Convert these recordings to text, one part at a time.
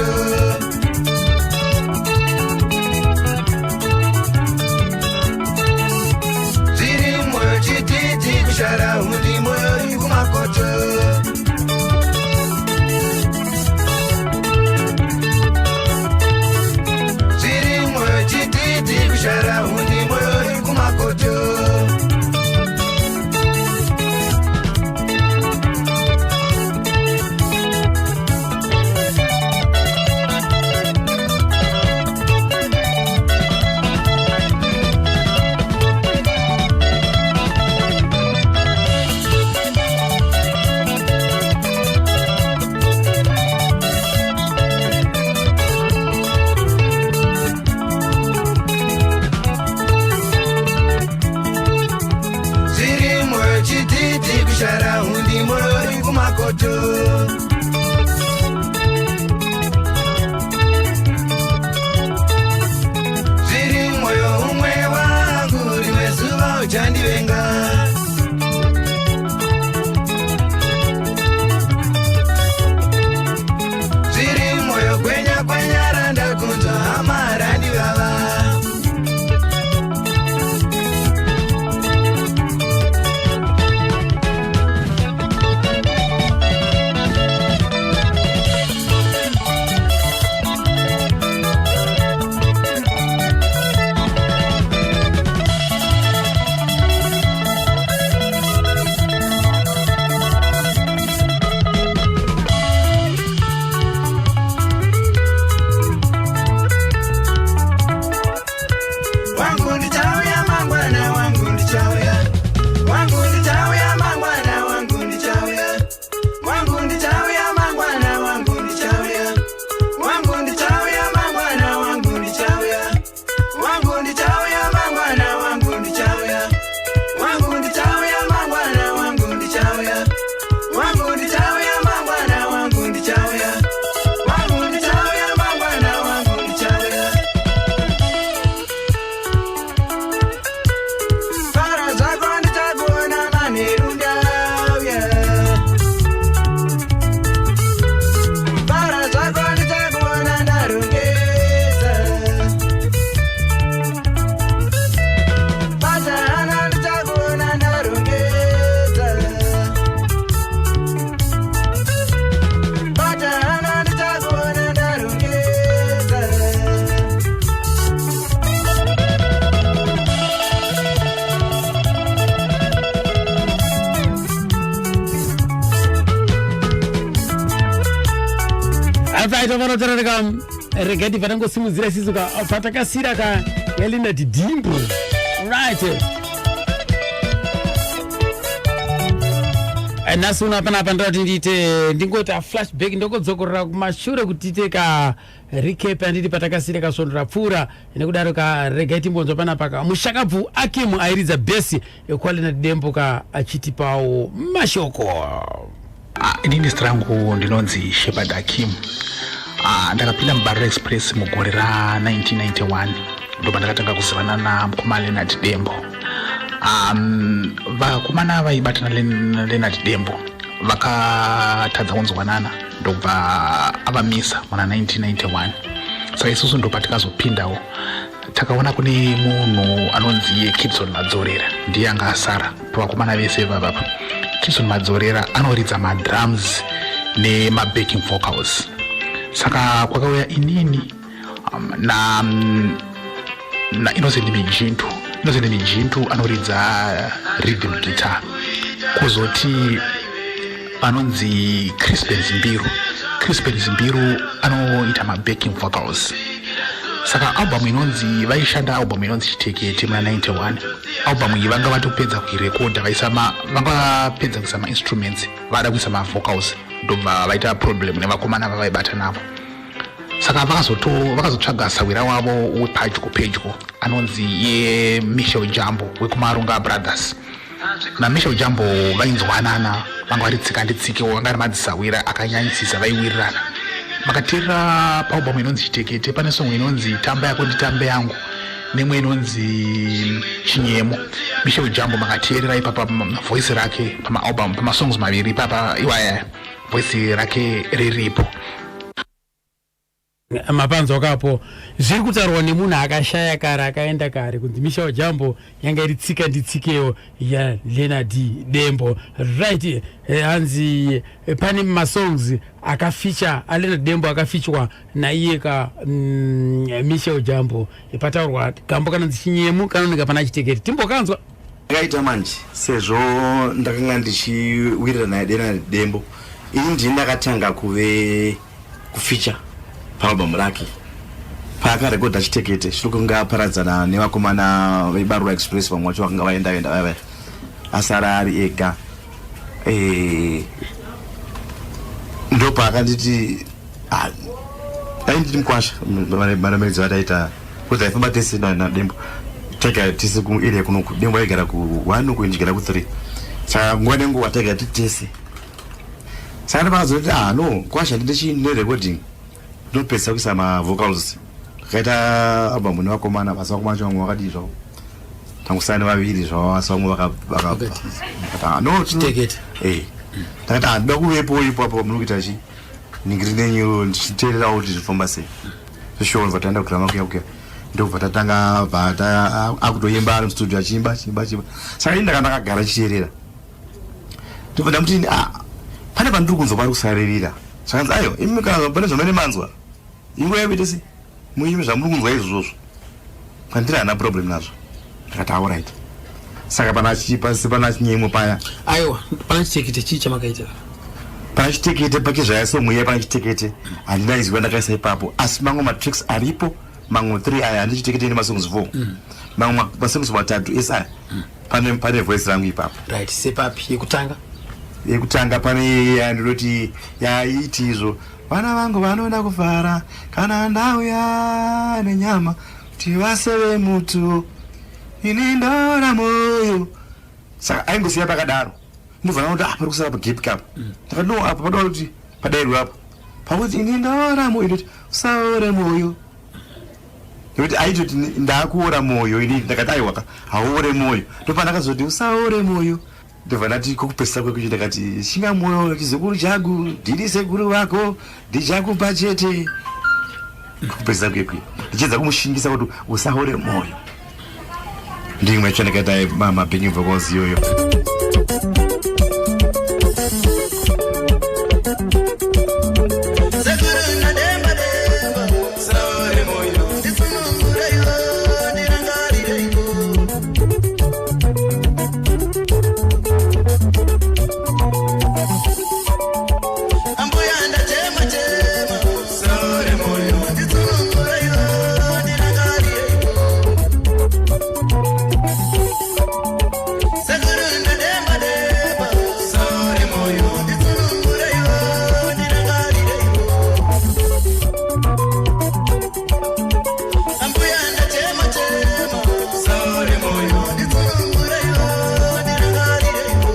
kumakoto. Zviri moyo chititi kushara hundi moyo iri kumakoto. Zviri moyo chititi kushara hundi moyo iri kumakoto. Zviri moyo chititi kushara hundi moyo iri kumakoto. Zviri moyo umwe wangu rimwe zuva uchandivenga. Zviri moyo kwenya kwenya randakunzwa hama randivava. Wangu ndichauya mangwana, wangu ndichauya. Wangu ndichauya mangwana, wangu ndichauya. Wangu ndichauya mangwana, wangu ndichauya. Wangu ndichauya mangwana, wangu ndichauya. Wangu ndichauya mangwana, wangu ndichauya. Wangu ndichauya mangwana, wangu ndichauya. Wangu ndichauya mangwana, wangu ndichauya. Wangu ndichauya mangwana, wangu ndichauya. Para zvako ndichakuona manheru ndauya. Para zvako ndichakuona ndarongedza. Pasahana ndichakuona ndarongedza. Pasahana ndichakuona ndarongedza. Alright, vanotaura ka rega tibva tangosimudzira isisu ka patakasira ka yaLeonard Dembo. Right. Nhasi uno panapa ndoda kuti ndiite ndingoita flashback, ndokodzokorora kumashure kuti tiite ka recap anditi patakasira kasvondo rapfuura. Nekudaro ka regai timbonzwa panapa ka mushakabvu Akim airidza bhesi ekwaLeonard Dembo ka achitipawo mashoko. Inini zita rangu ndinonzi Shepard Akim. Ndakapinda muBarura Express mugore ra1991, ndobva ndakatanga kuzivana namukoma Leonard Dembo. Vakomana vaibatana Leonard Dembo vakatadza kunzwanana, ndobva avamisa muna 1991. Saka isusu ndopa tikazopindawo, takaona kune munhu anonzi iye Kidson Madzorera, ndiye anga asara pavakomana vese vavapa. Kidson Madzorera anoridza madrums nemabacking vocals. Saka kwakauya inini na Innocent Mijintu. Innocent Mijintu anoridza rhythm guitar. Kuzoti anonzi Crispin Zimbiru. Crispin Zimbiru anoita mabacking vocals. Saka album inonzi, vaishanda album inonzi Chitekete muna 91. Album iyi vanga vatopedza kuirekodha, vaisa vanga vapedza kuisa mainstruments, vada kuisa mavocals, ndobva vaita problem nevakomana vavaibata navo. Saka vakazotsvaga sawira wavo wepadyo pedyo anonzi iye Michel Jambo wekuMarunga Brothers. NaMichel Jambo vainzwanana, vanga vari tsika nditsikewo, vanga vari madzisawira akanyanyisisa, vaiwirirana. Makateerera paalbum inonzi Chitekete, pane song inonzi Tamba Yako Nditambe Yangu nemwe inonzi Chinyemo. Michel Jambo makateerera ipapa voice rake pamaalbum, pamasongs maviri ipapa iwaya, voice rake riripo. Mapanzwa kapo zviri kutaurwa nemunhu akashaya kare, akaenda kare, kunzi Michel Jambo yanga iri tsika nditsikewo yaLeonard Dembo, right? Hanzi pane masongs akaficha aLeonard Dembo akafichwa naiye ka Michel Jambo. Pataurwa kambo kanonzi Chinyemu, kanooneka pana Chitekete. Timbokanzwa. Ndakaita manje sezvo ndakanga ndichiwirirana naye Leonard Dembo, ini ndini ndakatanga kuve kuficha paalbum rake paakarekodha Chitekete. Zviri kunge aparadzana nevakomana veBarura Express, vamwe vacho vakanga vaenda enda vaya vaya, asara ari ega. Ndopaakanditi, ah, ainditi mukwasha maramedzo ataita, kuti aifamba tese naDembo, taigara tese kuarea kunoku. Dembo aigara ku1 uku, ndichigara ku3, saka nguva nenguva taigara tiri tese. Saka ndopakazoti, ah no, kwasha, ndine nerecording, ndinopedzisa kuisa mavocals. Takaita album nevakomana, basi vakomana vacho vamwe vakadii zvavo, tangosara nevaviri zvavo, asi vamwe Vakatiza. Vakati, ah, no. Chitekete. Ndakati, ah, ndoda kuvepo ipapo muri kuita chi ningiri nenyu, ndichiteererawo kuti zvifamba sei. Zveshuwa ndobva taenda kugirama kuya kuya, ndobva tatanga, bva akutoimba ari mustudio, achiimba, achiimba, achiimba. Saka ini ndaka ndakagara chichiteerera, ndobva ndamuti, ah, pane pandiri kunzwa pari kusaririra. Zvakanzi, aiwa, imi kana pane zvamene manzwa, inguva yakuita sei, muime zvamuri kunzwa izvozvo, kwandiri hana problem nazvo. Ndakati, alright. Saka pana Chinyemwe paya. Aiwa, pana Chitekete chii chamakaita? Pana Chitekete pake somuya, pana Chitekete handina izwi ndakaisa ipapo, asi mamwe matracks aripo, mamwe 3 aya handi Chitekete nemasongs 4, mamwe masongs matatu ese aya pane voice rangu ipapo. Right, sepapi yekutanga? Yekutanga pane yandinoti yaiti izvo, vana vangu vanoda kufara kana ndauya nenyama kuti vaseve mutu, ini ndora moyo. Saka aingosiya pakadaro, ndobva ndaona kuti, ah, pari kusara pagap kapa. Ndakati, no, apa padoda kuti padairwe apa pakuti ini ndora moyo, ndoti usaore moyo, nekuti aitoti ndaakuora moyo inini. Ndakati, aiwaka, hauore moyo. Ndopandakazoti usaore moyo, ndobva ndati kokupesisa kwekuchi, ndakati, shinga moyo chizukuru changu, ndini sekuru vako, ndichakupa chete. Kupesisa kwekwe ndichiedza kumushingisa kuti usaore moyo. Ndimwe yacho ndakaita mabacking vocals iyoyo. Sekuru nademba demba, Usaore moyo. Ndisunungureiwo, ndirangarireiwo. Ambuya, ndachema chema. Usaore moyo. Ndisunungureiwo, ndirangarireiwo. Sekuru ndademba demba. Usaore moyo. Ndisunungureiwo, ndirangarireiwo. Ambuya, ndachema chema. Usaore moyo. Ndisunungureiwo, ndirangarireiwo.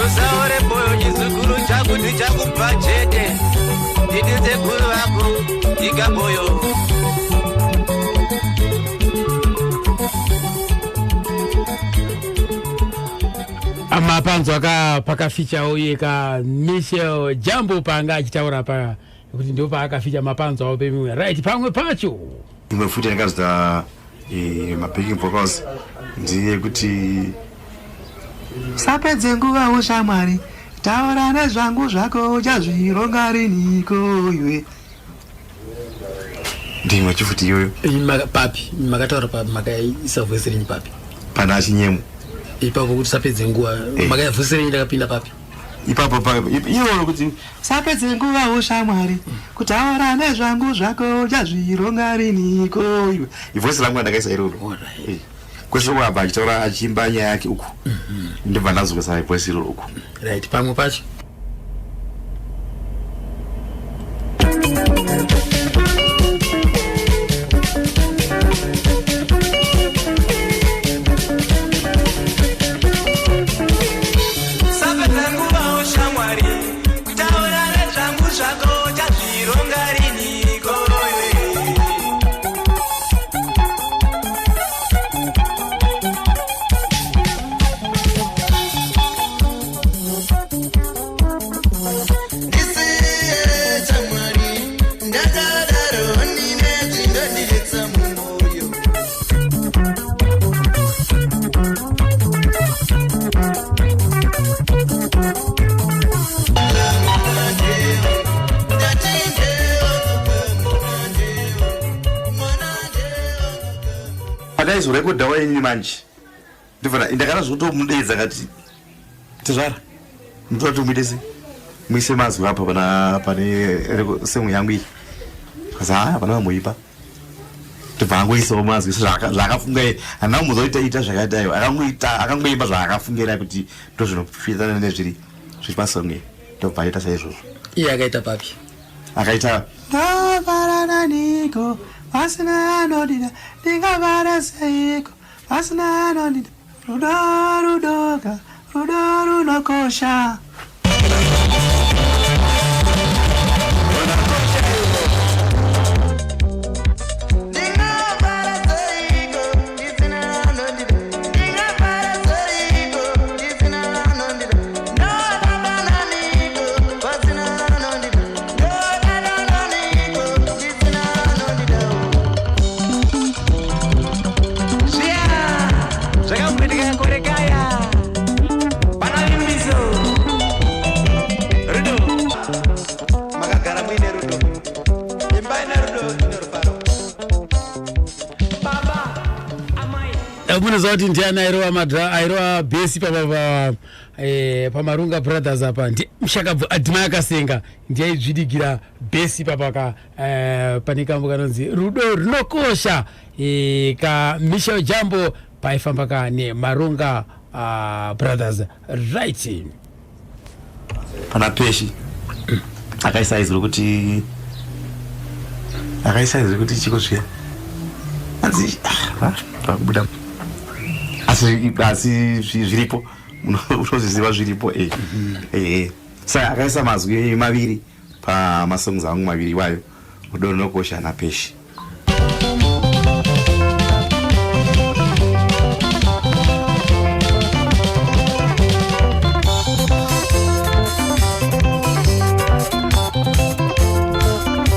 Usaore moyo chizukuru changu, ndichakupa chete, ndini sekuru vako ikamoyo. Mapanzwa ka pakaficha uye ka Michel Jambo paanga achitaura pa kuti ndo paakaficha mapanzwawo pemimwe, right? Pamwe pacho. Imwe futi yandakazoita mabacking vocals ndeyekuti sapedze nguva ushamwari, taura nezvangu zvako, uchazvironga riniko iwe. Ndimwe chifuti iyoyo. Papi makataura papi? Makaisa voice renyu papi? Pana Chinyemu. Ipapo kuti sapedze nguva. Eh. Makaisa voice renyu ndakapinda papi? Ipapo iyoyo kuti sapedze nguva ushamwari, kutaura nezvangu zvako, uchazvironga riniko iwe, ivoice rangu randakaisa iroro. Alright. Kwese kwabva achitaura achiimba nyaya yake uku, ndobva ndazokuisa voice iroro uku. Right, pamwe pacho. Sapedza nguva ushamwari, kutaura nezvangu zvako, chazvironga riniko iwe. Ndakadaro ndine zvindondinetsa mumwoyo. Pandaizorekodhawo inini manje ndibva ndakanazotomudeedza kati tezvara mutoda kuti muite sei, muise mazwi apa pana pane song yangu iyi. Kazi haa, hapana vamboipa. Ndibva angoisawo mazwi zvaakafunga iye. Handina kumboza kuti ita zvakaita iwo, akangoita, akangoimba zvaakafungira kuti ndozvinofitana nezviri zviri pasong iyi, ndobva aita saizvozvo. Iye akaita papi? Akaita ndovara naniko pasina anodida, ndingavara seiko pasina anodida, rudo rudoka, rudo runokosha. Ndingafara seiko ndisina anondida, ndingafara seiko ndisina anondida, ndodada naniko pasina anondida, ndodada naniko ndisina anondida. Zviya zvakamboitika kore kaya pana Vimbiso, rudo. Makagara muine rudo, imba ine rudo ine rufaro. Baba, amai. Munoziva kuti ndiani airova madra, airova bass papa pa paMarunga Brothers apa? Ndi mushakabvu Admire Kasenga, ndiye aidzvidigira bass papa ka pane kambo kanonzi Rudo Runokosha, ka Michel Jambo, paifamba ka neMarunga Brothers, right? Pana Peshi akaisa izwi rekuti, akaisa izwi rekuti chiko zviya anzi pakubuda, asi zviripo, unozviziva, zviripo. Saka akaisa mazwi maviri pamasongs angu maviri iwayo, Rudo Runokosha naPeshi.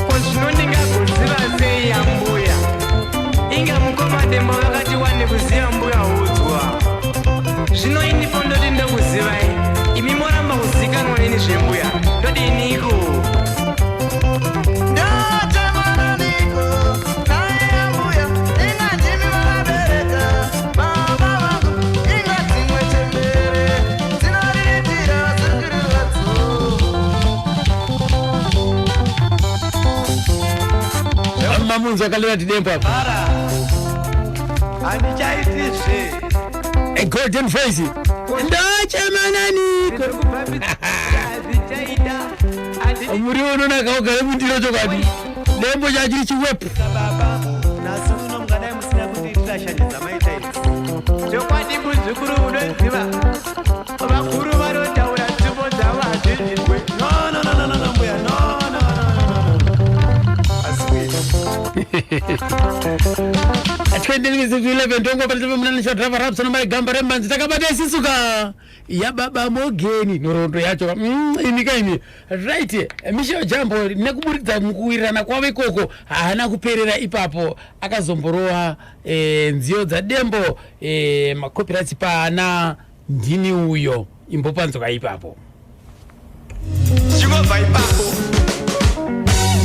Ko zvino ndingagoziva sei yambuya? Inga mukoma Dembo vakati wani kuziva mbuya udzwa. Zvino inipo ndoti ndokuzivai, imi moramba kuzikanwa neni zvembuya, ndodiniko? Ndochamananiko naye ambuya, inga ndimi vakabereka baba vangu, inga dzimwe chembere dzinoriritira vazukuru vadzo. Mamunzi akalera tidembo apa. Para handichaitizve. A golden voice, ndochemananiko. Hazvichaita. Muriwo unonaka ugare mundiro, chokwadi dembo chachiri chiwepu. Baba, nhasi uno mungadai musina kutiitira shanje dzamaita idzi. Chokwadi muzukuru, unoziva vakuru vanotaura tsvimbo dzavo hazvinzwe. No, no, no, no, no, no, mbuya, no, no, no, no, no, no. Asi 20 minutes to 11, tongo patete munanisha driver Rapson mai gamba remanzi takabata isisuka yababa Mogeni, nhoroondo yacho imika imi, right? Michel Jambo nekuburidza mukuwirirana kwavo ikoko haana kuperera ipapo, akazomborowa nziyo dzaDembo, macopyrights paana Ndini Uyo, imbopanzwa ipapo. Chingobva ipapo,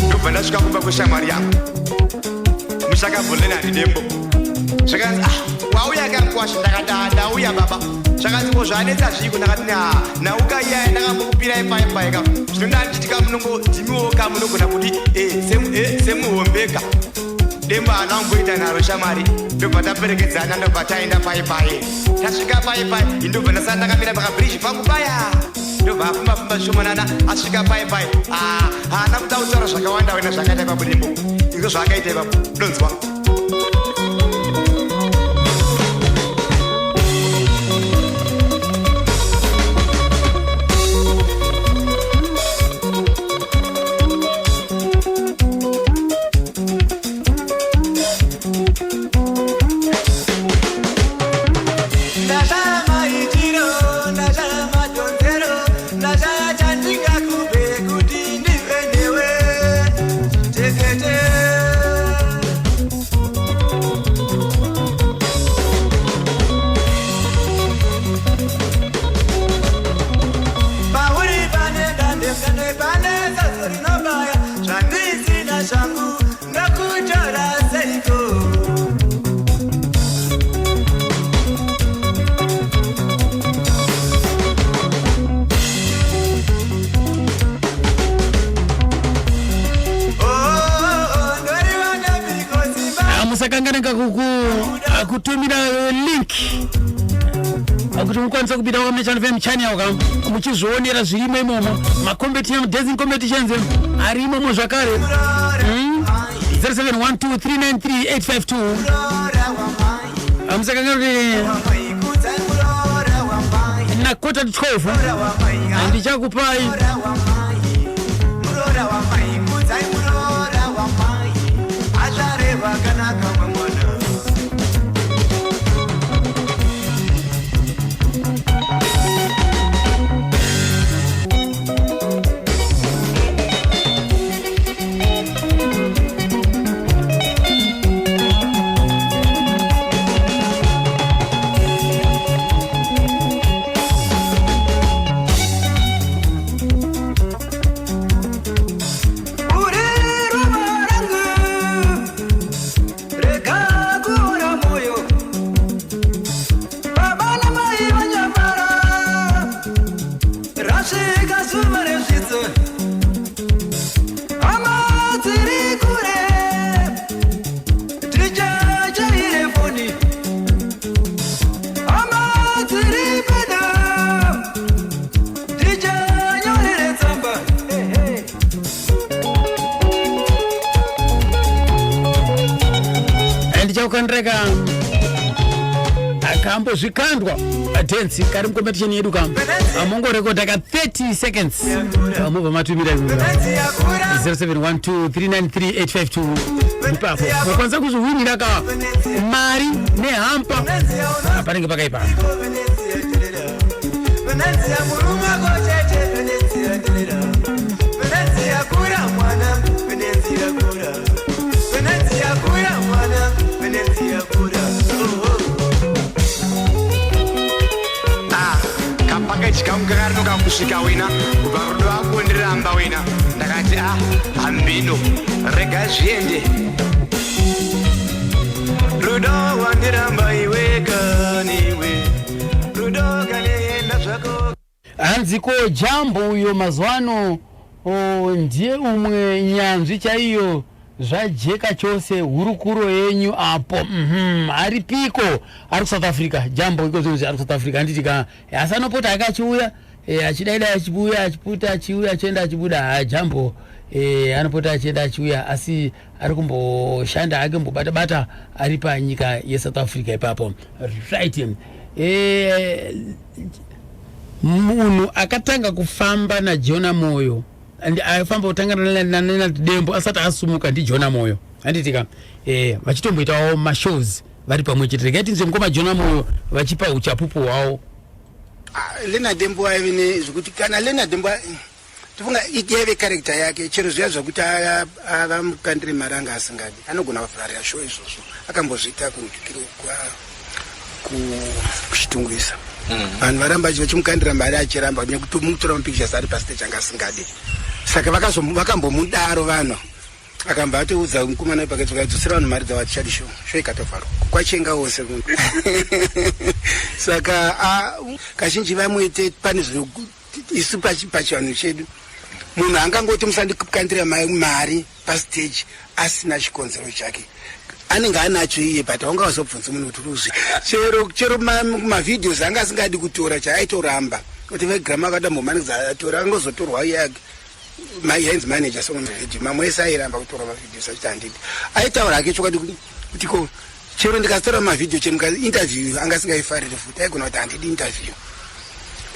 ndobva ndasvika kumba kweshamwari yangu mushakabvu Leonard Dembo. Zvakanzi, "Ah, wauya kankwasha?" Ndakati, "Ah, ndauya baba." Zvakanzi, "Ko zvanetsa zviiko?" Ndakati, "Na nauka iyaya ndakambokupirai pai ka, zvino ndandichitika munongo ndimiwo ka munogona kuti semuhombeka." Dembo haana kumboita nharo shamwari, ndobva taperekedzana, ndobva taenda pai pai. Tasvika pai pai, indobva ndasara ndakamira pakabhiriji pangu paya, ndobva afamba famba zvishomanana, asvika pai pai. Ah, haana kuda kutaura zvakawanda wena zvakaita ipapo Dembo. Inzo zvaakaita ipapo, donzwa. Ndashaya maitiro, ndashaya madhonzero, ndashaya chandingakupe kuti ndive newe. Musakanganaka kutumira link kuti mukwanise kupinda kwaMechano FM channel ka, muchizvionera zvirimo imomo, macompetition, dancing competitions ari imomo zvakare. 0712393852. Musakangana kuti na 11:45 ndichakupai. Muroora wamai, kudzai muroora wamai, azvare vakanaka mangwana. Uri ruva rangu, rega kuora moyo. Baba namai vanyamara, rasvika zuva rezvitso. Hama dziri kure, tichachaire foni. Hama dziri pedo, tichanyorere tsamba. Hey, hey. Ndichakukandira akambozvikandwa dance kari mucompetition yedu kam, mongorekodha ka 30 seconds, mobva matumira 0712393852. Ipapo mukwanisa kuzviwinira ka mari nehamper. Panenge pakaipa. Venezia murume kochete, Venezia terera, Venezia kura mwana, Venezia kura, Venezia kura mwana, Venezia kura, oh, oh. Ah, kapackage kangu kakarinoka kusvika wina kubva rudo akondiramba wina. Ndakati a hambino, rega zviende. Rudo wandiramba iwe kaniwe, rudo kanienda zvako. Hanzi ko Jambo uyo mazuva ano ndiye umwe nyanzvi chaiyo, zvajeka chose hurukuro yenyu apo. Aripiko? Ari kuSouth Africa Jambo iko zvinonzi ari kuSouth Africa, handiti ka? Asi anopota akachiuya, achidaida, achibuya, achiputa, achiuya, achienda, achibuda. Ha, Jambo anopota achienda achiuya, asi ari kumboshanda hake, mbobata bata ari panyika yeSouth Africa ipapo. Right, munhu akatanga kufamba naJona Moyo, afamba kutanga naDembo asati asumuka ndiJona Moyo, handitika? Vachitomboitawo mashows vari pamwe chete. Regai tinzwe mukoma Jona Moyo vachipa uchapupu hwavo. Ah, Leonard Dembo aive nezvekuti kana Leonard Dembo, tofunga yaive character yake. Chero zviya zvakuti avamukandire mari anga asingadi, anogona kuvharira show. Izvozvo akambozviita kuChitungwiza. Vanhu varamba vachimukandira mari, achiramba nekuti mutora mapictures ari pastage anga asingadi. Saka vakambomudaro vanhu, akambva atoudza mukomana wepakati, vakadzosera vanhu mari dzavo, hatichadi show. Show ikatovharwa kwachenga wose. Saka kazhinji vamwete pane zvino isu pachivanhu chedu munhu angangoti musandikandira mari pastage asina chikonzero chake, anenge anacho iye, but haunga wazobvunza munhu kuti uruzvi. Chero mavideos anga asingadi kutora, chaaitoramba kuti veGramma akadambomanikidza atora, angozotorwa yake yainzi manager somavideo mamwe ese airamba kutora mavideos achiti handidi. Aitaura hake chokwadi kuti ko chero ndikatora mavideo, chero interview anga asingaifariri futi, aigona kuti handidi interview,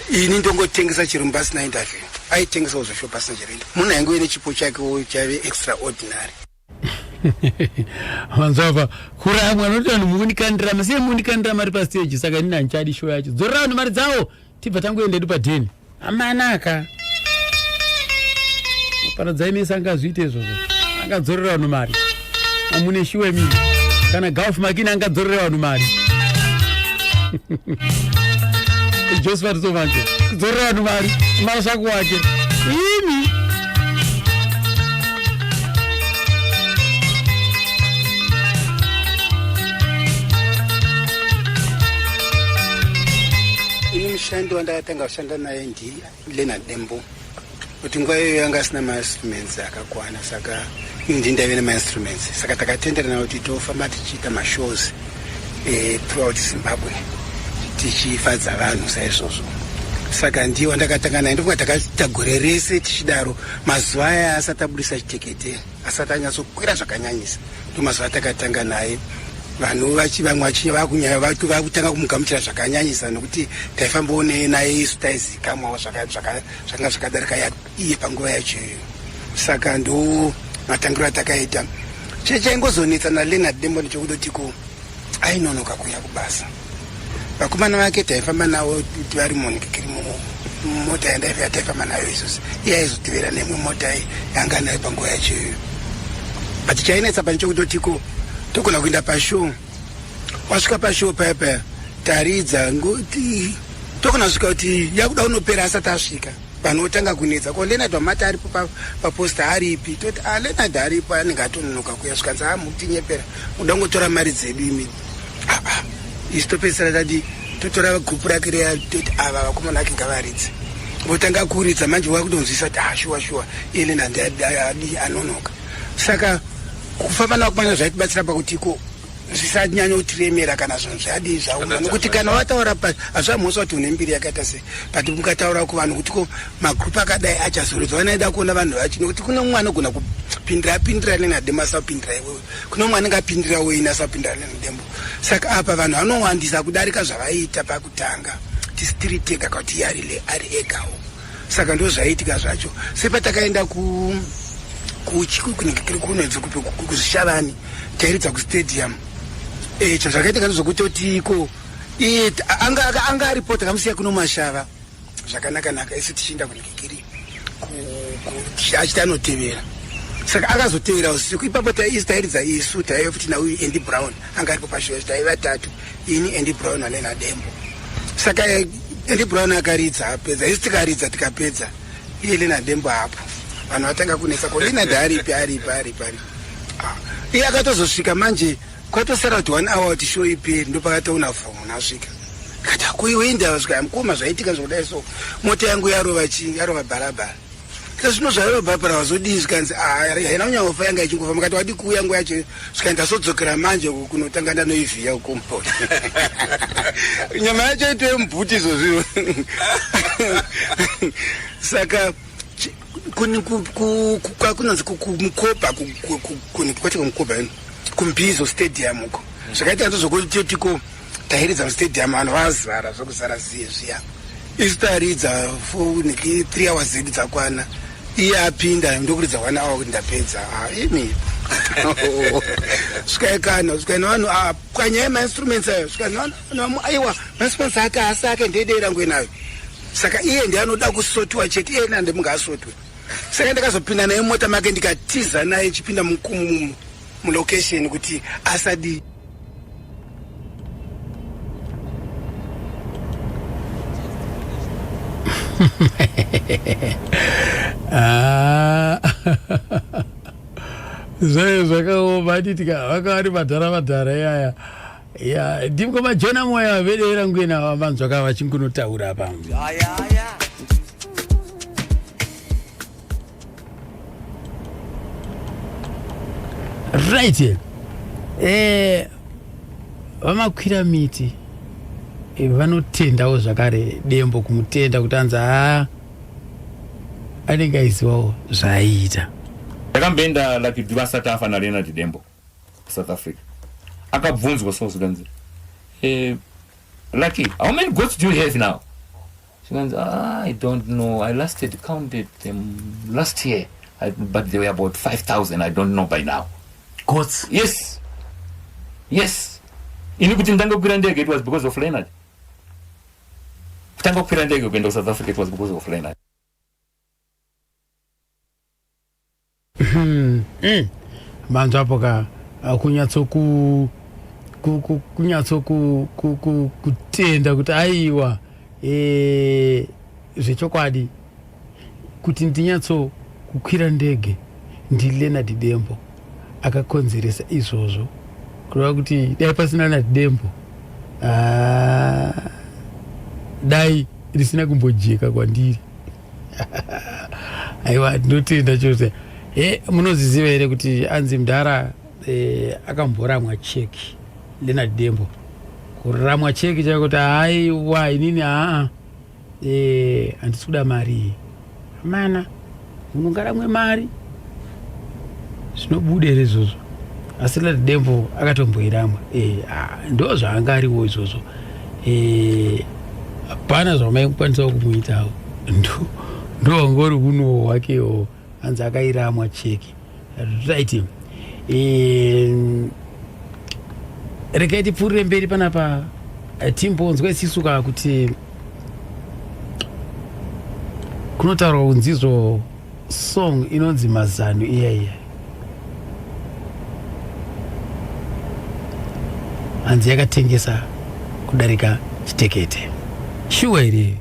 ini ndongotengesa chero pasina interview. Aitengesawo zvesho pasina chero. Munhu ainge nechipo chakewo chaive extraordinary. Vanzwapa kuramwa noti vanhu mundikandira, masiye mundikandira mari pastage, saka inini handichadi show yacho, dzorera vanhu mari dzavo, tibva tangoenda edu padheni. Amanaka paradzai mese angazviite izvozvo, angadzorera vanhu mari? Amune shuwa imini, kana Gulf Makini angadzorera vanhu mari? Josephat Somanje kudzorera vanhu mari mashaku wake imi. Ini mushandi wandakatanga kushanda naye ndiLeonard Dembo, kuti nguva iyoyo yanga asina mainstruments akakwana, saka Ini ndini ndaive nemainstruments saka takatenderana kuti tofamba tichiita mashows eh, throughout Zimbabwe tichifadza vanhu saizvozvo. Saka ndiye wandakatanga naye ndofunga takaita gore rese tichidaro mazuva aya asati abudisa chitekete asati anyatsokwira zvakanyanyisa ndomazuva atakatanga naye vanhu vamwe vakunyaya vakutanga kumugamuchira zvakanyanyisa nokuti taifambawo naye isu taizikamwawo zvakanga zvakadarika iye panguva yacho iyoyo saka ndo matangiro atakaita chechaingozonetsa naleonard dembo ndechekutoti ko ainonoka kuuya kubasa vakomana vake taifamba navo vari munikiri mota yataifamba nayo isusu iye aizotevera neimwe mota yanga nayo panguva yacho iyoyo but chainetsa pane chekutotiko togona kuenda pashow wasvika pashow paya paya taridza togona kusvika kuti yakuda unopera asati asvika vanotanga kunetsa ko leonard wamati aripo paposta aripi toti ah, leonard aripo anenge atononoka kuya zvikanzi a ah, mutinyepera muda kungotora mari dzedu imi ah, ah. isu topedzisira tati totora gupu rake riya toti ava vakomana ake ngavaridze votanga kuridza manje vakutonzwisa kuti ah shuwa shuwa iye leonard adi anonoka saka kufamba navakomana zvaitibatsira pakuti ko zvisanyanya kutiremera kana zvinhu zvadii zvaoma nokuti kana wataura hazvamhosva kuti une mbiri yakaita sei but mukataura kuvanhu kuti ko magrupu akadai achazorodzwa vanaida kuona vanhu vacho nokuti kune mumwe anogona kupindira apindira nenademo asapindira iwewe kune mumwe anenge apindira weini asapindira nenademo saka apa vanhu vanowandisa kudarika zvavaiita pakutanga tisitiri tega kuti iye ari egawo saka ndo zvaiitika zvacho sepatakaenda ku kunonzi kupi kuzvishavani tairidza kustadium eh, zvakaitika ndezvekutoti iko iye anga aripo takamusiya kuno mashava zvakanaka naka isu tichienda kunhikikiri achiti anotevera saka akazotevera usiku ipapo isu tairidza isu taive futi nauyu andy brown anga aripo pashow yacho taive vatatu ini andy brown alena dembo saka eh, andy brown akaridza apedza isu tikaridza tikapedza iye lena dembo hapo vanhu vatanga kunetsa ko leonard aripi aripi aripi aripi ah, iye akatozosvika manje kwatosara kuti one hour kuti show iperi ndopakatoona for munhu asvika kati akuiwe indava svika mukoma zvaitika zvokudai so mota yangu yarova chii yarova bharabhara zvino zvarova bhabhara wazodii zvikanzi ah, haina kunyangofa yanga ichingofa makati wadi kuuya nguva yacho zvikanzi ndazodzokera manje kunotanga ndanoivhiya kukomponi nyama yacho itoye mubhuti izvozvio saka kunonzi kumukoba kwati kumukoba ino kumbizo stadium uko zvakaita ndozvokutotiko tairidza mustadium vanhu vazara zvokuzara ziye zviya isu taridza three hours dzedu dzakwana iye apinda ndokuridza one hour kuti ndapedza ah, imi svikai kana svikai nevanhu ah, pwanyai mainstruments ayo svikai nevanhu aiwa mainstruments ake haasi ake ndedera ngwenayo saka iye ndiye anoda kusotiwa chete iye nande mungaasotwe saka ndakazopinda naye mota make ndikatiza naye chipinda mulocation kuti asadii Ah. Zvayo zvakaoma atitika vaka vari madhara madhara iyaya ya ndimko majona moya vedera ngwena vanzwa ka vachingunotaura apa right eh vamakwira miti eh, vanotendawo zvakare dembo kumutenda kuti anzi haa anenge aizivawo zvaaiita ndakamboenda Lucky Dube asati afa naLeonard Dembo kuSouth Africa akabvunzwa so zvikanzi eh, Lucky how many goats do you have now zvikanzi ah, I don't know I lasted counted them last year I, but they were about 5000 I don't know by now goats yes yes ini kuti ndange kukwira ndege it was because of Leonard kutanga kukwira ndege kuenda kuSouth Africa it was because of Leonard Hmm. Mm. Manzwa apo ka ah, kunyatso ku kunyatso kutenda kuti aiwa eh, zvechokwadi kuti ndinyatso kukwira ndege ndiLeonard Dembo akakonzeresa izvozvo kureva kuti dai pasina Leonard Dembo ah, dai risina kumbojeka kwandiri aiwa ndinotenda chose E munozviziva here kuti anzi mudhara e, akamboramwa cheki Leonard Dembo kuramwa cheki chaiko kuti haiwa inini haa e, handisi kuda mari iyi mana munhu ungaramwe mari zvinobuda here izvozvo asi Leonard Dembo akatomboiramwa e, ndo zvaanga ariwo izvozvo e, hapana zvamaikwanisa kumuitawo ndo wangori unowo hwakewo hanzi akairamwa cheki right e, regai tipfuurire mberi panapa eh, timbonzwa isisu ka kuti kunotaurwa kunzizvo song inonzi mazano iya iya hanzi yakatengesa kudarika chitekete shuwa here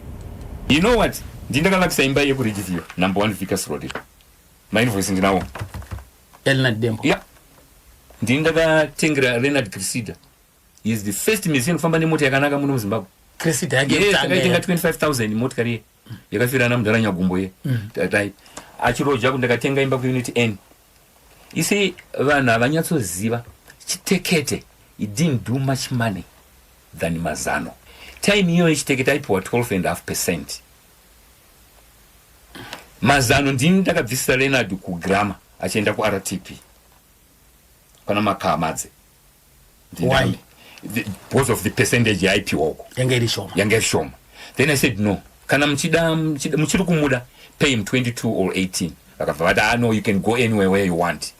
You know what? Ndini ndakavakisa imba yekuRidgeview, number 1 Vickers Road. Mainvoice ndinawo. Leonard Dembo. Yeah. Ndini ndakatengera Leonard Cresida. He is the first musician kufamba nemota yakanaka muno muZimbabwe. Cresida yake Yes, yekutanga takaitenga ya. 25,000 motikari iye. Yakafira ana mudhara Nyagumbo iye. Tatai. Achiroja kuti ndakatenga imba kuunit N. You see, vanhu havanyatsoziva chitekete. It didn't do much money than mazano. Time iyoyo chitekete aipiwa 12.5%. Mazano ndini ndakabvisisa Leonard kuGramma achienda kuRTP. Pana Makamadze. Why? Because of the percentage yaaipiwa uko. Yanga iri shoma. Yanga iri shoma. Then I said no. Kana muchida muchiri kumuda pay him 22 or 18. Vakabva vati ah no you can go anywhere where you want.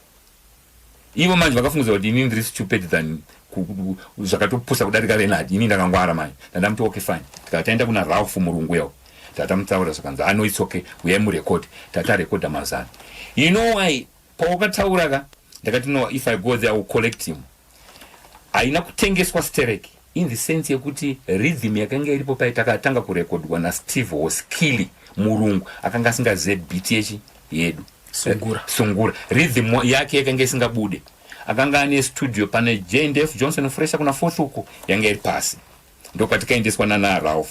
Ivo manje vakafungidzira kuti inini ndiri stupid than zvakatopusa kudarika Leonard. Ini ndakangwara manje. Ndandamuti okay fine. Tikati taenda kuna Ralph murungu uya. Tatamutaura zvakanzi ah no it's okay. Uyai murecord. Tatarekodha mazano. You know why? Pawakataura ka ndakati no if I go there I will collect him. Haina kutengeswa sterek in the sense yekuti rhythm yakanga iripo paye takatanga kurekodwa naSteve Hoskili murungu akanga asingazive beat yechi yedu. Sungura. Sungura. Rhythm yake yakanga isingabude. Akanga ane studio pane J&F Johnson Fresher kuna fourth uko yanga iri pasi. Ndopatikaendeswa nana Ralph.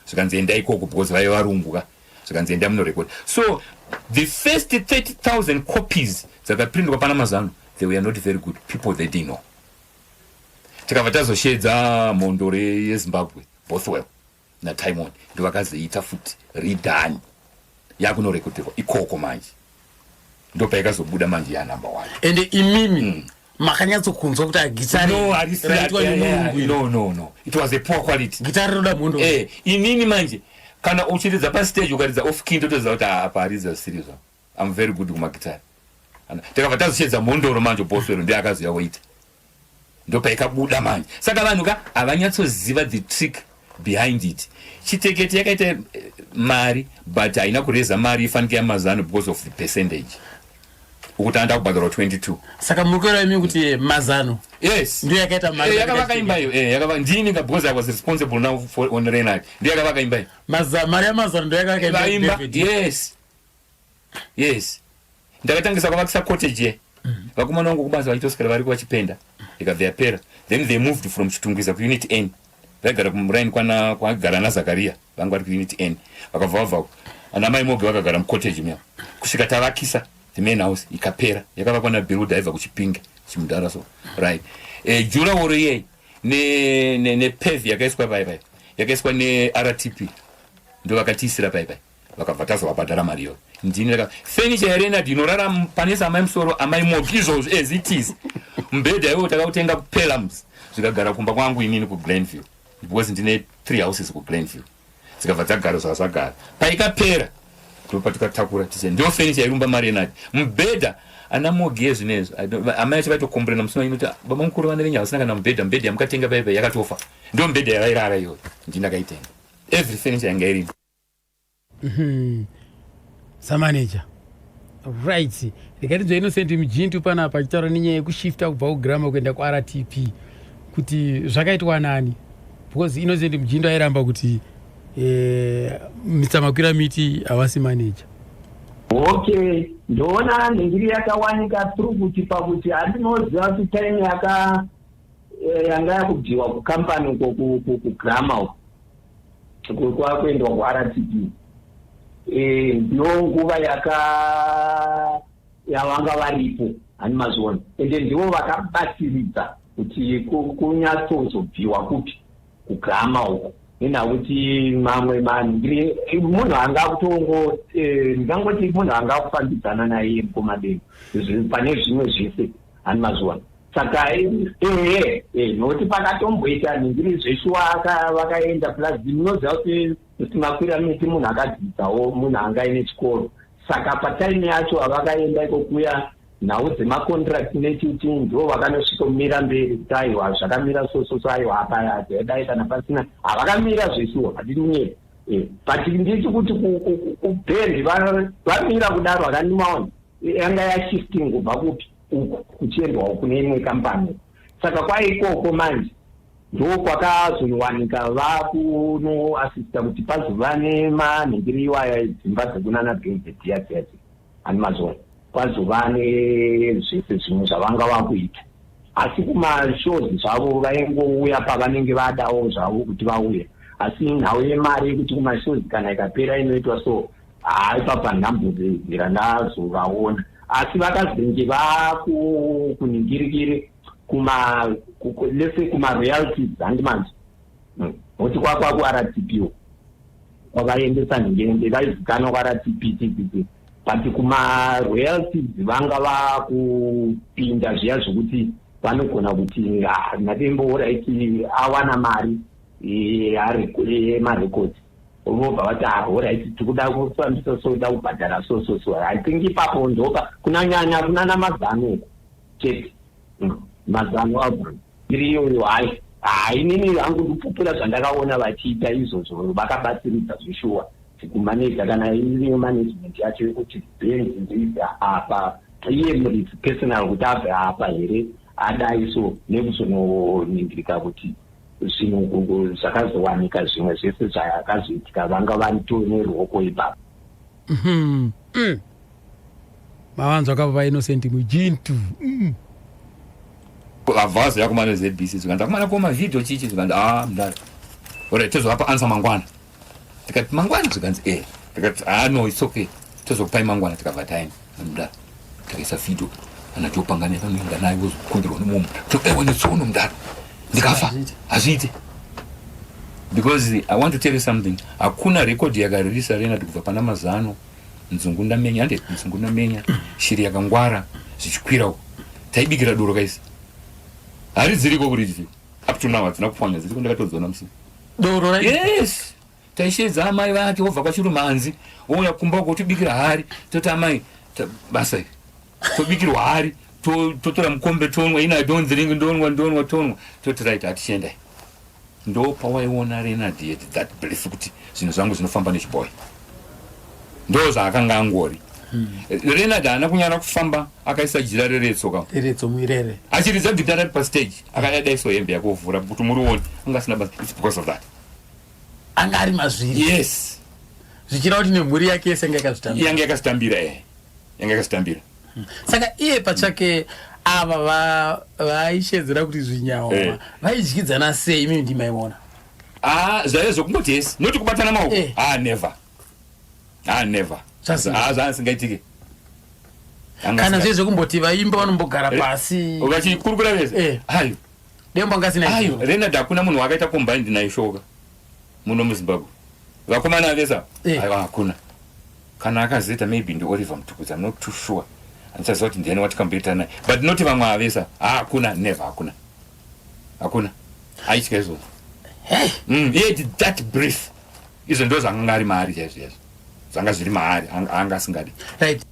Zvikanzi endai ikoko because vaiva varungu ka. Zvikanzi endai munorekoda. So the first 30,000 copies dzakaprintwa pana Mazano they were not very good people they didn't know. Tikabva tazosheedza mhondoro yeZimbabwe Bothwell naTimon ndovakazoita futi redone yakunorekodherwa ikoko manje ndopaikazobuda manje ya number one. Ende imimi makanyatsokunzwa kuti agitari No, harisi raitwa yeah, yeah, nemurungu iri. no, no, no. It was a poor quality. Gitari rinoda mhondoro. Inini manje kana uchiridza pastage ukaridza off key ndotoziva kuti apa aridza zvisiri zvavo. I'm very good kumagitari. Takabva tazoshedza mhondoro manje Boswell ndiye akazoya oita. Ndopaikabuda manje. Saka vanhu ka havanyatsoziva the trick behind it. Chitekete yakaita mari but haina kureza mari ifanike yamazano because of the percentage. Ukuti anda kubhadharwa 22. Saka muri kureva imi kuti mazano Yes. ndiyo yakaita mari Yakavaka imba iyo. Yakavaka ndini ka because I was responsible now for on Renard. Ndiyo yakavaka imba iyo. Mari yamazano ndiyo yakavaka imba Vaimba. David. Yes. Yes. Ndakatangisa kuvakisa cottage ye. Vakomana vangu kubasa vachitoswera variko vachipenda. Ikabva yapera. Then they moved from Chitungwiza kuunit N. Vaigara kumuraini kwana kwagara naZakaria. Vanga vari kuunit N. Vakabva vabva ana mai Moge vakagara mucottage muya. Kusvika tavakisa the main house ikapera. Yakavakwa naBuilder aibva kuChipinge. Chimudhara so. Right. Durawall iyeyi ne pave yakaiswa pai pai. Yakaiswa ne RTP. Ndo vakatiisira pai pai. Vakabva tazovabhadhara mari iyoyo. Ndini ndaka furniture yaRenard inorara pane amai musoro amai Mogi izvozvo as it is. Mubhedha iwowo takautenga kuPelams zvikagara kumba kwangu inini kuGlenview because ndine 3 houses kuGlenview. Dzikabva dzagara zvazvagara. Paikapera ndopatikatakura tise ndio furniture yairumba mari Renard. Mubhedha ana Mogi yezvinezvi amai acho vaitokomburena musi wainoti baba mukuru vana venyu havasina kana mubhedha, mubhedha yamukatenga paipa yakatofa. Ndio mubhedha yavairara iyoyo. Ndini ndakaitenga. Every furniture yanga irimo. Samanager. Right. Ndikati Innocent Mujintu panapa achitaura nenyaya yekushifta kubva kuGramma kuenda kuRTP kuti zvakaitwa nani because Innocent Mujintu airamba kuti Mr Makwira Miti havasi manager. Okay, ndoona nhingiri yakawanika through kuti pakuti handinoziva kuti time yaka yanga yakubviwa kukampani uko kuGramma uko kwakuendwa kuRTP, ndiyo nguva yaka Yavanga varipo hani mazviona ende ndivo vakabatsiridza kuti kunyatsozobviwa kupi kugama uko nenhau kuti mamwe manhingiri munhu anga kutongo eh, ndingangoti munhu anga kufambidzana naye mukomadeni pane zvimwe zvese hani mazviona saka ehe eh, nokuti pakatomboita nhingiri zveshuwa vakaenda plus munoziva kuti kuti makwira miti munhu akadzidzawo munhu anga aine chikoro saka patime yacho avakaenda iko kuya nhau dzemacontract nechichi ndivo vakanosvikomira mberi kuti aiwa zvakamira so so so aiwa apa dai kana pasina havakamira zveshuwa hatidi kunyepa eh, but nditi kuti kubhendi vamira kudaro hakandimaona yanga yashifting kubva kupi uku kuchiendwawo kune imwe kambani saka kwaikoko manje ndokwakazonowanika vakunoasista kuti pazova nemanhingiri iwaya dzimba dzekunana belvedere dziya dziya ani mazuva kwazova nezvese zvimwe zvavanga vakuita asi kumashows zvavo vaingouya pavanenge vadawo zvavo kuti vauye asi nhau yemari yekuti kumashows kana ikapera inoitwa so haa ipapa ndambozezera ndazovaona asi vakazenge vakuningirikiri kuma lese kumaroyalties handi manje hmm. nokuti kwakwakuRTP kwavaendesa nhingende vaizikanwa kwaRTP ttt but kumaroyalties vanga vakupinda zviya zvekuti vanogona kuti ah, nadembo oraiti awana mari yemarekodzi vobva vati ah horaiti tikuda kufambisa so da kubhadhara so so so i think ipapo ndopa kunanyanya kunana mazano uko chete mm. mazano album iri iyoyo hayi hayi inini hangu ndikupupura zvandakaona vachiita izvozvo vakabatsiridza zveshuwa kumaneja kana iriyo management yacho yekuti benzi ndibve apa iye muridzi personal kuti abve apa here adai so nekuzononingirika kuti zvinhu zvakazowanika zvimwe zvese zvakazoitika vanga varito neruoko ipapo mm. mm. mavanzwa kavo vaInnocent Mujintu mm. Vabva vakomana ZBC zvikanzi akomana ko mavhidhiyo chichi zvikanzi ah mudara ora tozovapa answer mangwana tikati mangwana zvikanzi eh tikati ah no it's okay tozokupai mangwana tikabva taenda mudara takaisa vhidhiyo ana topangana vanoenda naye vozokumbirwa nemumwe toewa netsono mudara ndikafa hazviite because i want to tell you something hakuna record yakaririsa Leonard kubva pana Mazano Nzungu ndamenya hande nzungu ndamenya shiri yakangwara zvichikwira uko taibikira doro kaisi hari dziriko kuridzi up to now hadzina kupwanya dziriko ndakatodziona musi doro right? yes taishedza amai vake wobva kwachirumanzi wouya kumba uko tobikira hari toti amai basa iri tobikirwa hari totora mukombe tonwa ina don't drink ndonwa ndonwa tonwa toti right hatichiendai Ndopawaiona Leonard had that belief kuti zvinhu zvangu zvinofamba nechiboy. Ndo zvaakanga angori. Hmm. Leonard haana kunyara kufamba akaisa jira reretso ka. Reretso muirere. Achiridza gitara ari pastage akadaiso hembe yake ovhura kuti murione anga asina basa. It's because of that. Anga ari mazviri. Yes. Zvichireva kuti nemhuri yake yese yanga yakazvitambira. Yanga yakazvitambira eh. Yanga yakazvitambira. Saka iye pachake ava vaishedzera kuti zvinyaoma eh. Vaidyidzana sei imimi ndimaiona? Ah, zvaive zvokungoti yes noti kubatana maoko eh. Ah, never. Ah, never. Ah, zvasingaitike. Kana zviye zvekumboti vaimba vanombogara eh, pasi vachikurukura vese eh. Ayo dembo angasina ayo Renard hakuna munhu wakaita combined naye shoka muno muZimbabwe vakomana vese eh. Aiwa hakuna kana akazeta maybe ndi Oliver Mtukudzi I'm not too sure handichaziva kuti ndiani watikamboita naye but not vamwe avesa hakuna never hakuna hakuna aitya izvozvo hey. He had that brief izvo ndo zvanga ari maari chaizvo chaizvo zvanga zviri maari anga asingadi right.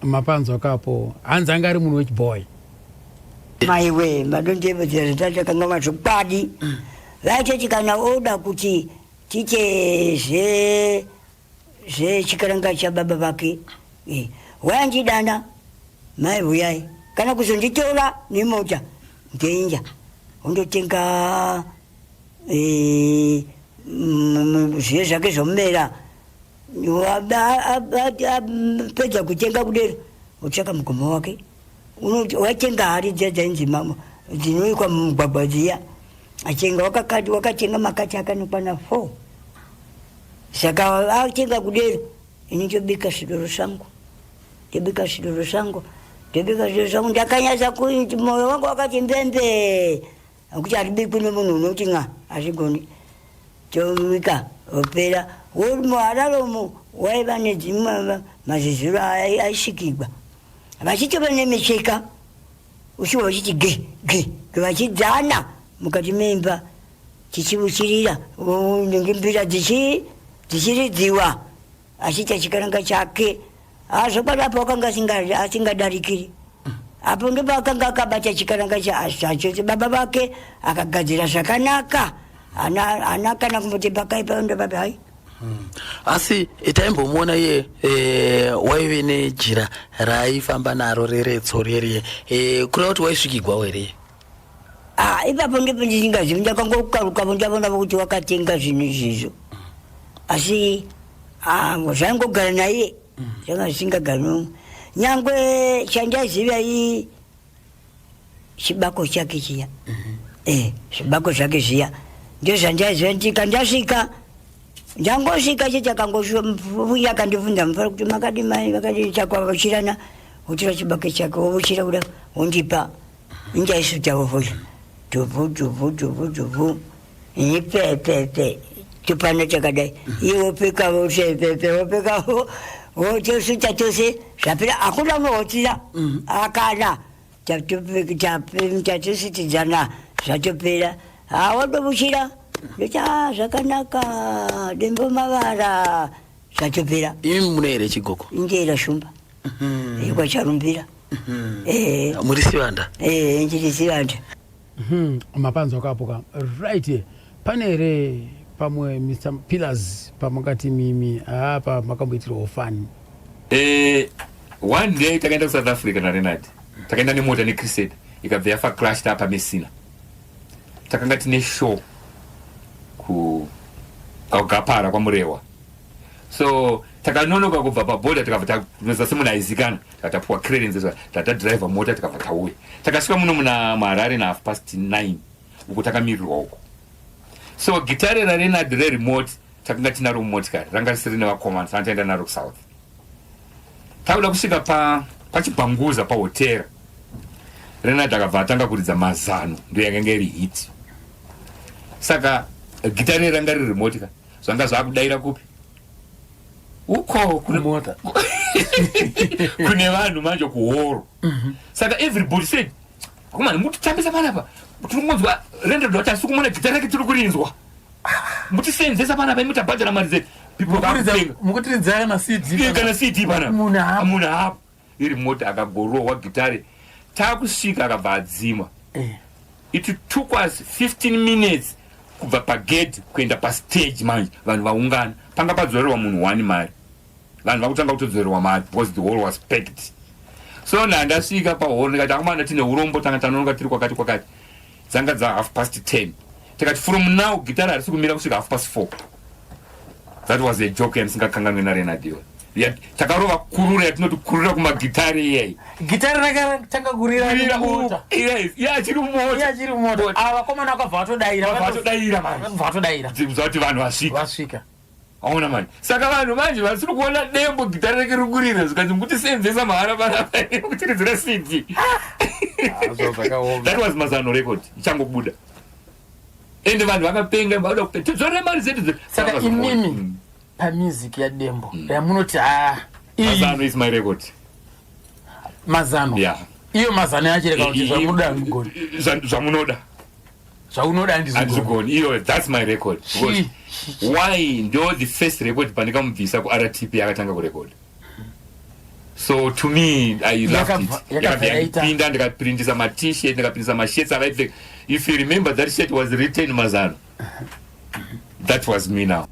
Mapanzwa kapo hanzi anga ari munhu wechiboy maiwe madondevedzera zvatakakanganwa zvokwadi vaitoti kana oda kuti tiite zve zvechikaranga chababa vake eh, wayandidana mai huyai kana kuzonditora nemota ndeinja ondotenga eh, zviye zvake zvomumera apedza kutenga kudero otsvaka mukoma wake waitenga hari dziya dzainzi dzinoikwa mumugwagwa dziya achenga wakatenga makati akanokwana 4 saka atenga kudero Ini ndobika zvidoro zvangu, ndobika zvidoro zvangu, ndobika zvidoro zvangu. Ndakanyatsa kuti moyo wangu wakati mbembe, nokuti haribikwi nemunhu unoti nga hazvigoni. Tobika opera muHarare umu waiva nedzimwe mazizuro aisvikigwa vachitova nemicheka uchiwa vachiti ge ge ge vachidzana mukati meimba chichiuchirira nenge mbira dzichiridziwa achiita chikaranga chake. Zvokwadi apo wakanga asingadarikiri apo ndopaakanga akabata chikaranga chacho. Baba vake akagadzira zvakanaka, ana kana kumboti pakaipa ndopapi hai. Asi taimbomuona iye waive nejira raaifamba naro reretso reriye, kureva kuti waisvikigwawo here? Ah, ipapo ndipo ndisingazivi. Ndakangokarukapo ndavona kuti wakatenga zvinhu izvizvo, asi zvaingogara naiye, zvanga zvisingagari nomwe. Nyangwe chandaziva i chibako chake chiya, zvibako zvake zviya ndozvandaiziva. Ndika ndasvika, ndangosvika chete, akangouya akandibvunza mufaro kuti makadi mai vakadi chakwavachirana, wotora chibako chake wovuchira kuda wondipa. Injaisuta vovoya dhubhu dhubhu dhubhu dhubhu, ini pepepe tupano chakadai, iye wopfeka wopepepe wopfeka wotosuta tose. Zvapera, hakuna unohotira akana tatosutidzana, zvatopera. Ha, wadovuchira ndoti a zvakanaka Dembo mavara, zvatopera. Imi mune here chigoko? Injeera Shumba ikwacharumbira. Muri Sivanda? Ndiri Sivanda. Mapanzwa kapo ka. Right, pane here pamwe, Mr Pillars, pamukati mimi apa makamboitirwawo fani? One day takaenda kuSouth Africa naLenard. Takaenda nemota neCrested, ikabva yafa crash tapa Messina. Takanga tine show ku kagapara kwaMurewa, so takanonoka kubva pabhodha, tikabva tanoza semunhu aizikana, tikatapuwa clearance, tatadhiraivha mota, tikabva tauya. Takasvika muno muna muHarare na 9:30 uko takamirirwa uko. So gitare raLenard reremote takanga tinaro mumotikari, ranga risiri nevakomana, saka taenda naro kuSouth. Takuda kusvika pa pachibhanguza pahotera, Renard akabva atanga kuridza Mazano, ndo yakanga iri hit. Saka gitare ranga riri remote ka, zvanga zvakudaira kupi uko kune mota kune vanhu manje kuhoro. Saka everybody said, "Akomana, mutitambisa panapa, tiri kungonzwa Renard wacho asi kumona gitare rake tiri kurinzwa, mutisenzesa panapa, imi tabhadhara mari dzedu." People vakutenga. Mukutiridza kana CD? Kana CD pana. Munhu hapo. Munhu hapo, iri mota akagorohwa gitare. Takusvika akabva adzima. It took us 15 minutes kubva pagate kuenda pastage. Manje vanhu vaungana, panga padzorerwa munhu one mari, vanhu vakutanga kutodzorerwa mari because the hall was packed. So ndandasvika pahall ndikati, "Akomana, tine urombo, tanga tanonoka, tiri kwakati kwakati." Dzanga dza 10:30. Tikati, "From now gitara harisi kumira kusvika 4:30." That was a joke yandisingakanganwe naLenard iyoyo. Takarova kurura yatinoti kurura kumagitare iyai. Gitare rakatanga kurira Kurira mumota. Iye achiri mumota. Iye achiri mumota. Ava vakomana vakabva vatodaira. Vakabva vatodaira manje. Vakabva vatodaira. Ziva kuti vanhu vasvika. Vasvika. Aona manje, saka vanhu manje vasiri kuona Dembo gitare rake riri kurira, zvikanzi mukutisenzesa mahara panapa kutiridzira CD. That was Mazano record ichangobuda, ende vanhu vakapenga, vauda kupe tidzorere mari dzedu. Saka imimi pamusic yaDembo yamunoti ha iyi Mazano is my record. Mazano? Yeah. Iyo Mazano yachireka kuti zvamunoda handizvigoni. Zvamunoda. Zvaunoda handizvigoni. Handizvigoni iyo, that's my record. Because why? Ndo the first record pandikamubvisa kuRTP akatanga kurekoda. So to me, I loved it. Yakabva yaita- Yakabva ndikaprintisa maT-shirt, ndikaprintisa mashirts avaipfeka. If you remember, that shirt was written Mazano. That was me now.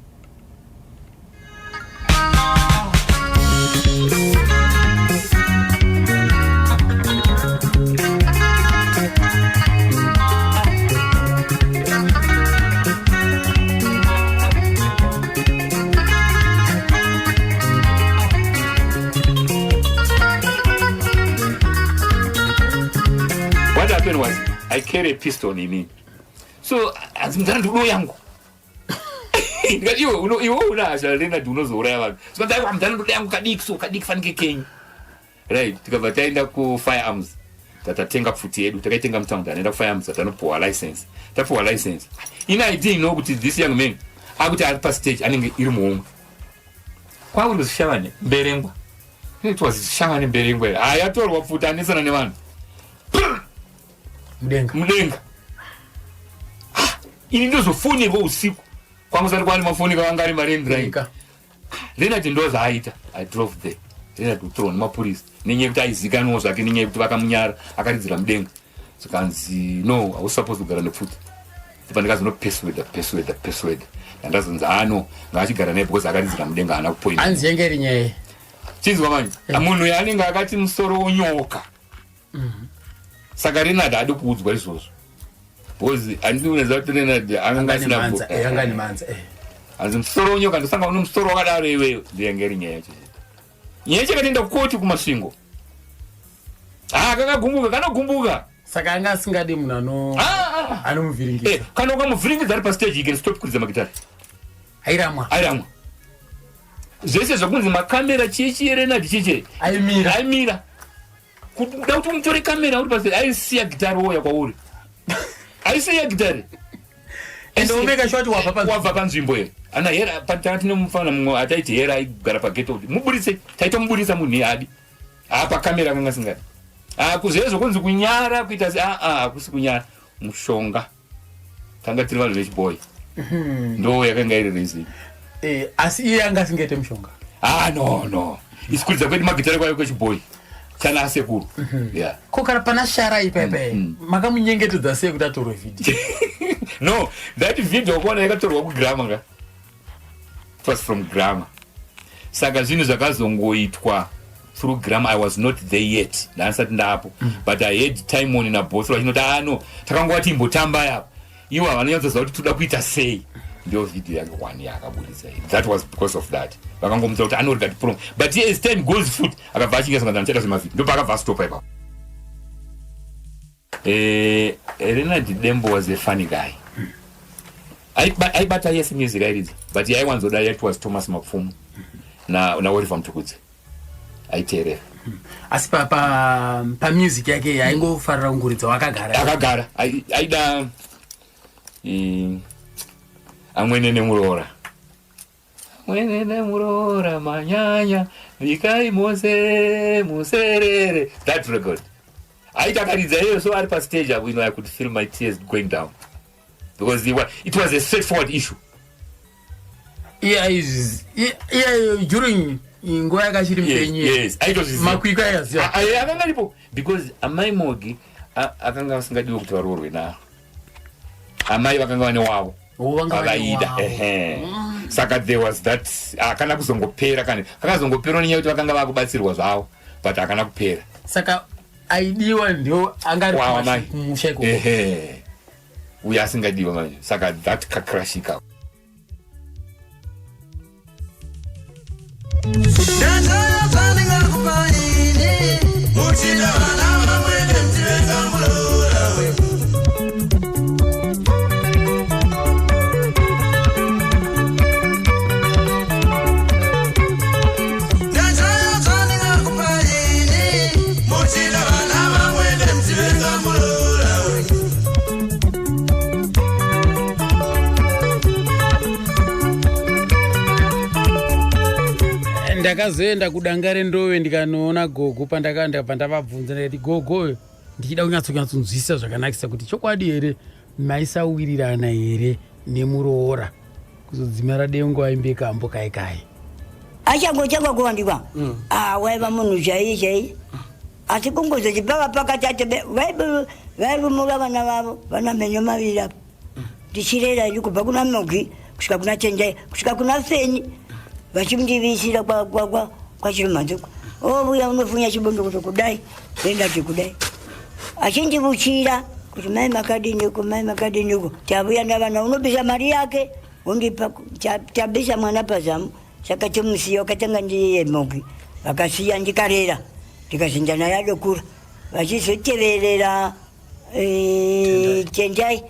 What happened was I carry a pistol in me. So hanzi, "Mudhara, ndikudo yangu." Ndikati iwe iwe una hasha Leonard unozouraya vanhu. Zvikanzi aiwa mudhara ndoda yangu kadiki so kadiki fanike kenyu. Right, tikabva taenda kufirearms tatatenga pfuti yedu takaitenga mutaundi anoenda kufirearms tatanopuwa license tapuwa license ini i didn't know kuti this young man akuti ari pastage anenge iri muhomwe kwakuri kuzishavane mberengwa it was shavane mberengwa hayatorwa pfuti anesana nevanhu mudenga mudenga ah, ini ndozofonirwa usiku kwangu sati kwani mafoni kavanga ari marendrai Leonard ndo zvaaita i drove there Leonard kutorwa nemapurisa nenyaya yekuti aizikanwawo zvake nenyaya yekuti vakamunyara akaridzira mudenga zvikanzi no hausi supposed kugara nepfuti ndipo ndikazonopersuada persuada persuada ndandazonzi ano ah, ngaachigara naye because akaridzira mudenga haana kupointa hanzi yenge iri nyaya chinzwa manje eh. munhu yaanenge akati musoro wonyoka mhm. saka Leonard haadi kuudzwa izvozvo because handiti unoziva kuti Leonard anga asina eh, eh. hanzi musoro wenyoka ndosanga une musoro wakadaro iwewe ndiyenge iri nyaya yacho nyaya yacho yakatoenda kukoti kumasvingo ah kakagumbuka kanogumbuka saka anga asingadi munhu ano ah, ah. anomuvhiringidza eh, kana ukamuvhiringidza ari pastage you can stop kuridza magitari airamwa airamwa zvese zvekunzi makamera chii chii Leonard chii chii aimira aimira kuda kuti umutore kamera uri pasi aisiya gitari wouya kwauri aisiya gitari ende omeka sure kuti wabva wabva panzvimbo here ana hera patanga tine mufana mumwe ataiti hera aigara pageto kuti muburitse taitomuburitsa munhu iye adi apa kamera akanga asingadi akuzvezvo kunzi kunyara kuita se aa hakusi kunyara mushonga tanga tiri vanhu vechibhoyi mhm. ndo yakanga iri reason eh, asi iye anga asingaite mushonga ah no no isikuridza kwedu magitare kwayo kwechibhoyi chana asekuru mhm. yeah ko kana pana shara ipaipa mm, mm. makamunyengetedza sei kuti atorwe video no that video kuona yakatorwa kugrama ka it was from grammar saka zvinhu zvakazongoitwa through grammar i was not there yet ndanisati ndaapo mm. but i had timon naboth vachinoti ano ah, takangova timbotamba yapa ivo havanonyatsoziva kuti toda kuita sei ndio video yake one yaakaburitsa that was because of that vakangomutsa kuti anorega ti but as time goes foot akabva achinge sanga ndichada zvemavhidhio ndopaakabva astopa ipapo Eh, Leonard Dembo was a funny guy. Aibata yes music airidza but yaiwanzoda yet was Thomas Mapfumo na na Oliver Mtukudzi. Aiteerera. Asi pa pa pa music yake yaingofarira kungoridza wakagara. Akagara. Aida eh, amwene nemuroora. Mwene nemuroora manyanya bikai mose muserere that record aiti akaridza iyoyo so ari pastage apo you know, i could feel my tears going down because it was, it was a straightforward issue iye iye during nguva yakachiri mupenyu yes aitozviziva makwikwi aiyaziva akanga aripo because amai mogi akanga asingadiwe kuti varoorwe navo amai vakanga vane wavo vavaida mm. saka there was that hakana kuzongopera kani kakazongoperwa nenyaya yekuti vakanga vakubatsirwa zvavo but hakana kupera saka aidiwa ndio anga ari kumusha ikoko uyo asingadiwa manje saka that kakrashika ndakazoenda kudanga rendove ndikanoona gogo pandakandabva ndavabvunza ndikati gogo ndichida kunyatsonyatsonzwisisa zvakanakisa kuti chokwadi here maisawirirana here nemuroora kuzodzimara dengo aimbe kambo kai kai achangotanga kuwanikwa mm. ah, waiva munhu chaiye chaiye asi kungozoti pava pakati ati vairumura vana vavo vana mhenyo maviri apo ndichirera ini kubva kuna mogi kusvika kuna tendai kusvika kuna feni vachimdivisira kwachirumanzuko ovuya oh, unofunya chibondo kuti kudai ndendati kudai achindivuchira kuti mai makadiniko mai makadiniko tavuya navana unobisa mari yake wondipa tabisa mwana pazamu saka tomusiya wakatanga ndiye mogi vakasiya ndikarera ndikazinda naye adokura vachizoteverera eh, tendai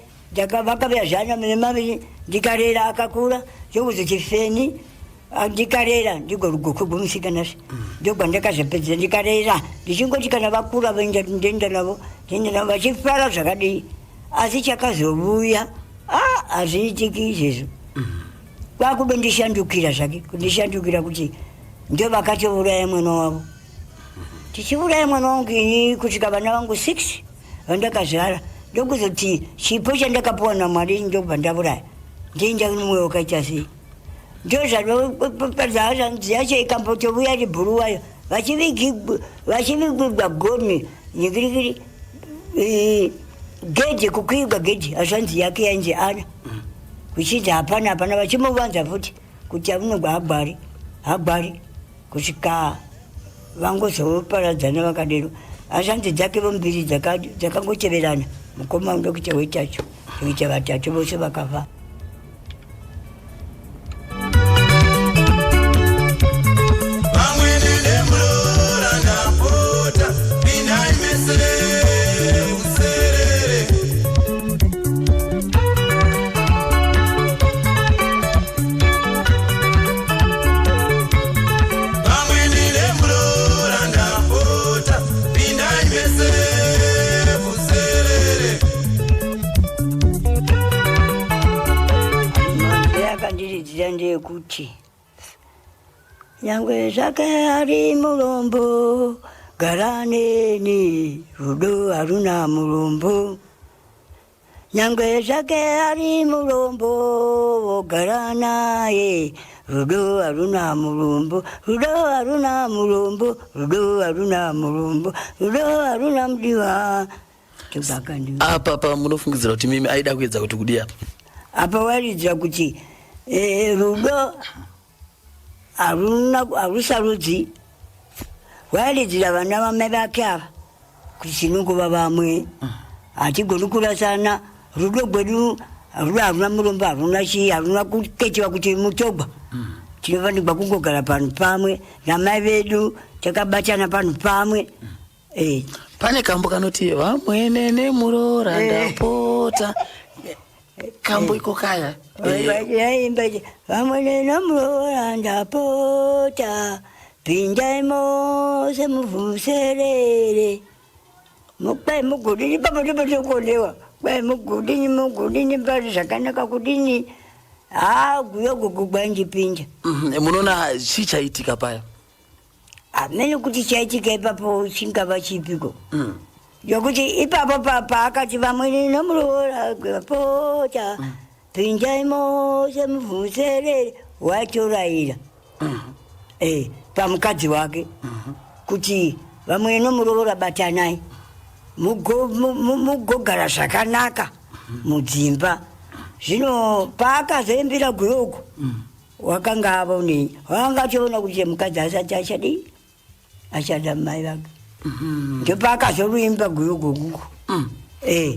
vakavya zvana mune maviri Ndikarera akakura, ndokuzoti Feni, ndikarera ndigo rugoko rwemusikanazve, ndogwandakazopedzera ndikarera ndichingoti kana vakura voenda, ndoenda navo, ndoenda navo vachifara zvakadii. Asi chakazovuya, hazviitiki izvezvo, kwakudondishandukira zvake, kundishandukira kuti ndo vakatouraya mwana wavo. Tichiuraya mwana wangu ini kusvika vana vangu 6 vandakazvara, ndokuzoti chipo chandakapiwa naMwari ndobva ndauraya. Ndoenda mumwe wakaita sei, ndozvanopadzaazvanzi yacho ikambotovuya ribhuruwayo, vachivigirwa goni nyikirikiri gedhi, kukwirwa gedhi, hazvanzi yake yainzi Ana, kuchinzi hapana, hapana, vachimuvanza futi kuti aunogwa hagwari, hagwari, kusvika vangozoparadzana vakadero. Hazvanzi dzake vombiri dzakangoteverana, mukoma ndokuita wetacho, kuita vatatu vose vakafa. Vamwene nemurora, ndapota, pindai mese muserere. Vamwene nemurora, ndapota, pindai mese muserere. Manzwi akandiridzira ndeyekuti nyangwe zvake ari murombo, gara neni, rudo haruna murombo. Nyangwe zvake ari murombo, gara naye, rudo haruna murombo, rudo haruna murombo, rudo haruna murombo, rudo haruna mudiwa. Tobakandi Apa pamunofungidzira kuti mimi aida kuedza kuti kudii apa? Apa waridzira kuti rudo haruna, harusarudzi. Waridzira vana vamai vake ava kuti tinongova vamwe, hatigoni kurasana. Rudo gwedu, rudo haruna murombo, haruna chii, haruna kuketiwa kuti mutogwa. Tinofanirwa kungogara panhu pamwe namai vedu, takabatana panhu pamwe. Pane kambo kanoti vamwene nemurora ndapota, kambo iko kaya. Yaimba vamwene nomuroora ndapota, pindai mose muvhuserere, mukwai mugudini papo ndipo tikuonewa, kwai mugudini, mugudini pari zvakanaka kudini, ha, guyo gugu gwanjipinda. Munoona chii chaitika paya? Hamene kuti chaitika ipapo chingava chipiko, yokuti ipapo paakati vamwene nomuroora pota, pindai mose muvhuserere, waitorayira pamukadzi wake kuti vamwene nomuroora batanai, mugogara zvakanaka mudzimba. Zvino paakazoimbira guyo uku, wakanga avonei? Wakanga achiona kuti mukadzi asati achadii, achada mai vake. Ndopaakazoruimba guyo goguku.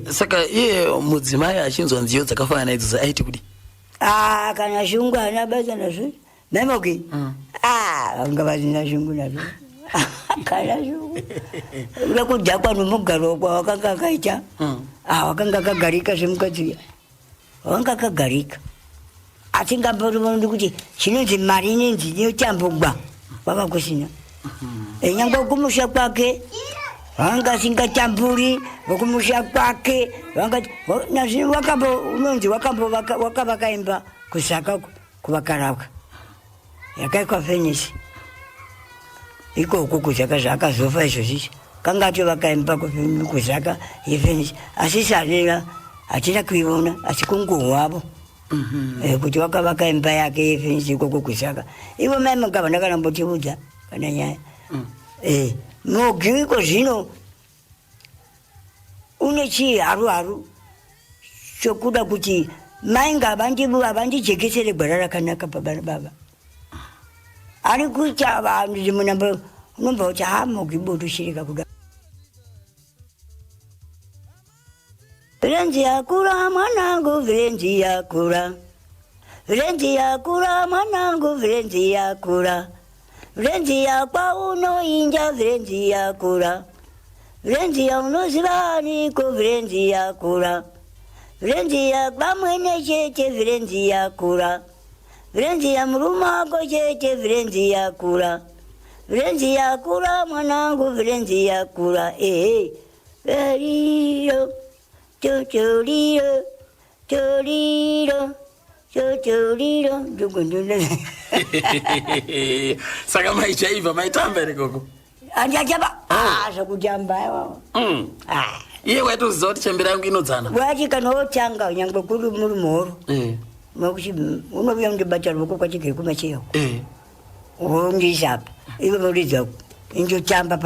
Saka iye mudzimai achinzwa nziyo dzakafanana idzodzo aiti kudi? Ah, kana shungu haana basa nazvo memoki. Ah, vanga vasina shungu nazvo, kana shungu. Uda kudhakwa nomugaro kwawakanga akaita. Ah, wakanga akagarika zvemukadzi uya, wakanga akagarika, asingamborivondi kuti chinonzi mari inenzi inotambugwa, kwanga kusina. Nyangwe kumusha kwake vanga asingatamburi, vokumusha kwake vanga nazvino wakambo unonzi wakambo wakavakaimba kusaka kuvakarapwa yakaikwa fenisi ikoko kuzaka. Zvaakazofa izvozvizvi, kanga atovakaimba kuzaka yefenisi, asi sarira hatina kuiona, asi kungohwavo kuti wakavaka imba yake yefenisi ikoko kuzaka. Ivo mai mugavana kana mbotiudza kana nyaya. Mogi iko zvino une chiharu haru chokuda kuti mai ngavandijekesere gwara rakanaka baba nababa ari kuita vanhu munamba unobva kuti ha, mogi botoshirika kuda. Virenzi yakura mwanangu, virenzi yakura, virenzi yakura mwanangu, virenzi yakura, virenzi yakwaunoinja, virenzi yakura, virenzi yaunoziva ariko, virenzi yakura. Virenziya vamwene chete Virenziya kura. Virenziya murume wako chete Virenziya kura. Virenziya kura mwanangu Virenziya kura ehe. Veriro totoriro toriro totoriro ndugundunda. Saka maichaivha maitamba here gogo? Andachaba ah zvekutamba iwawo. Ah. Iye waitoziva kuti chembere yangu inodzana. Wati kana wotanga nyangwe kuri muri muhoro. Nokuti unouya undibata ruoko kwachigere kumacheya uko. Wondiisa apa. Iwe voridza ndotamba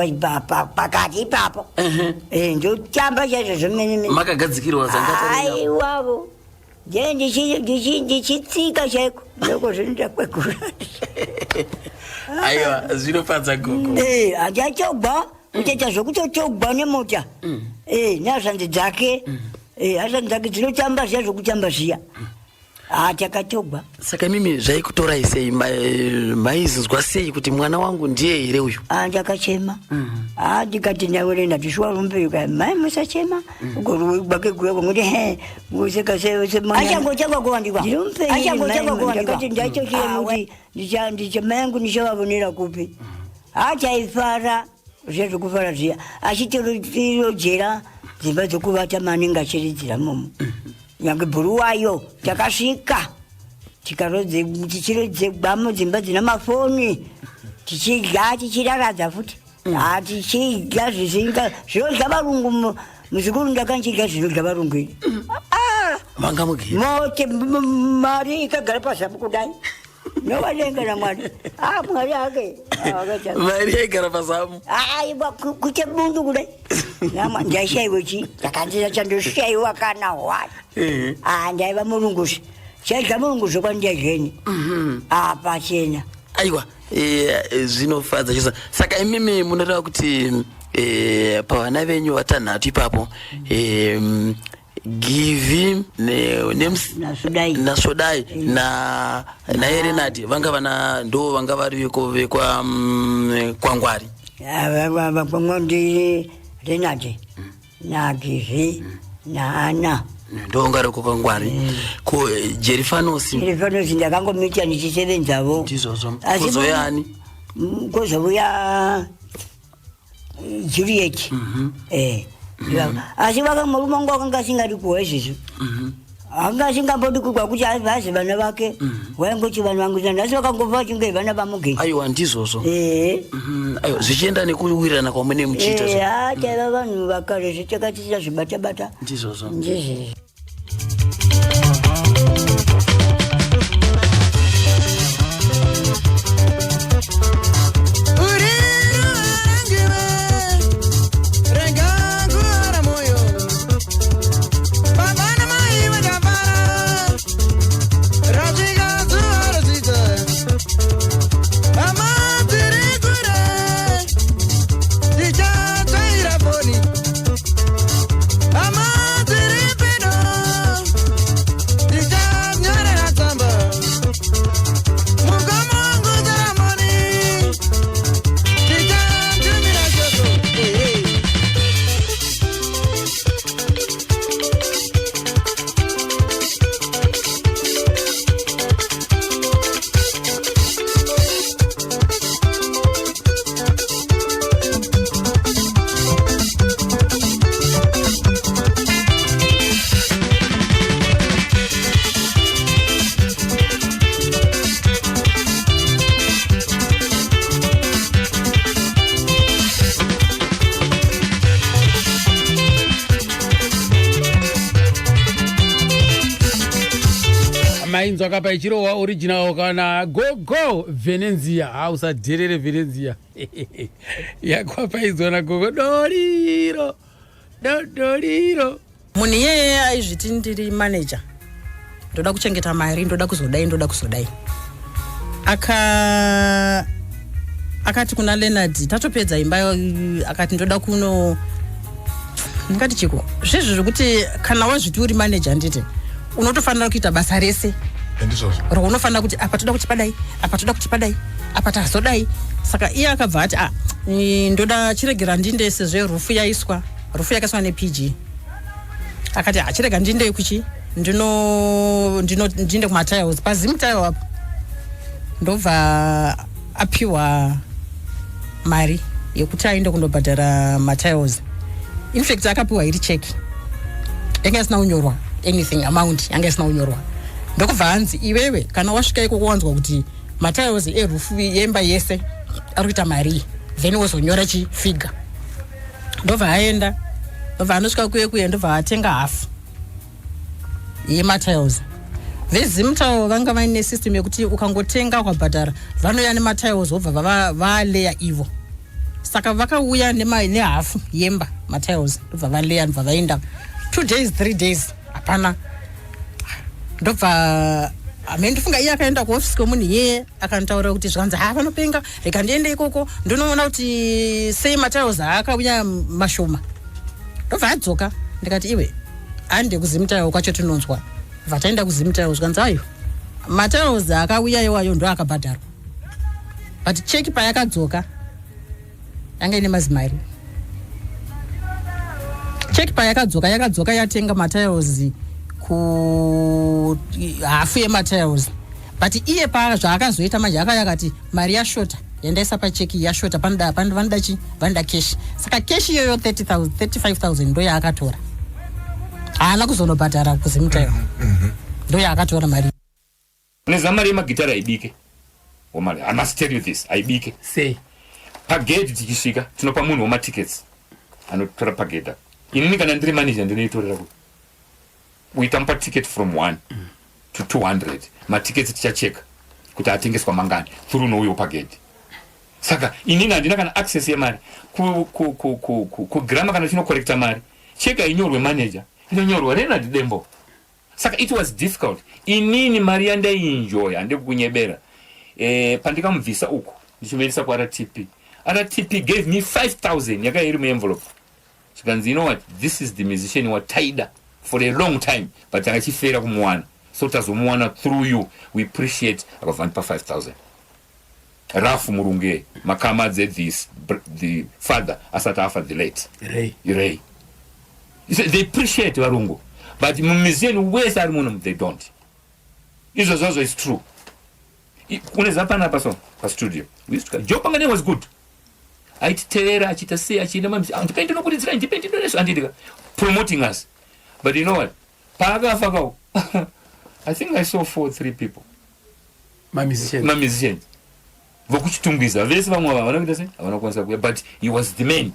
pakati ipapo. Eh ndotamba chaizvo zvemene mene. Makagadzikirwa zangata. Aiwavo. Ndiye ndichitsika chaiko. Ndoko zvinoita kwegura. Aiwa zvinofadza gogo. Eh hachachogwa kutoita zvekutotogwa nemota. Eh nehazvanzi dzake. Eh hazvanzi dzake dzinotamba zviya zvekutamba zviya. Ah takatogwa. Saka imimi zvaikutorai sei maizinzwa sei kuti mwana wangu ndiye here uyu? Ah ndakachema. Ah ndikati nawe ndati shuwa rumbe mai musachema. Gwake guya kungoti he museka se se mwana. Achangotanga kuwandikwa. Achangotanga kuwandikwa. Ndakati ndachochema kuti ndicha ndicha mai yangu ndichavavonera kupi. Achaifara zviya zvekufara zviya achitorojera dzimba dzokuvata maanenge achiridzira momo. Nyange bhuruwayo takasvika tikarodze tichirodzegwamo dzimba dzina mafoni tichidya tichiraradza futi. Ha tichidya zvisinga zvinodya varungu muzukuru ndakanchidya zvinodya varungu ini. Manga mugere. Mote mari ikagara pazamu kudai. Nowadenga naMwari. Ah Mwari ake. Mari yaigara pazamu. Aiwa kuite bundu kudai. Nama ndaishaiwa chii? Ndakanzi chandoshayiwa kana hwani. Ah ndaiva murungusi. Chaidya murungusi kwandiyadyeni. Ah pachena. Aiwa zvinofadza chose. Saka imimi munoreva kuti pavana venyu vatanhatu ipapo Givi naSvodai naErenadi vanga vana ndo vanga vari vekwa kwaNgwari. Ndi Renadi naGivi naAna ndo vanga vari kwaNgwari. Ko Jerifanosi? Jerifanosi ndakangomuita ndichisevenzavo. Ndizvozvo. Kozouya ani? Kozouya Juliet. Asi vaka murume wangu akanga asingadi kuwa izvizvi. Anga asingambodi kugwa kuti vazi vana vake. Waingoti vanhu vangu nhasi vakangofa vachinge vana vamugeni. Aiwa ndizvozvo. Aiwa zvichienda nekuwirirana kwamune muchiita. Ha taiva vanhu vakare zvitakatisa zvibata bata. Ndizvozvo. Ndizvozvo. Mainzwa kapa ichirohwa original kana gogo Venenzia. Ha usadherere Venenzia. Yakwapaidzwa nagogo doriro dodoriro. Munhu iyeye aizviti ndiri manager, ndoda kuchengeta mari, ndoda kuzodai, ndoda kuzodai. Akati kuna Leonard, tatopedza imba, akati ndoda kuno, ndingati chiko zvezvo zvekuti kana wazviti uri manager nditi unotofanira kuita basa rese. Ndizvozvo. Raunofanira kuti apa toda kuti padai, apa toda kuti padai, apa tazodai. Saka iye akabva ati ndoda chiregera ndinde sezvo rufu yaiswa, rufu yakaiswa nePG. Akati achirega ndinde kuchi ndino ndino ndinde kumatiles pazimtile apo. Ndobva apiwa mari yekuti aende kundobhadhara matiles. Infact akapiwa iri cheki yanga isina kunyorwa anything, amount yanga isina kunyorwa. Ndokubva hanzi iwewe kana wasvika ikoko wanzwa kuti matiles erufu yemba yese ari kuita mari, then wozonyora chifiga. Ndobva aenda, ndobva anosvika kuye kuye, ndobva atenga hafu yematiles. VeZimtile vanga vaine system yekuti ukangotenga ukabhadhara vanouya nematiles vobva valeya ivo. Saka vakauya nehafu yemba matiles, ndobva valeya, ndobva vaenda. 2 days, 3 days, hapana. Ndobva hame ndifunga iye akaenda kuofisi kwemunhu iyeye akantaura kuti zvanzi ha vanopenga, rega ndiende ikoko ndinoona kuti sei matiles aakauya mashoma. Ndobva adzoka, ndikati iwe hande kuZimtile kwacho tinonzwa. Bva taenda kuZimtile, zvikanzi ayo matiles akauya iwayo ndo akabhadharwa, but cheki payakadzoka yanga ine mazimari. Cheki payakadzoka yakadzoka yatenga matiles ku hafu yematiles, but iye pa zvaakazoita manje akauya akati mari yashota yandaisa pacheki yashota, panoda vanoda chi vanoda cash. Saka cash iyoyo 30,000, 35,000 ndo yaakatora. Haana kuzonobhadhara kuZimtile, ndo yaakatora mari. Unoziva mari yemagitari haibike, Omari. I must tell you this, haibike. Sei? Pagedhi tichisvika tinopa munhu wematickets anotora pagedhi apa. Inini kana ndiri manager ndinoitorera kuti uitamupa ticket from 1 to 200. Matickets tichacheka kuti atengeswa mangani through nouyo pagedhi. Saka inini handina kana access yemari kugrama. Kana chinocollecta mari, cheka inyorwe manager, inonyorwa Leonard Dembo. Saka it was difficult. Inini mari yandaienjoy, handikukunyebera, pandikamubvisa uku ndichimuendesa kuRTP, RTP gave me 5000 yakanga iri muenvelope. Zvikanzi, "You know what, this is the musician wataida for a long time, but takachifera kumuwana, so tazomuwana through you, we appreciate." Akabva ndipa 5000. Rafu murunge makama dzethis the father asati afa, the late Ray. Ray. You see, they appreciate varungu, but mumusician wese ari muno they don't. Izvo zvazvo is true. Unoziva panapa so pastudio we used to Joe Pangane was good, aititevera achiita sei, achienda ndipe ndinokuridzira, ndipe ndinoreso, andidika promoting us. But you know what, paakafa kawo I think I saw four three people. Mamusicians. Mamusicians vokuchitungwiza vese, vamwe ava havana kuita sei, havana kukwanisa kuuya, but he was the man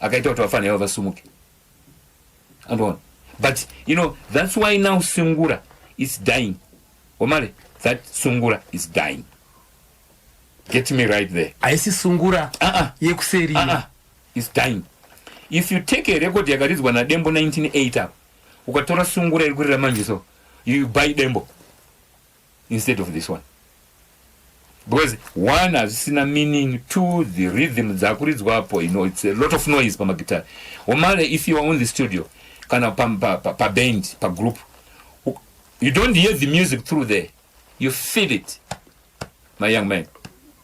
akaita kuti vafana iva vasumuke, andoona. But you know, that's why now sungura is dying, Omari. That sungura is dying, get me right there. Haisi sungura yekuseri. Is dying. If you take a record yakaridzwa naDembo 1980 apa, ukatora sungura iri kurira manje, so you buy Dembo instead of this one, because one, hazvisina meaning; two, the rhythm dzakuridzwapo, it's a lot of noise pamagitari. Omare, if you are on the studio kana paband, pa pagroup, you don't hear the music through there, you feel it, my young man.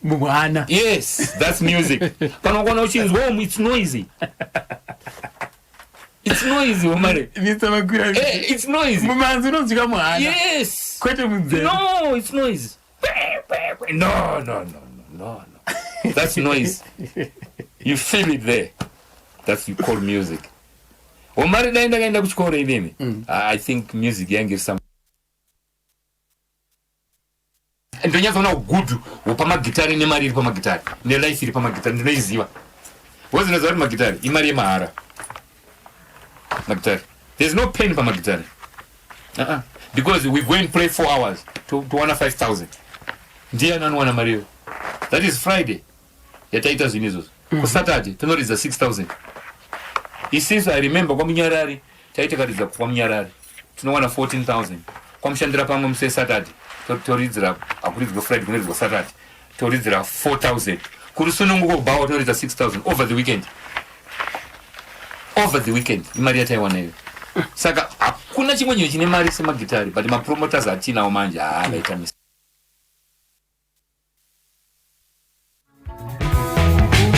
Mumwana. Yes, that's music. Kana ukona uchinzwa umu, it's noisy, it's noisy, Omare. Mr Makwira. Eh, it's noisy. Mumanzi unonzwika muhana. Yes. Kwete munzeve. No, it's noise. No, no, no, no, no, that's noise. You feel it there. That's you call music, Omari. Dai ndakaenda kuchikoro inini, I think music yange iri some ndonyatsoona ugudu hwepamagitari nemari iri pamagitari nelife iri pamagitari ndinoiziva, because ndinoziva kuti magitari imari yemahara. Magitari, there's no pain pamagitari, because we go and play 4 hours towana 5000. Ndiani anowana mari iyo? That is Friday yataita zvinhu izvozvo. KuSaturday tinoridza 6000 isisu. I remember kwaMunyarari taitikaridza, kwaMunyarari tinowana 14000. Kwamushandira pamwe musi weSaturday toridzira, hakuridzwa Friday, kunoridzwa Saturday, toridzira 4000. Kurusununguko kubhawa toridza 6000 over the weekend. Over the weekend imari yataiwana iyo. Saka hakuna chimwe chinhu chine mari semagitari, but mapromoters atinawo manje haavaita mis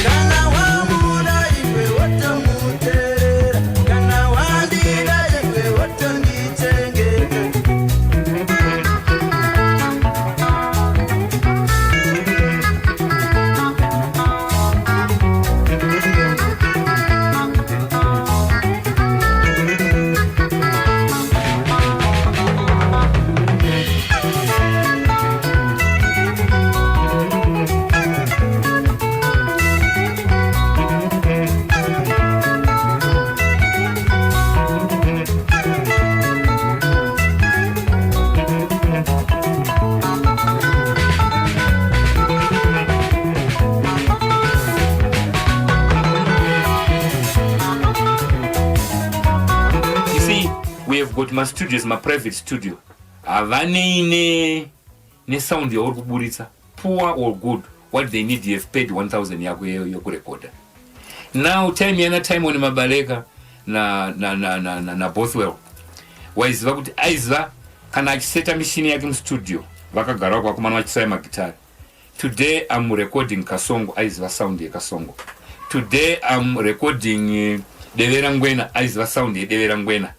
Kana wamuda iwe wotomuterera, kana wandida iwe. We have got mastudios, maprivate studio, havanei nesound yauri kuburitsa, poor or good. What they need, you have paid 1000 yako yekurekodha. Now time yana Timon Mabaleka na Bothwell, waiziva kuti aiziva kana achiseta mishini yake mustudio, vakagara kwakomana vachisaya magitari. Today I'm recording Kasongo, aiziva sound yekasongo. Today I'm recording Devera Ngwena, aiziva sound yeDevera Ngwena.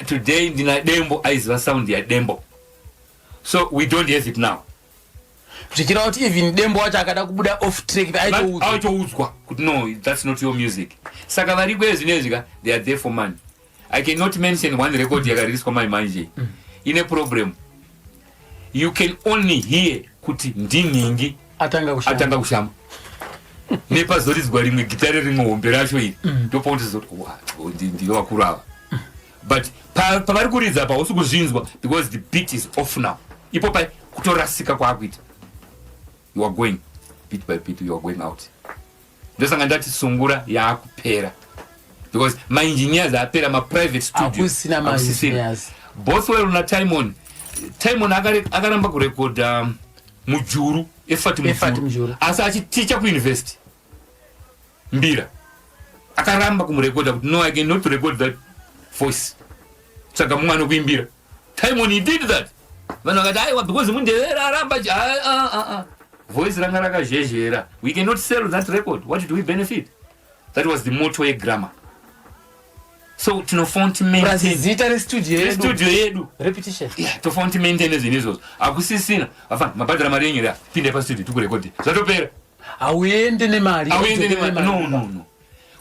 Today ndina Dembo, aiziva sound yaDembo. So we don't have it now. Zvichireva kuti even Dembo wacho akada kubuda off track, aitoudzwa. Aitoudzwa kuti no, that's not your music. Saka variko ezvinezvi ka, they are there for money. I cannot mention one record yakaririswa mai manje ine problem. You can only hear kuti ndinhingi atanga kushama. Atanga kushama nepazoridzwa rimwe gitare rimwe hombe racho iri, ndopaunotozoti ndiyo vakuru ava. But pavari kuridza pa hausi kuzvinzwa because the beat is off now. Ipo pai kutorasika kwaakuita, you are going bit by bit, you are going out. Ndosanga ndati sungura yaakupera because maengineers apera, maprivate studio. Hakusina Hakusisina. ma-engineers. Bothwell naTimon, Timon akaramba kurekodha Mujuru, Efati. Efati. Mujuru. Mujuru. Asi achiticha kuuniversity mbira, akaramba kumurekodha kuti no, I cannot record that voice, tsvaga mumwe anokuimbira. Timon, he did that. Vanhu vakati aiwa, because mundevera aramba ah, ah, ah. Voice ranga rakazhezhera. We cannot sell that record. What do we benefit? That was the motto yegramma. So tinofanira kuti Plus maintain zita restudio yedu. Restudio yedu. Repetition. Yeah, tofanira kuti maintain zvinhu izvozvo. Hakusisina vafana mabhadhara mari yenyu rea, pindai pastudio tikurekodhi, zvatopera. Hauende nemari. Auende Udzokere. nemari. No, no, no.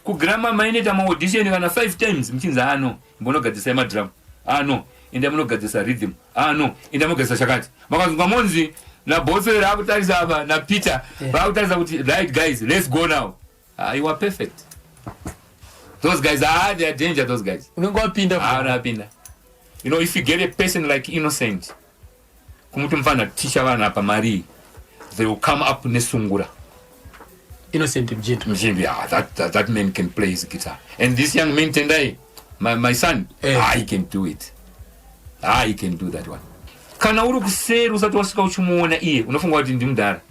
Kugramma mainoita maaudition kana 5 times, muchinzi ano mbonogadzisai madrum, ano enda munogadzisa rhythm, ano enda munogadzisa chakati. Makazonga monzi naBotswera akutarisa apa, naPeter vakutarisa kuti right guys, let's go now. Ah, you are perfect. Those guys, ah, they are danger, those guys. Unenge wapinda. Ah, unapinda. You know, if you get a person like Innocent, kumuti mufana ticha vanhu apa mari, they will come up nesungura. Innocent Mjindu. Mjindu, yeah, that man can play his guitar. And this young man Tendai, my son, ah, he can do it. Ah, he can do that one. Kana uri kuseri usati wasvika uchimuona iye, unofunga kuti ndimudhara,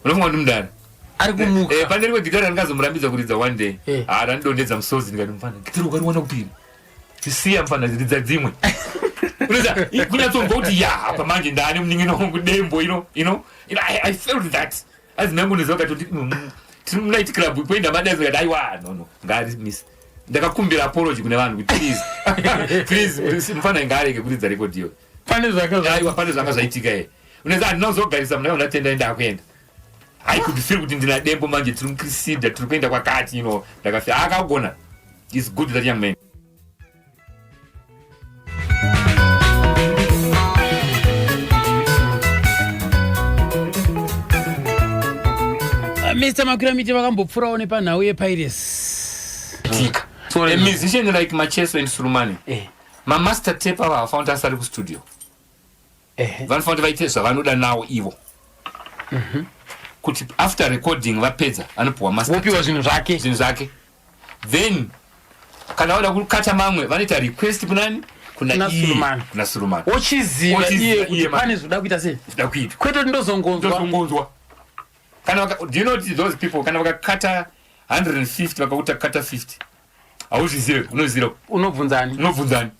unofunga kuti ndimudhara. Ari kumuka. Eh, pane rimwe gitari randingazomurambidza kuridza one day. Ah, randidonhedza musodzi, ndikati mufana, gitari ukariwana kupiri, tisiya mufana, ridza dzimwe. Unoza kunyatsonzwa kuti ya, apa manje ndaane munin'ina wangu Dembo. I felt that azinangu katoti tiri munight club kuenda madance, ndikati aiwa, no, no, ngari miss. Ndakakumbira apology kune vanhu kuti please, please, mufana ngaarege kuridza rekodi iyo. Pane zvaka Aiwa, pane zvanga zvaitika. Ye, unoza handina kuzogarisa munhu ndatenda ndakuenda. I could feel kuti ndina Dembo manje, tiri muCressida, tiri kuenda kwakati. Ndakafi akagona. Is good, that young man. Mr Makwiramiti vakambopfuurawo nepanhau yepiracy. Tika a musician like Macheso and Sulumani, mamaster tape ava havafanira kuti asari kustudio. Vanofanira kuti vaite zvavanoda nawo ivo, kuti after recording vapedza anopiwa master. Vopiwa zvinhu zvake. Zvinhu zvake. Then kana vada kukata mamwe, vanoita request kunani? Kuna Kuna iye, Sulumani. kuna Sulumani. Ochiziva Ochiziva iye kuti iye pane zvoda kuita sei. Zvida kuitwa. Kwete kuti ndozongonzwa. Ndozongonzwa. Kana do you know kuti those people, kana vakakata 150, vakakuta kata 50, hauzvizive, unoziva. Unobvunzani? Unobvunzani?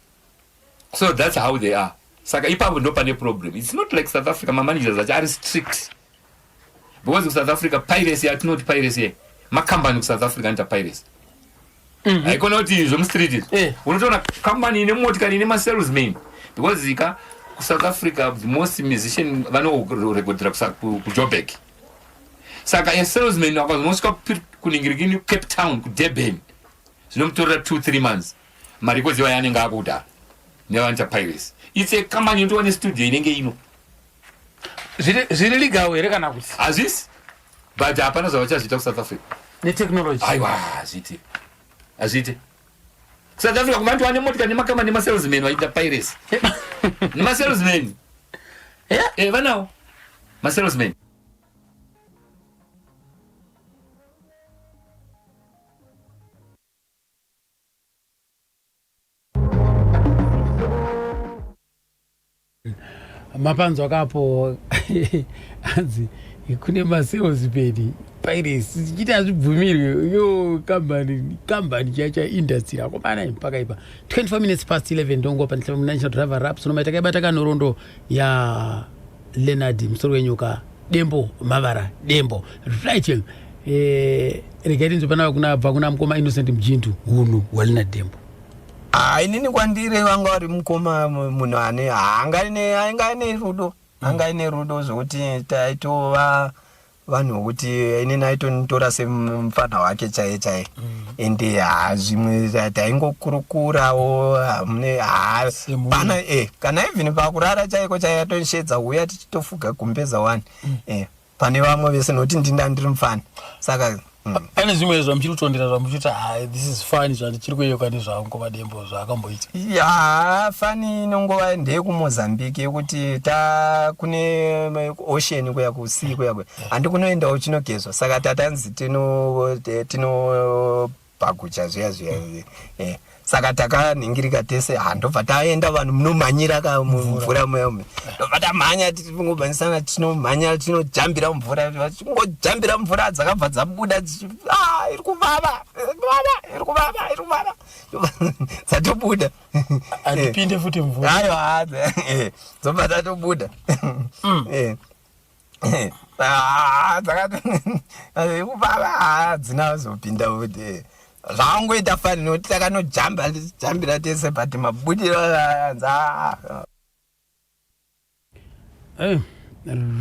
So that's how they are. Saka ipapo ndo pane problem. It's not like South Africa, mamanagers acho ari strict, because kuSouth Africa piracy, yatinoti piracy ye makambani kuSouth Africa anoita piracy. Haikona kuti zvemustreet izvi. Unotoona kambani ine motikari, ine masalesman, because ka kuSouth Africa the most musician vanorekodhera kuJoburg. Saka a salesman akazonosvika kuningirikini, Cape Town, kuDurban, zvinomutorera 2 3 months marekodzi iwayo anenge akudhara nevanoita piracy. It's a company inotowa nestudio inenge ino. Zviri legal here kana kuti? Hazvisi, but hapana zvavachazviita kuSouth Africa. Netechnology. Aiwa, hazviiti, hazviiti. South Africa kuvantu vane motikari nemakambani nemasalesman vachiita piracy, nemasalesman. Vanawo masalesman. Mapanzwa kapo hanzi kune masales peni piracy zvichiti hazvibvumirwe yo kambani kambani chaiyo chaiyo industry akomana mpaka ipa 24 minutes past 11 ndonguva pandihlava munational driver rap sonoma takaibata kanhoroondo ya Leonard musoro wenyoka Dembo mavara Dembo right eh, regai tinzwe panapa kuna bva kuna mukoma Innocent Mjindu hunhu hwaLeonard Dembo. Ah, inini kwandiri vanga vari mukoma munhu ane anga aine ainge aine rudo anga aine rudo zvokuti taitova vanhu vokuti inini aitonitora semufana wake chaiye chaiye ende ha zvimwe taingokurukurawo hamune ha pana eh kana even pakurara chaiko chaiye atonishedza huya tichitofuga gumbeza wani eh pane vamwe vese nokuti ndinda ndiri mufana saka Pane zvimwe zvamuchiri kutondera zvamuchiti ha this is fun zvandichiri kuyeuka nezvangu madembo zvaakamboita? Ya fani inongova ndeyekumozambique yekuti ta kune ocean kuya kusea kuya kuya handi kunoenda uchinogezwa saka tatanzi tino tino bhagucha zviya zviya eh. Saka takanhingirika tese ha ndobva taenda vanhu munomhanyira ka mumvura muya muya ndobva tamhanya tichingomhanyisana tinomhanya tinojambira mumvura tichingojambira mumvura dzakabva dzabuda ah, iri kuvava iri kuvava iri kuvava iri kuvava dzatobuda handipinde futi mvura aiwa eh, dzobva dzatobuda mm. eh. Ah, dzakati kuvava hadzina kuzopinda futi zvaangoita fani nokuti takanojamba jambira tese but mabudiro anza eh,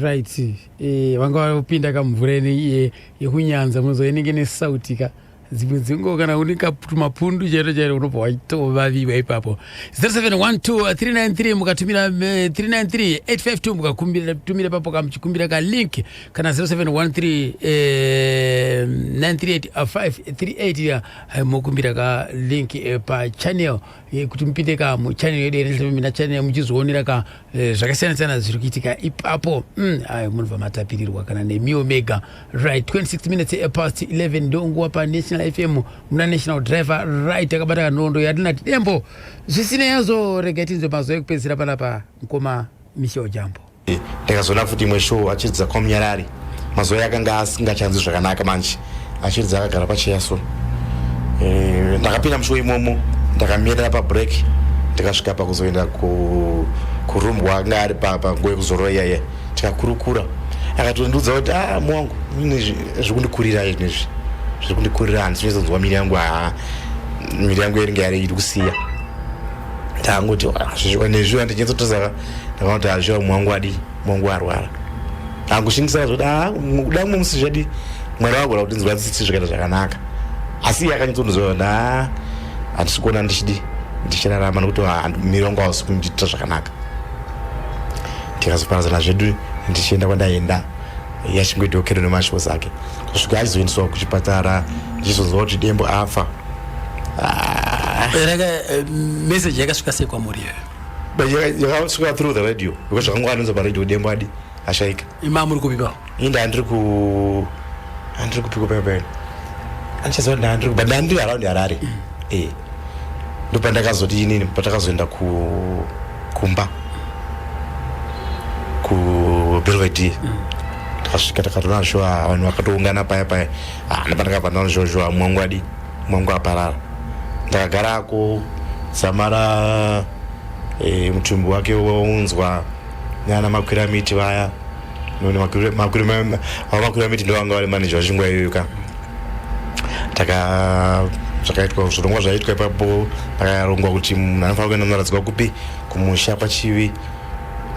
right eh, vanga vapinda kamvura ine yekunyanza munoziva inenge nesauti ka dzimwe dzenguva kana une tumapundu chairo chairo unobva waitovaviwa ipapo 0712393 mukatumira 393 852 mukatumira ipapo kamuchikumbira kalink kana 0713 938 538 mokumbira kalink pachannel kuti mupinde ka muchannel yedu yeNational channel muchizoonera ka zvakasiyana siyana zviri kuitika ipapo. Ayo munobva matapirirwa kana nemiwo mega. Right, 26 minutes past 11 ndonguva paNational FM muna National Driver. Right, takabata kanhondo yatinati Dembo. Zvisina yazvo, regai tinzwe mazuva ekupedzisira panapa mukoma Michel Jambo. Ndakazoona futi imwe show achiridza kwamunyarari mazuva yakanga asingachanzi zvakanaka manje achiridza akagara pacheya so eh, ndakapinda mushow imomo ndakamirira pabreak ndikasvika pakuzoenda kuroom kwaanga ari panguva yekuzorora iyaiya tikakurukura akatondiudza kuti ah muwangu ine zviri kundikurira izvi zviri kundikurira handisi kunyatsokunzwa miri yangu haa miri yangu inenge yari iri kusiya ndangoti ah, nezvi handinyatsotoza ndakaona kuti hazviwa mwangu adi mwangu arwara angushingisa zvoti ah, kuda mumwe musi zvadi mwari vagona kuti nzwa tsitsi zvikaita zvakanaka asi iye akanyatsondiziva kuti ah, handisi kuona ndichidi ndichirarama nekuti ah, miri wangu hausi kundiitira zvakanaka tikazoparadzana zvedu ndichienda kwandaenda yachingoita nemashows ake kusvika achizoendeswa kuchipatara ndichizonzwa kuti Dembo afa. Raka message yakasvika sei kwamuri iyoyo? But yakasvika through the radio because zvakanga anonzwa paradio Dembo adi ashaika. Ima muri kupi papo? Ini ndandiri ku andiri kupiko pepe andichaziva ndandiri but ndandiri around Harare eh ndopandakazoti inini patakazoenda ku kumba ku Belvedere takasvika takatoona shuwa vanhu vakatoungana paya paya. Ah, ndopandakabva ndaona shuwa shuwa mwangu adi mwangu aparara. Ndakagarako samara eh, mutumbi wake waunzwa nana makwiramiti vaya noni makwiramiti ndo vanga vari manager vachinguva iyoyo ka taka zvakaitwa zvirongwa zvaitwa ipapo pakarongwa kuti munhu anofanira kuenda kunoradzikwa kupi kumusha kwachivi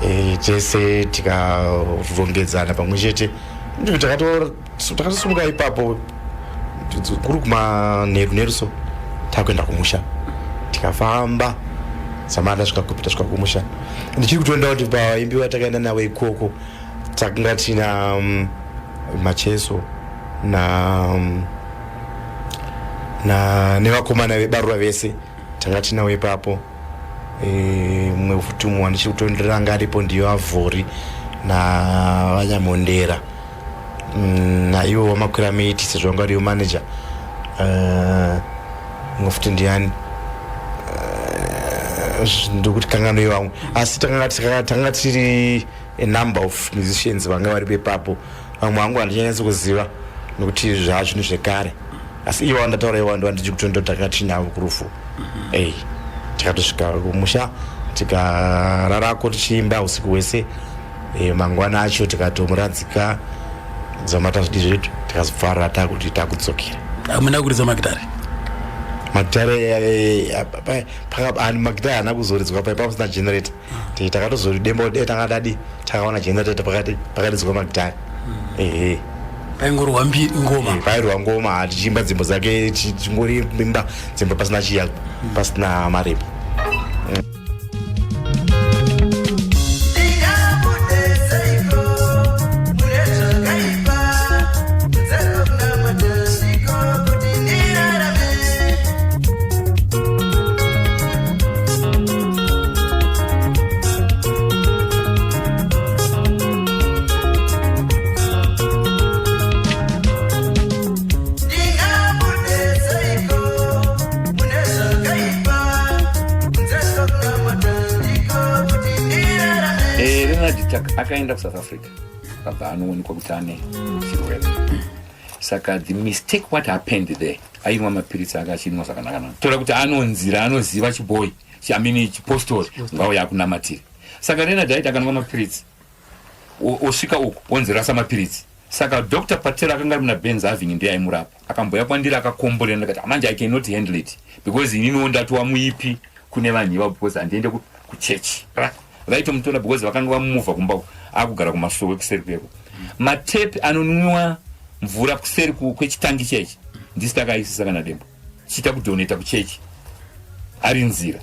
e, tese tikarongedzana pamwe chete takatosumuka ipapo kuri kumanheru nheru so takuenda kumusha tikafamba samara tasvika kupi tasvika kumusha ndichiri kutoenda kuti pavaimbi vatakaenda navo ikoko takanga tina macheso na na nevakomana vebarura vese tanga tinavo ipapo mumwe futi umwe wandichiri kutondera anga aripo ndiyo avhori navanyamondera naivo vamakwira miti sezvo vanga variyo manager mumwe futi ndiani. Ndokuti kanganoi vamwe, asi tanga tiri a number of musicians vanga vari ipapo. Vamwe vangu handichanyatsi kuziva nokuti zvazvinhu zvekare, asi ivo vandataura ivo ndo handichi kutondo tanga tinavo kurufu. Ei, takatosvika kumusha, tikararako tichiimba usiku hwese. Mangwana acho tikatomuradzika dzamata zvidi zvedu, tikazopfarira takuti takudzokera. Hamuna kuridza magitare? Magitare, magitare haana kuzoridzwa pai pasina generator. Takatozori dembo de takadadi takaona generator, pakati pakaridzwa magitare, ehe. Paingorwa ngoma? Pairwa ngoma, tichiimba dzimbo dzake, tichingorimba dzimbo pasina chiya, pasina marepo. Ndingabudeseiko mune zvakaipa, kunze ndiko kuti ndirarame. Ndingabudeseiko mune zvakaipa, kunze ndiko kuti ndirarame. Leonard akaenda kuSouth Africa, akabva anoonekwa kuti ane chirwere. Saka the mistake what happened there, ainwa mapiritsi ake achinwa zvakanaka, tora kuti anonzira anoziva chibhoi, amini chipostori, ngauya akunamatire. Saka Leonard aiti akanwa mapiritsi, osvika uku onzi rasa mapiritsi. Saka Dr Patel akanga ari muna Benz Avenue, ndiye aimurapa. Akamboya kwandiri akakomborera. Ndakati, manje I cannot handle it because ininiwo ndatova muipi kune vanhu ivavo, because handiende kuchechi. Vaitomutora because vakanga vamumuvha kumba uku, akugara kumasowe kuseri kweko. Matepi anonwiwa mvura kuseri kwechitangi chechi ndisi takaisisa kana Dembo chiita kudonata kuchechi ari nzira.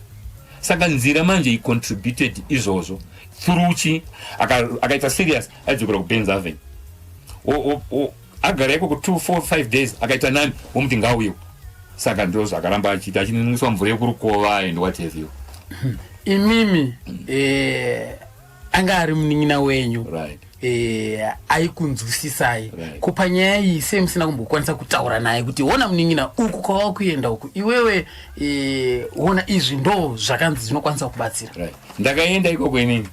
Saka nzira manje he contributed izvozvo through chi akaita serious, aidzokera kuBenz Avenue, agara ikoko 2 4 5 days, akaita nani, womuti ngauyewo. Saka ndo zvakaramba achiita, achinwiswa mvura yekurukova and what have you. Imimi, anga ari munin'ina wenyu, right. Aikunzwisisai? Right. Ko panyaya iyi, sei musina kumbokwanisa kutaura naye kuti, ona munin'ina, uku kwava kuenda uku, iwewe ona izvi ndo zvakanzi zvinokwanisa kubatsira? Right. Ndakaenda ikoko inini,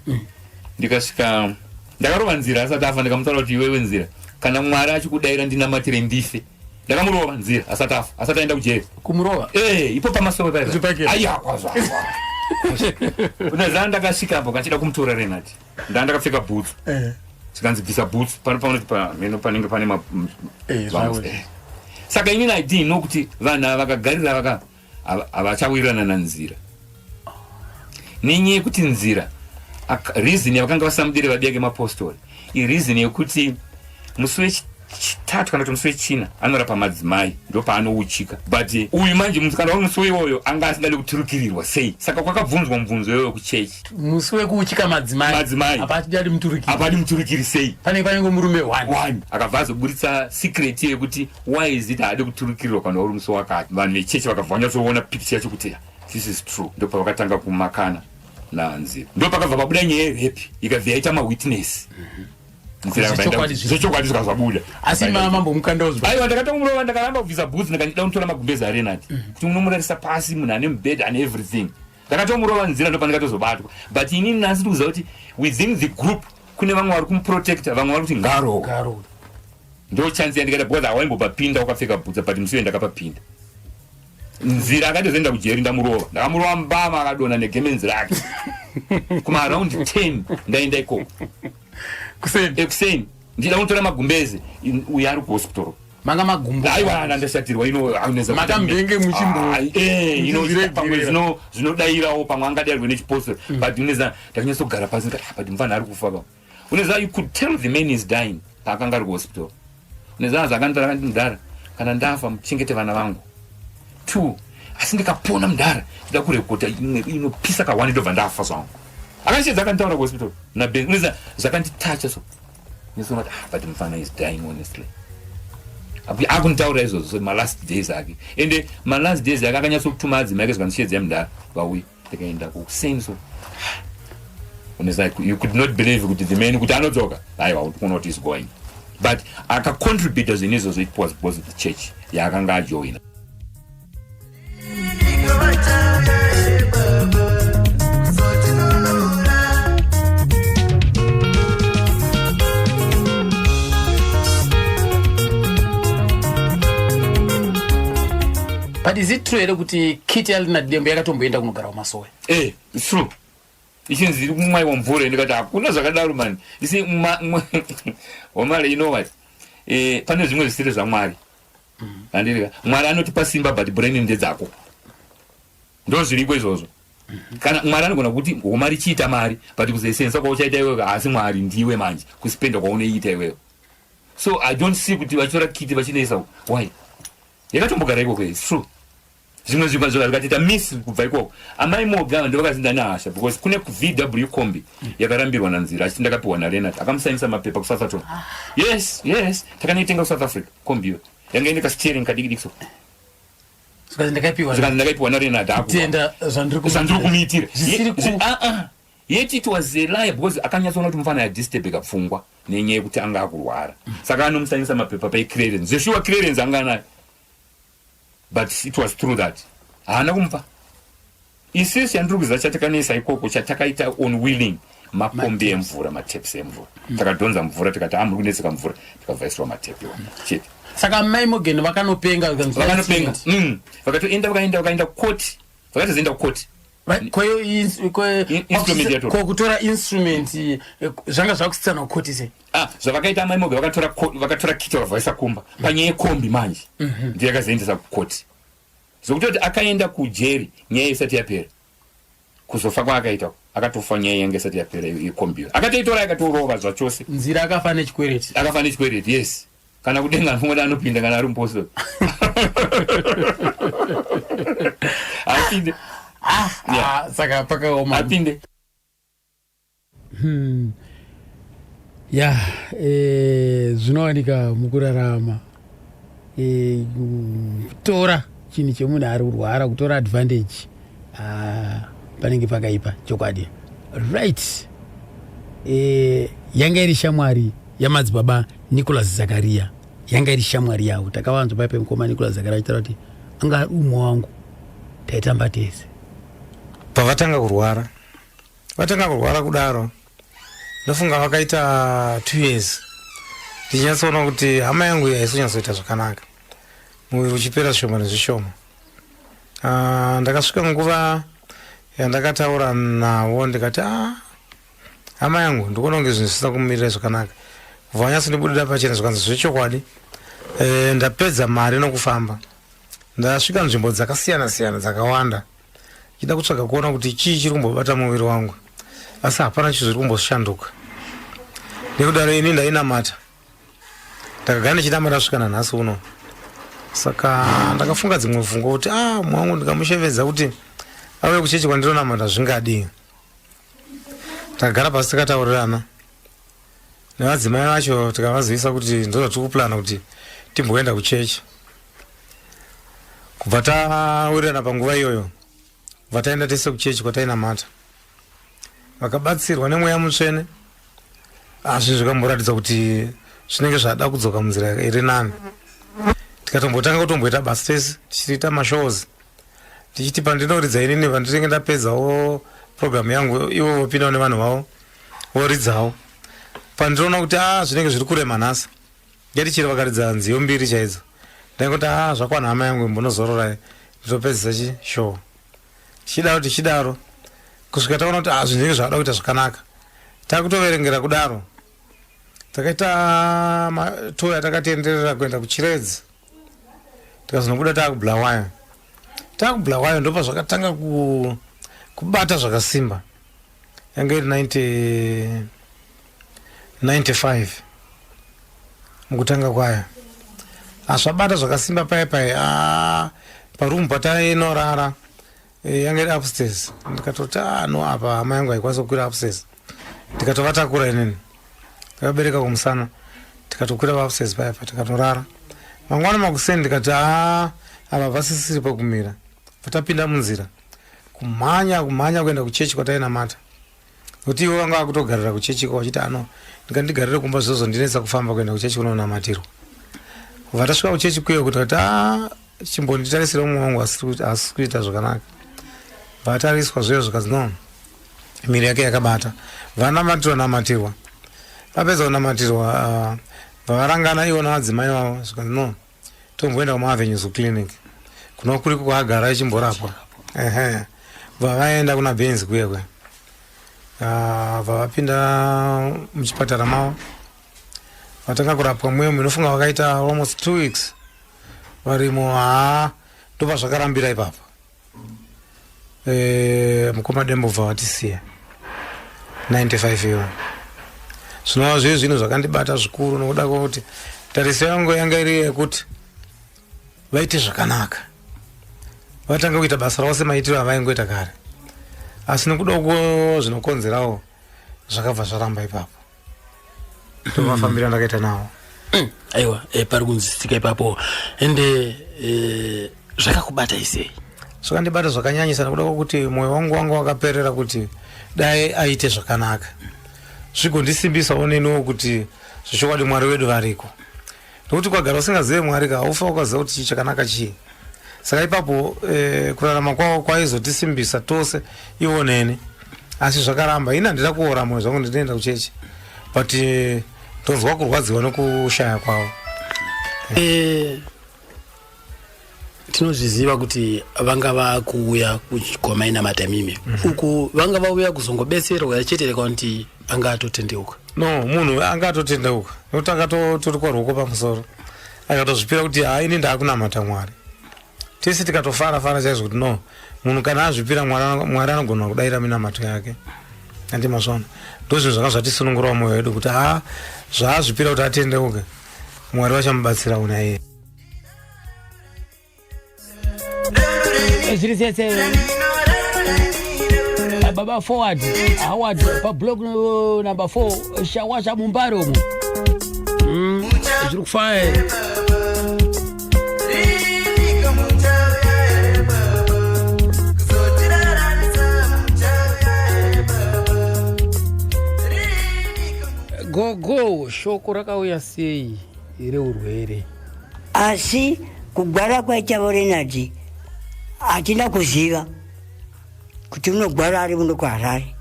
ndikasvika, ndakarova nzira asati afa. Ndikamutaura kuti, iwewe nzira, kana Mwari achikudayira, ndinamatire ndife. Ndakamurova nzira asati afa, asati aenda kujeri. Kumurova? Ipo pamasowe. Zvipakera. Aiyakwazva unazaa. Ndakasvika apo kachida kumutora Renard, ndaa ndakapfeka bhutsu. Zvikanzi, bvisa bhutsu pano, paunoti pameno panenge pane Zvawe. Saka inini I didn't know kuti vanhu ava vakagarira vaka havachawirirana nanzira, nenyaya yekuti nzira reason yavakanga vasamudire vadiyake mapostori ireason yekuti musi wechitatu kana kuti musi wechina anorapa madzimai, ndo paanouchika. But uyu manje kana uri musi iwoyo anga asingadi kuturukirirwa sei. Saka kwakabvunzwa mubvunzo iyoyo kuchechi. Musi wekuuchika madzimai? Madzimai. Hapachadi muturikiri? Hapadi muturikiri sei? Panenge murume one. One akabva azoburitsa secret yekuti why is it haadi kuturukirirwa kana uri musi wakati. Vanhu vechechi vakabva vanyatsoona picture yacho kuti this is true. Ndo pavakatanga kumakana nanzira, ndo pakabva pabuda nyaya yerepi, ikabva yaita mawitness. Nzira yakabva Zvechokwadi zvechokwadi zvikazvabuda. Asi mambomukandawo? Aiwa, ndakatomurova, ndakaramba kubvisa bhutsu. Ndikandida kunotora magumbezi aRenard kuti unomurarisa pasi, munhu ane mubhedha, ane everything. Ndakatomurova nzira, ndo pandakatozobatwa. But inini nhasi ndikuziva kuti within the group kune vamwe vari kumuprotecta, vamwe vari kuti ngarowa. Ndo chance yandikaita because hawaimbopapinda wakapfeka bhutsa, but musi uyo ndakapapinda. Nzira akatozoenda kujeri ndamurova. Ndakamurova mbama, akadonha negemenzi rake kumaaround 10. Ndaenda ikoko kuseni. Ekuseni ndida kunotora magumbeze, uyo ari kuhospital. Manga magumbo? Aiwa, ndandashatirwa ino. Makambenge Muchizviregerera. Pamwe zvinodayirawo, pamwe angadayirwe nechipostori, but uneza ndakanyatsogara pasi ndikati, "Ah, but mufana ari kufa pa." Uneza you could tell the man is dying paakanga ari kuhospital. Uneza zvakanditora, akandi, "Mudhara, kana ndafa muchengete vana vangu two, asi ndikapona mudhara, ndida kurekota imwe inopisa kawani, ndobva ndafa zvangu." Akashedza akanditaura kuhospital naben. Uneza zvakanditacha so nyesoona kuti, ah, but mufana is dying honestly. Akunditaurira izvozvo, so malast days ake, ende malast days ake akanyatsokutuma adzimai ake, zvikandishedzai mudhara vauya. Ndikaenda kuseni so uneza you could not believe kuti the man kuti anodzoka. Aiwa, ukuona kuti is going, but akacontributa zvinhu izvozvo, it was because of the church yaakanga ajoina. Baba. But is it true here kuti kit yaLeonard Dembo yakatomboenda kunogara kumasowe? Eh, it's true. Ichinzi iri kumwaiwa mvura, ndikati hakuna zvakadaro mani. Isi wamale, you know what, eh, pane zvimwe zvisiri zvaMwari, handiti? Mwari anotipa simba, but brain ndedzako. Ndo zviriko izvozvo. Kana Mwari anogona kuti homa richiita mari, but kuzoisensa kwauchaita iwewe haasi Mwari, ndiwe manje kuspenda kwaunoiita iwewe. So I don't see kuti vachitora kiti vachinoisa. Why? Yakatombogara ikoko, it's true. Zvimwe zvimwe zvikatiita miss kubva ikoko. Amai Moga ndo vakazinda nehasha because kune VW kombi yakarambirwa nanzira achiti ndakapiwa naLeonard, akamusainisa mapepa kuSoutherton. Yes, takanoitenga kuSouth Africa. Kombi iyo yanga ine kasteering kadiki diki so. Zvikanzi ndakaipiwa. Zvikanzi ndakaipiwa naLeonard. Kutenda zvandiri zvandiri kumuitira. Zvisiri Ah, ah. Yet it was a lie, because akanyatsoona kuti mufana yadisturbeka pfungwa nenyaya yekuti anga akurwara, saka anomusainisa mapepa paiclearance. Zveshuwa clearance anga anayo, but it was through that haana kumupa. Isisu yandiri kuziva chatakanoisa ikoko, chatakaita on willing, mapombi emvura, mataps emvura. Takadhonza mvura, tikati amuri kunetseka mvura, tikavhaisirwa matepi iwa chete. Saka Mai Morgan vakanopenga. Vakanopenga. Vakatoenda, vakaenda, vakaenda kukoti, vakatozoenda kukoti. Instrument yatora. Ko kutora instrument zvanga zvakusitsana kukoti sei? Ah, zvavakaita Amai Moga, vakatora kiti vakavhaisa kumba panyaya yekombi manje. Ndiyo yakazoendesa kukoti, zvokutoti akaenda kujeri nyaya isati yapera. Kuzofa kwaakaita, akatofa nyaya yanga isati yapera yekombiyo. Akatoitora, akatorova zvachose. Nzira akafa nechikwereti. Akafa nechikwereti, yes. Kana kudenga anongoda anopinda kana ari mupostori apinde. Ah, saka pakaoma. Apinde. Ya, zvinowanika mukurarama, kutora chinhu chemunhu ari kurwara, kutora advantage. Ah, panenge pakaipa chokwadi. Right, yanga iri shamwari yamadzibaba Nicholas Zakaria, yanga iri shamwari yavo. Takavanzwa pai pemukoma Nicholas Zakaria achitaura kuti anga ari umwe wangu, taitamba tese. Pavatanga kurwara, vatanga kurwara kudaro, ndofunga vakaita 2 years ndichinyatsoona kuti hama yangu iyi haisi kunyatsoita zvakanaka, muviri uchipera zvishoma nezvishoma. Ah, ndakasvika nguva yandakataura navo, ndikati, "Ah, hama yangu, ndikuona kunge zvinhu zvisina kumirira zvakanaka." Vanyatsondibudira pachena, zvikanzi, "Zvechokwadi, ndapedza mari nokufamba, ndasvika nzvimbo dzakasiyana siyana dzakawanda chida kutsvaga kuona kuti chii chiri kumbobata muviri wangu, asi hapana chizviri kumboshanduka. Nekudaro ini ndainamata, ndakagara ndichinamata kusvika nanhasi uno. Saka ndakafunga dzimwe pfungwa kuti a mumwe wangu ndikamushevedza kuti auye kuchechi kwandinonamata zvingadii?" Takagara pasi, tikataurirana nevadzimai vacho, tikavazivisa kuti ndozvatiri kuplana kuti timboenda kuchechi. Kubva tawirirana panguva iyoyo, kubva taenda tese kuchechi kwatainamata, vakabatsirwa nemweya mutsvene. Zvinhu zvikamboratidza kuti zvinenge zvada kudzoka munzira iri nani. Tikatombotanga kutomboita basa tese, tichiita mashows, tichiti pandinoridza inini, pandinenge ndapedzawo programu yangu, ivo vopindawo nevanhu vavo voridzawo. Pandinoona kuti a zvinenge zviri kurema nhasi, ngatichiri vakaridza nziyo mbiri chaidzo, ndaingoti, "A, zvakwana hama yangu, imbonozororai, nditopedzisa chishow." Tichidaro, tichidaro kusvika taona kuti a zvinhu zvinenge zvada kuita zvakanaka. Takutoverengera kudaro, takaita matour takatenderera kuenda kuChiredzi, tikazonobuda taakuBulawayo. TaakuBulawayo ndopa zvakatanga kubata zvakasimba. Yanga iri 90 95 mukutanga kwayo. Azvabata zvakasimba paya paya, parumu patainorara, yanga iri upstairs. Ndikatoti, "Ah, no, apa hama yangu haikwanisi kukwira upstairs." Ndikatovatakura inini, ndakabereka kumusana, tikatokwira paupstairs paya pa tikatorara. Mangwana makuseni ndikati, "A, apa pasisiri pakumira." Patapinda munzira, kumhanya kumhanya kuenda kuchechi kwatainamata, nokuti ivo vanga vakutogarira kuchechi iko vachiti ano ndikandigarire kumba zvozondinetsa kufamba kuenda kuchechi kunonamatirwa. Kubva tasvika kuchechi kuyo, kuti kati, "A, chimbonditarisira umwe wangu asi kuita zvakanaka." Vatariswa zviyo, zvikanzi no, miri yake yakabata. Vanamatirwa namatirwa, vapedza kunamatirwa, vavarangana ivo navadzimai vavo, zvikanzi no, tomboenda kumaAvenues clinic. Kunova kuriko kwaagara achimborapwa. Ehe. Bva vaenda kuna Benzi kuya kuya. Ah, bva vapinda muchipatara mavo. Vatanga kurapwa muye munofunga vakaita almost 2 weeks varimo. Haa, ndopazvakarambira ipapo. Eh, mukoma Dembo bva vatisiya 95 iyoyo, zvinova zviri zvinhu zvakandibata zvikuru nokuda kwekuti tariso yangu yanga iri yekuti vaite zvakanaka, vatanga kuita basa ravo semaitiro avaingoita kare, asi nokuda kwo zvinokonzerawo zvakabva zvaramba ipapo. Ndomafambiro andakaita nawo. Aiwa, pari kunzwisisika ipapo. Ende zvakakubata isei? Zvakandibata zvakanyanyisa nekuda kwekuti mwoyo wangu wanga wakaperera kuti dai aite zvakanaka, zvigondisimbisa neniwo kuti zvechokwadi Mwari wedu variko, nekuti ukagara usingazive Mwari ka, haufa ukaziva kuti chii chakanaka chii. Saka ipapo kurarama kwavo kwaizotisimbisa tose, ivo neni, asi zvakaramba. Ini handina kuora mwoyo zvangu, ndinoenda kuchechi, but ndonzwa kurwadziwa nekushaya kwavo. Tinozviziva kuti vanga vakuuya kwamainamata mimi uku, vanga vauya kuzongobetserwa chete kana kuti anga atotendeuka? No, munhu anga atotendeuka, nekuti akatoturikwa ruoko pamusoro, akatozvipira kuti ha, ini ndaakunamata Mwari. Tese tikatofara fara chaizvo kuti no, munhu kana azvipira Mwari, Mwari anogona kudayira minamato yake. Andi mazvona, ndo zvinhu zvanga zvatisunungurawo mwoyo wedu kuti ha, zvaazvipira kuti atendeuke, Mwari vachamubatsira una iye. Zviri sese baba Forward Howard pablock number 4 Shawasha muMbare umo. Zviri kufaya. Gogo, shoko rakauya sei reurwere? Asi kugwara kwaitavo Renard hatina kuziva kuti unogwara ari muno kuHarare.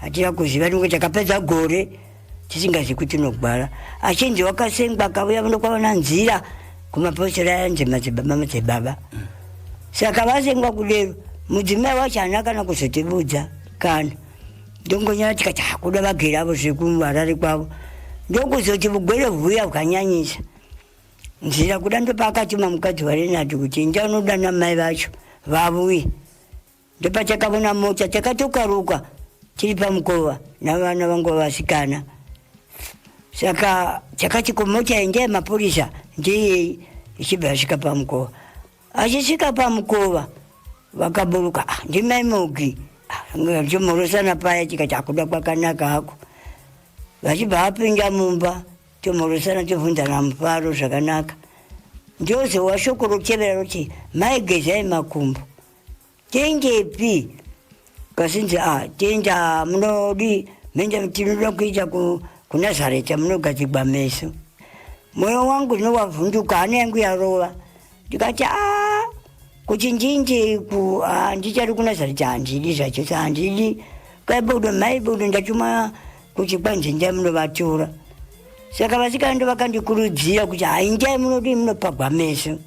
Hatina kuziva nekuti takapedza gore tisingazivi kuti unogwara, achinzi wakasengwa, akauya muno kwaona nzira kumapostori ayanzi madzibaba, madzibaba. Saka vasengwa kudero, mudzimai wacho haana kana kuzotibudza kana ndongonyara. Tikati hakuda vagere avo zvekuHarare kwavo. Ndokuzoti vugwere huya hwakanyanyisa nzira kuda, ndopaakatuma mukadzi waRenard kuti inda unodana mai vacho vavuye. Ndopatakavona mota, takatokaruka tiri pamukova navana vangu vasikana. Saka takati kumota iyi ndeyemapurisa, ndeyei? Ichibva yasvika pamukova. Achisvika pamukova vakaburuka. "Ah, ndimai Mogi." Chimhorosana paya, tikati akuda kwakanaka hako. Vachibva vapinda mumba, tomhorosana, tobvunzana mufaro zvakanaka. Ndozowa shoko rotevera roti, "Mai, gezai makumbo." Tendepi? Kasinzi, a tenda munodi mende tinoda kuita kuNazareta munogadzigwa meso. Mwoyo wangu ndinowavhunduka, hana yangu yarova. Ndikati, a kuti ndindeku handichadi kuNazareta, handidi zvachose, handidi. Kwaibodo mai bodo, ndatuma kuti kwanzi ndai munovatora. Saka vasikana ndo vakandikurudzira kuti haindai munodii munopagwa meso.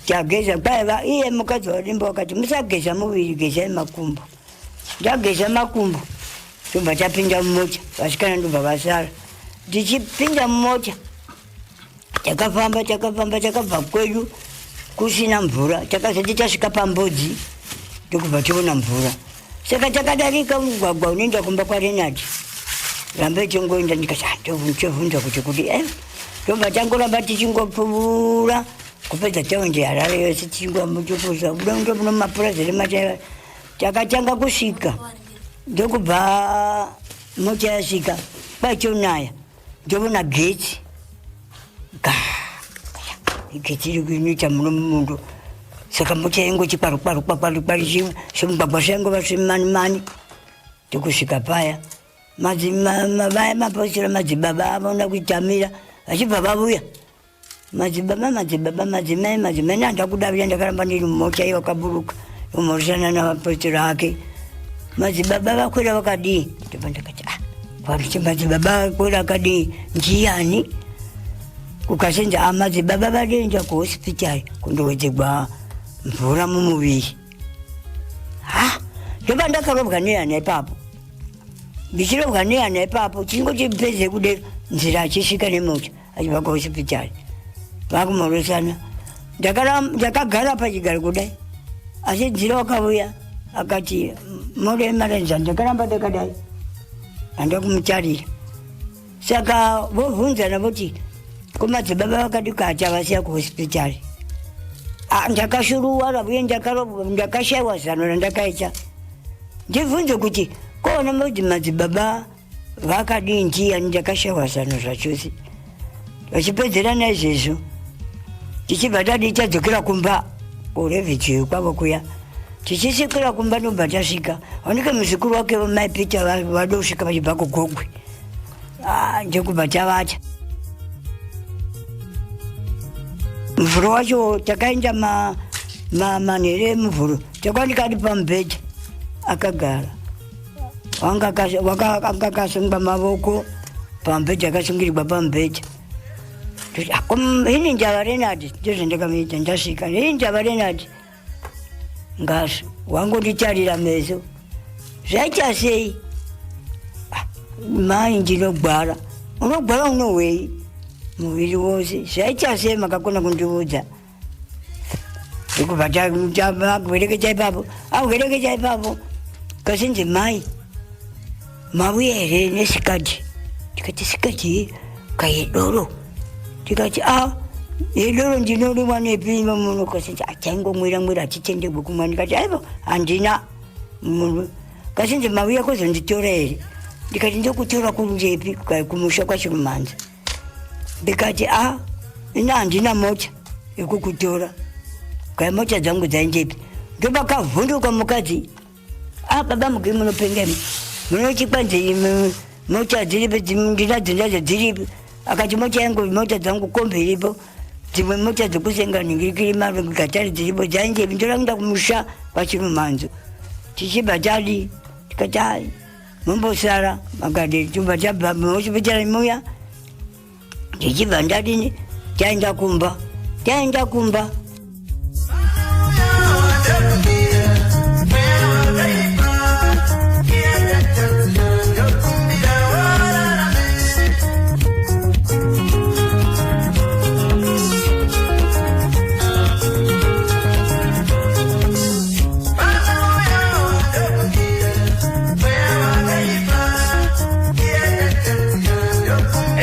Tageza kwaiva iye mukadzi waDimbo wakati, "Musageza muviri, gezai makumbo." Ndageza makumbo, tobva tapinda mumota. Vasikana ndobva vasara. Tichipinda mumota, takafamba, takafamba, takabva kwedu kusina mvura. Takazoti tasvika pambodzi, ndokubva tiona mvura. Saka takadarika mugwagwa unoenda kumba kwaRenard, rambe tichingoenda. Ndikati, "Ah, ndichovhunza kuti kudi." Tobva tangoramba tichingopfuura kupedza taundi Harare yose, tichingomutukuza buda ndomuno mumapurazi remachaiva. Takatanga kusvika, ndokubva mota yasvika kwachonaya, ndovona getsi ga, getsi iri kuinoita muno mumundo. Saka mota yaingoti kwaru kwaru kwaru kwaru, zvimugwagwa zvaingova zvimani mani. Ndokusvika paya, vaya mapostora madzibaba avona kutamira, vachibva vavuya, "Madzibaba, madzibaba, madzimai, madzimai." Nanda kudavira, ndakaramba ndiri mumota iyo. Akaburuka, omhorosana navapostora ake. "Madzibaba vakwira vakadii?" Ndobva ndakati, "Ah, kwaruti madzibaba vakwira akadii, ndiyani?" Kukasenza amadzibaba vadoenda kuhosipitari kundowedzegwa mvura mumuviri. Ha, ndoba ndakarobwa nehana ipapo, ndichirobwa nehana ipapo, chingoti pedze kudero nzira achisvika nemota achibva kuhosipitari, vakumhorosana. Ndakagara pachigaro kudai, asi nzira wakauya akati moremarenza, ndakaramba ndakadai, handakumutarira. Saka vobvunzana voti komadzibaba vakadika achavasiya kuhosipitari. Ah, ndakashuruwara uye ndakashaiwa zano randakaita. Ndibvunze kuti koona moti madzibaba vakadii ndiyani, ndakashaiwa zano zvachose. Vachipedzerana izvezvo, tichibva tadii tadzokera kumba kurevijiyo kwavo kuya. Tichisvikira kumba ndobva tasvika, wanike muzukuru wake mai Peter vadosvika vachibva kuGogwe. Ah, ndokubva tavata. Muvhuro wacho takaenda manhere emuvhuro, takwanika ari pamubhedha akagara, anga akasungwa mavoko pamubhedha, akasungirirwa pamubhedha. Ini ndava Renard, ndozvandakamuita ndasvika. Ini ndava Renard ngazvo wangonditarira meso, zvaita sei? Ah, mai ndinogwara. Unogwara unohwei? Muviri wose. Zvaita sei? Makakona kundiudza. Ndikubva takuvereketa ipapo, akuvereketa ipapo, kasinzi mai mauya here nesikati? Tikati sikati kayedoro. Tikati a yedoro ndinorimwa nepi imo muno? Kasinzi achaingomwira mwira, achitendegwe kumwa. Ndikati aivo handina munhu. Kasinzi mauya kuzonditora here? Ndikati ndokutora kunjepi? Kumusha kwaChirumanza. Ndikati a ini handina mota yekukutora, kai mota dzangu dzainjepi? Ndobakavhunduka mukadzi. A baba mugi munopenga imi, munochikwanzi mota dziripi? Ndinadzo ndadzo dziripi? Akati mota yangu, mota dzangu kombi iripo, dzimwe mota dzekusenga nhingirikiri magatari dziripo, dzainjepi? Ndoda kuenda kumusha kwaChirumanzo. Tichibva tadi tikati ai mumbosara makadii, tobva tabva muhosipitari muya, ndichibva ndadini, taenda kumba, taenda kumba.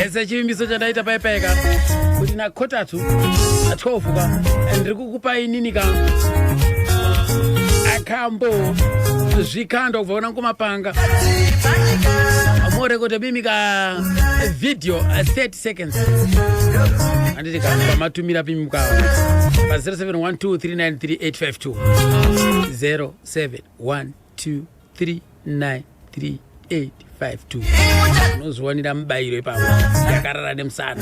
Ese chivimbiso chandaita paipaika kuti na quarter to 12 ka ndiri kukupa inini ka akambo zvikando kubva kuna Ngomapanga, morekote mimi ka video 30 seconds, handiti ka? Pamatumira pimi ka pa 0712393852, 0712393852, unozviwanira mubayiro ipapo yakarara nemusana.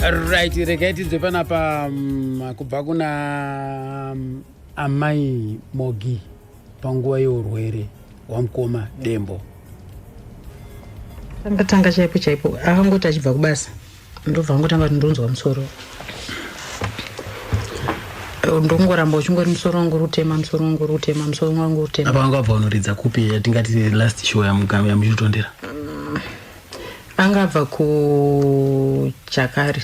Right, regai tinzwe panapa kubva kuna amai Mogi panguva yeurwere hwamukoma Dembo. Tanga chaipo chaipo akangoti achibva kubasa ndobva angotanga kuti ndonzwa musoro, ndongoramba uchingori musoro wangu uri kutema, musoro wangu uri kutema, musoro wangu uri kutema. Apa vanga vabva unoridza kupi yatingati last show yamuchitondera? Angabva kuchakari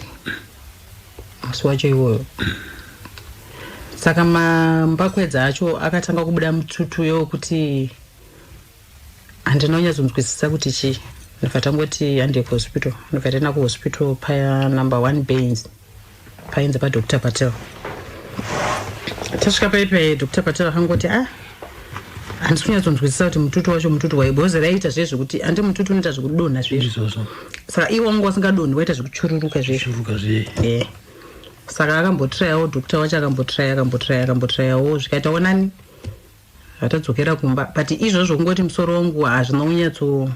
musi wacho iwoyo. Saka mambakwedza acho akatanga kubuda mututu yokuti handina kunyatsonzwisisa kuti chii. Ndobva tangoti hande kuhospital, ndobva taenda kuhospital paya number 1 Baines, painzi paDr Patel. Tasvika paipai, Dr Patel akangoti, ah, handisi kunyatsonzwisisa kuti mututu wacho mututu wai, because raiita zve zvekuti handi mututu unoita zvekudonha zvezvo. Saka iwo wanga wasingadonhi, waita zvekuchururuka zvezvo. Zve Saka akambotrayawo, doctor wacho akambotraya, akambotraya, akambotrayawo, zvikaitawo nani, atadzokera kumba. But izvozvo kungoti musoro wangu hazvina kunyatso,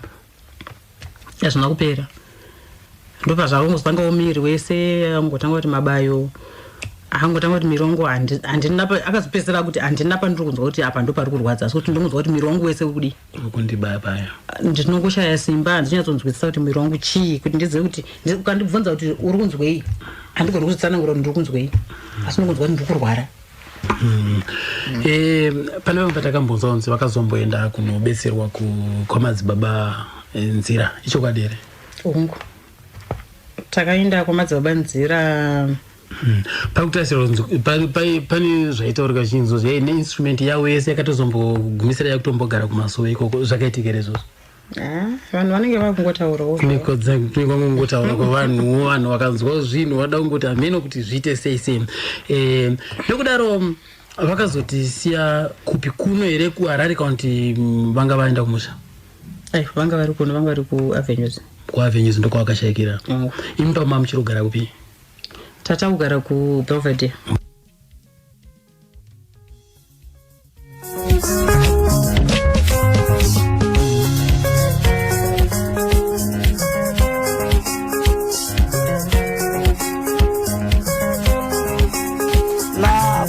hazvina kupera. Ndobva zvakangozotangawo miri wese, angotanga kuti mabayo, angotanga kuti miri wangu handina akazopedzisira kuti handina pandiri kunzwa kuti apa ndo pari kurwadza, asi kuti ndinonzwa kuti miri wangu wese uri kudii? Kundibaya baya. Ndinongoshaya simba, handinyatsonzwisisa kuti miri wangu chii, kuti ndizive kuti ukandibvunza kuti uri kunzwei, handigoni kuzvitsanangura kuti ndiri kunzwei, asi ndinongonzwa kuti ndiri kurwara. Pane vamwe patakambonzwa kunzi vakazomboenda kunobetserwa kwamadzibaba Nzira, ichokwadi here? Hongu, takaenda kwamadzibaba Nzira. Pakutarisirwa kunzi pane zvaitaurika chinzo neinstrument yavo yese yakatozombogumisira yakutombogara kumasowe ikoko. Zvakaitika here izvozvo? Ah, vanhu vanenge vakungotaurawo. Kune kwangotaura kwavanhu, vanhu vakanzwa zvinhu vada kungoti hameno kuti zviite sei sei. Nokudaro vakazotisiya kupi? Kuno here kuHarare, kana kuti vanga vaenda kumusha? Ai, vanga vari kuno, vanga vari kuAvenues. KuAvenues ndokwavakashayikira. Imi pama muchirogara kupi? Tata kugara kuBelvedere.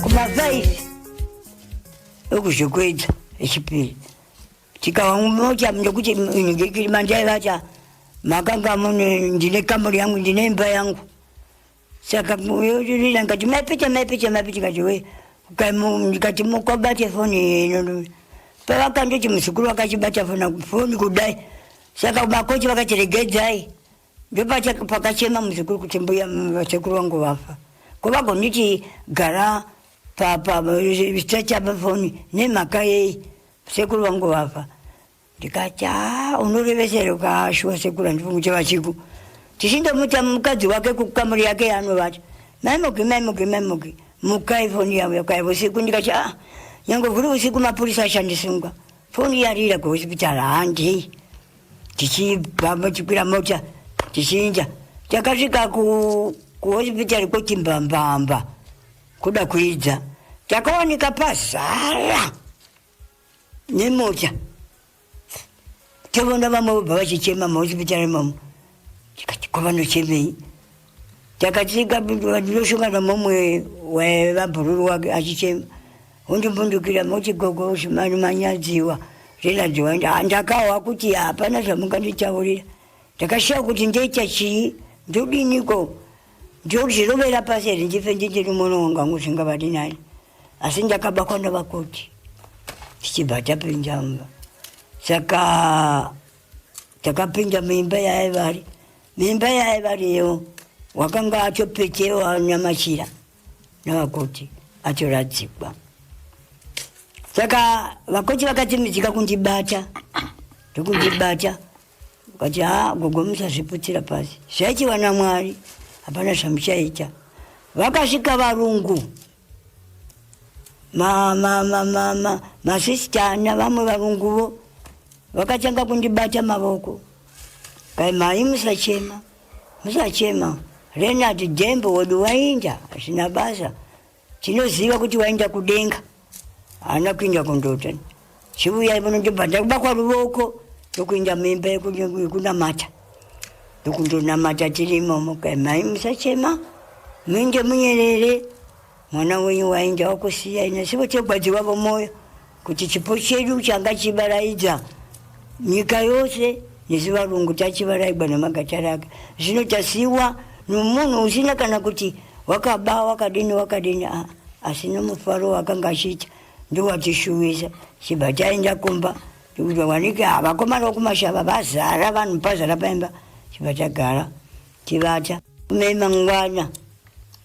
Kuma5 ekuzvikwidza echipiri tikawamocha nekuti ngekirimandaivata makanga mune ndine kamuri yangu, ndine imba yangu. Saka ngati maipita, maipita, maipita, ngati we ndikati mukobate foni ino. Pavakandoti muzukuru wakachibata foni kudai, saka makoti vakati regedzai. Ndopakachema muzukuru kuti mbuya vasekuru vangu vafa, ko vagonditi gara pachaba foni nemhaka yei? Sekuru vangu vafa. Ndikati, a unorevesere ukashuwa sekuru handifungi kuti vachiku. Tichindomuta mukadzi wake kukamuri yake yaanovata, maimuki, maimuki, maimuki, mukai, foni yavo yakai usiku. Ndikati, a nyange kuri usiku mapurisa achandisunga, foni yarira kuhospitari, handei. Tichibva tichikwira mota tichinja, takasvika kuhospitari kwochimbambamba kuda kuidza, takawanika pazara nemota. Tovona vamwe vobva vachichema muhospitari imomo. Tikati, ko vanochemei? Takatsika, ndinoshongana mumwe wevabhururu wake achichema, undimbundukira moti, gogo shimani manyadziwa, renadziwa. Ndakahwa kuti hapana zvamunganditaurira. Ndakashiya kuti ndoita chii, ndodiniko, ndozvirovera pasi here ndife ndindiri mwana wangu angu zvingavadi nani? Asi ndakabakwa navakoti tichibva tapinda mumba. Saka takapinda muimba yaaivari, muimba yaaivariyo wakanga atopetewa namachira navakoti, atoradzikwa. Saka vakoti vakatimidzika kundibata, ndokundibata vakati, ha gogo, musazviputira pasi, zvaitiwa naMwari, hapana zvamuchaita. Vakasvika varungu, masisitana, vamwe varunguvo vakatanga kundibata mavoko, kai mhai, musachema, musachema, Renard Dembo wedu wainda, hazvina basa, tinoziva kuti wainda kudenga, haana kuinda kundota. Chiuyai muno. Ndobva ndakubakwa ruvoko ndokuinda muimba yekunamata. Ndokundonamata tiri imomo kai mai musachema muinde munyerere mwana wenyu wainda wakusiyai nasivo tegwadziwavo mwoyo kuti chipo chedu changa chibaraidza nyika yose nesu varungu tachivaraigwa nemagatari ake zvino tasiwa nomunhu usina kana kuti wakaba wakadini wakadini ah, asi nomufaro wakanga achiita ndowatishuwisa chibva taenda kumba ndokuti wanike ah, vakomana vokumashava vazara vanhu pazara paimba chibva tagara tivata kumei mangwana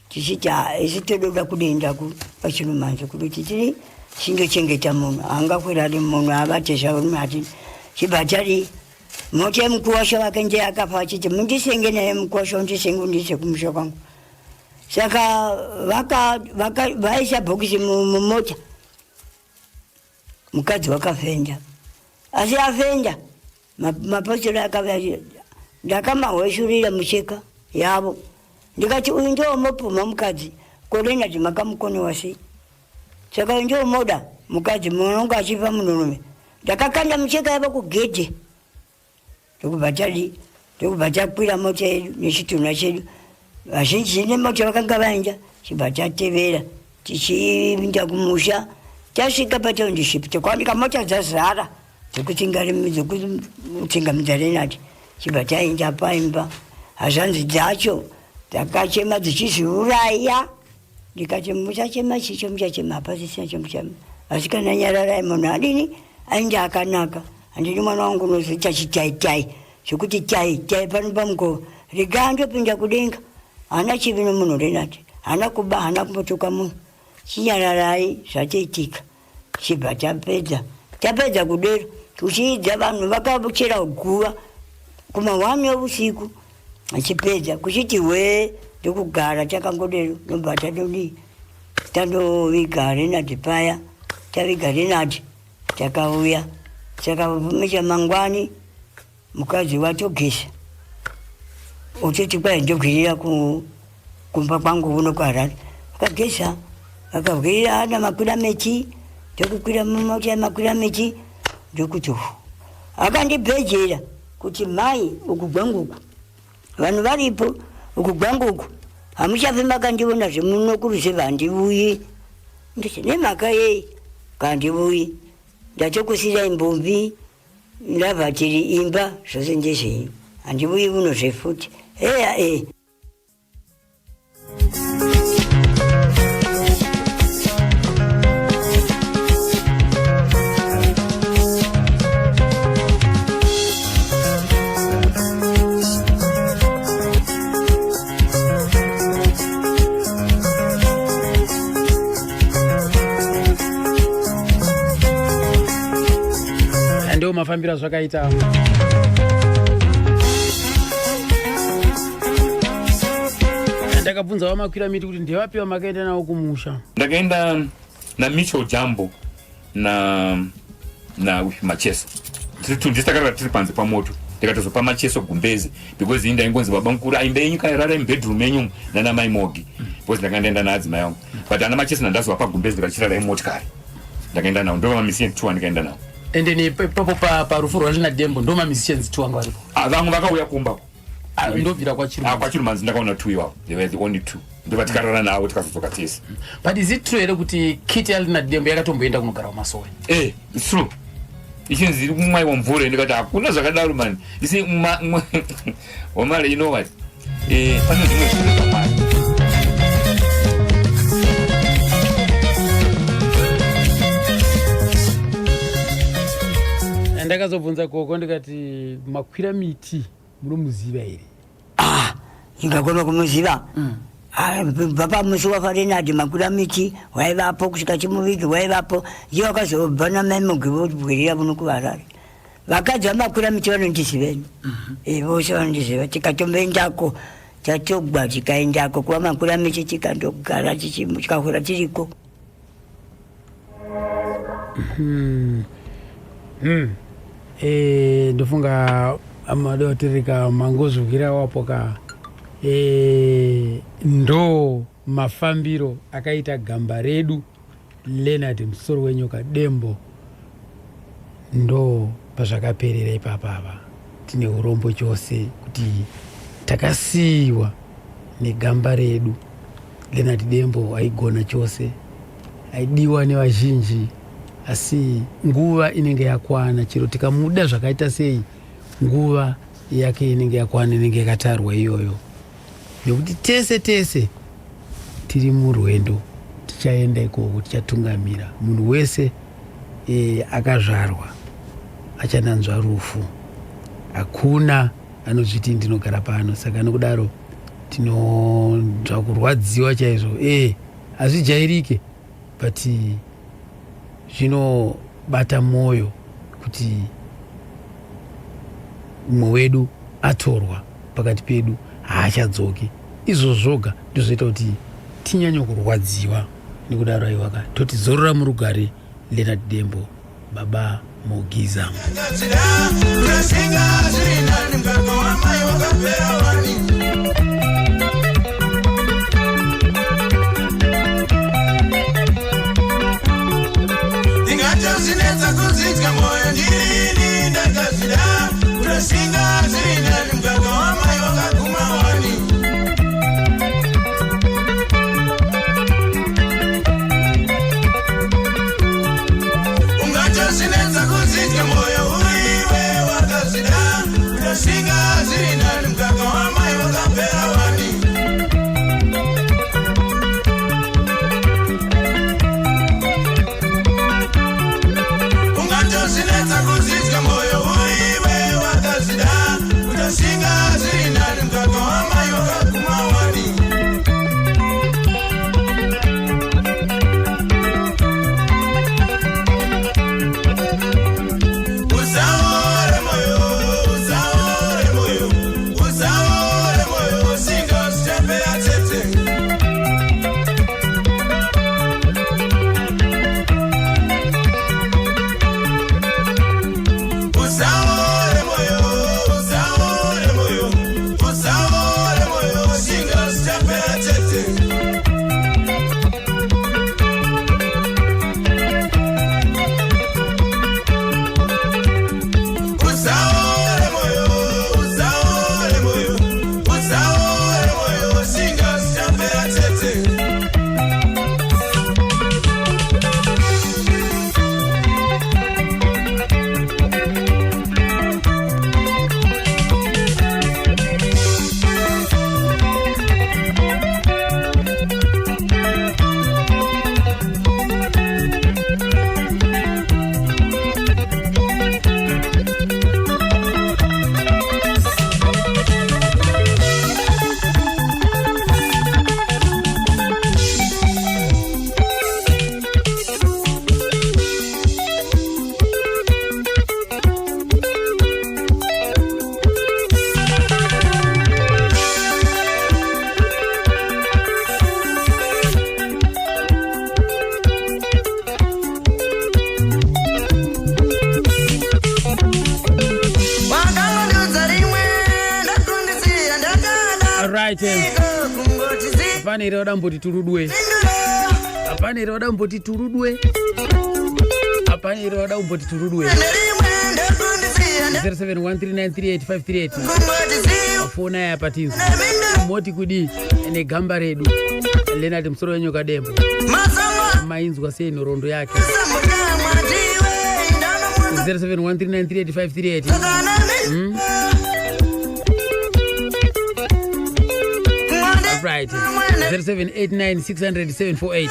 tichiti ah, isu tododa kudienda pachirumanzi kuti tiri chindochengeta munhu angakwira ari munhu abate zvarume ati chibva tadi mota yemukuwasha wake ndiye akafa achiti mundisenge naye mukuwasha undisenge undiise kumusha kwangu saka vaisa bhokisi mumota mukadzi wakafenda asi afenda mapostori akauya ndakamahweshurira mucheka yavo ndikati uyu ndiwomopumha mukadzi korenati makamukonewa sei saka uyu ndiwomoda mukadzi munonga achipa munhurume ndakakanda mucheka yavo kugedhe ndokubva tadi ndokubva takwira mota yedu nechitunha chedu vazhinji nemota vakanga vaenda chibva tatevera tichiinda kumusha tasvika patoundiship tikawanika mota dzazara dzekutsingamidza renati chibva taenda paimba hazvanzi dzacho dzakachema dzichizviuraya ndikati muchachema chicho muchachema hapasisina chomuchama asi kana nyararai munhu adini ainge akanaka handidi mwana wangu unozoita chitaitai zvekuti tai tai pano pamukova rega andopinda kudenga haana chivi nomunhu renati haana kuba haana kumbotuka munhu chinyararai zvatoitika chibva tapedza tapedza kudero kuchiidza vanhu vakachera guva kumahwani eusiku achipedza kuchiti wee ndokugara takangodero ndobva tadodii tandoviga renati paya taviga renati takauya saka mangwani mukadzi watogeza uchiti kwai ndogwirira kumba kwangu kuno kuharare akageza akagwirira ana makwira miti ndokukwira mumota yemakwira miti ndokuti akandibhejera kuti mai uku gwanguku vanhu varipo uku gwanguku hamuchafi makandiona zvemuno kuruzevha handivuyi nditi nemhaka yei kandivuyi ndatokusirai mbumbi ndabva tiri imba zvose ndezvenyu handivuyi kuno zvefuti eya e Ndiwo mafambiro azvakaita. Ndakabvunza vamakwira miti kuti ndevapi vamakaenda navo kumusha. Ndakaenda naMitchell Jambo na na Macheso tiri two ndisi takarara tiri panze pamoto ndikatozopa Macheso gumbeze because ini ndaingonzi baba mukuru aimba yenyu kairara mubedroom menyu nana mai Mogi because ndanga ndaenda naadzimai angu but ana Macheso ndandazovapa gumbeze ndikachirara imotikari ndakaenda nawo ndova mamusicians two andikaenda nawo and then ipapo parufu rwaLeonard Dembo ndo mamusicians two anga varipo. Ah, vamwe vakauya kumba. Ah, ndobvira kwaChirumanzi. Ah, kwaChirumanzi ndakaona two iwavo they were the only two ndobva tikarara navo tikazodzoka tese. But is it true here kuti kit yaLeonard Dembo yakatomboenda kunogara kumasowe? Eh, it's true ichinzi iri kumwaiwa mvura ndikati hakuna zvakadaro mani isi wamale you know what eh, pane zvimwe zvinhu zvamwari. Ndakazobvunza gogo ndikati makwira miti munomuziva here? Ah, ndingagona kumuziva Ah, bva pamusi wafarenadi makwira miti waivapo kusvika chimuvigi waivapo ndiye wakazobva namai Mugi vobwirira kuno kuHarare vakadzi vamakwira miti vanondiziveni Eh, vose vanondiziva tikatomboendako tatogwa tikaendako kuva makwira miti tikandogara tikahwira tiriko. Eh, ndofunga amadotirika mangozvukira wapo ka eh, ndo mafambiro akaita gamba redu Leonard musoro wenyoka Dembo ndo pazvakaperera ipapa apa tine urombo chose kuti Takasiyiwa negamba redu Leonard Dembo aigona chose, aidiwa nevazhinji, asi nguva inenge yakwana. Chero tikamuda zvakaita sei, nguva yake inenge yakwana, inenge yakatarwa iyoyo, nekuti tese tese tiri murwendo, tichaenda ikoko, tichatungamira munhu wese e, akazvarwa achananzva rufu. Hakuna anozviti ndinogara pano. Saka nokudaro tinonzwa kurwadziwa chaizvo. E, hazvijairike, but zvinobata mwoyo kuti mumwe wedu atorwa pakati pedu, haachadzoki. Izvo zvoga ndozvoita kuti tinyanye kurwadziwa. Nekudaro aiwaka, toti zorora murugare Leonard Dembo, baba Mogiza. Ndingatozvinetsa kuzvidya mwoyo ndirini ndakazvida kutoshinga zviri nani mukaka wamai wakaguma wani. Ungatozvinetsa kuzvidya mwoyo uriwe wakazvida kutoshinga zviri nani mukaka wamai wakapera wani. Ungatozvinetsa kuzvidya mwoyo uriwe wakazvida kutoshinga zviri nani mukaka wamai wakaguma wani. Usaore moyo, usaore moyo, usaore moyo, shinga zvichapera chete. Usaore moyo, usaore moyo, usaore moyo, shinga zvichapera chete. Usaore moyo, usaore moyo, usaore moyo, shinga zvichapera chete. Wakangondiudza rimwe ndakundisiya ndakada. Alright. Hapana here wada mboti turudwe? Hapana here wada mboti turudwe? Hapana here wada kumboti turudwe? 0713938538 fona yaya patinzwa moti kudii negamba redu Leonard musoro wenyoka Dembo? Mainzwa sei nhoroondo yake? 0713938538. Right. 0789600748.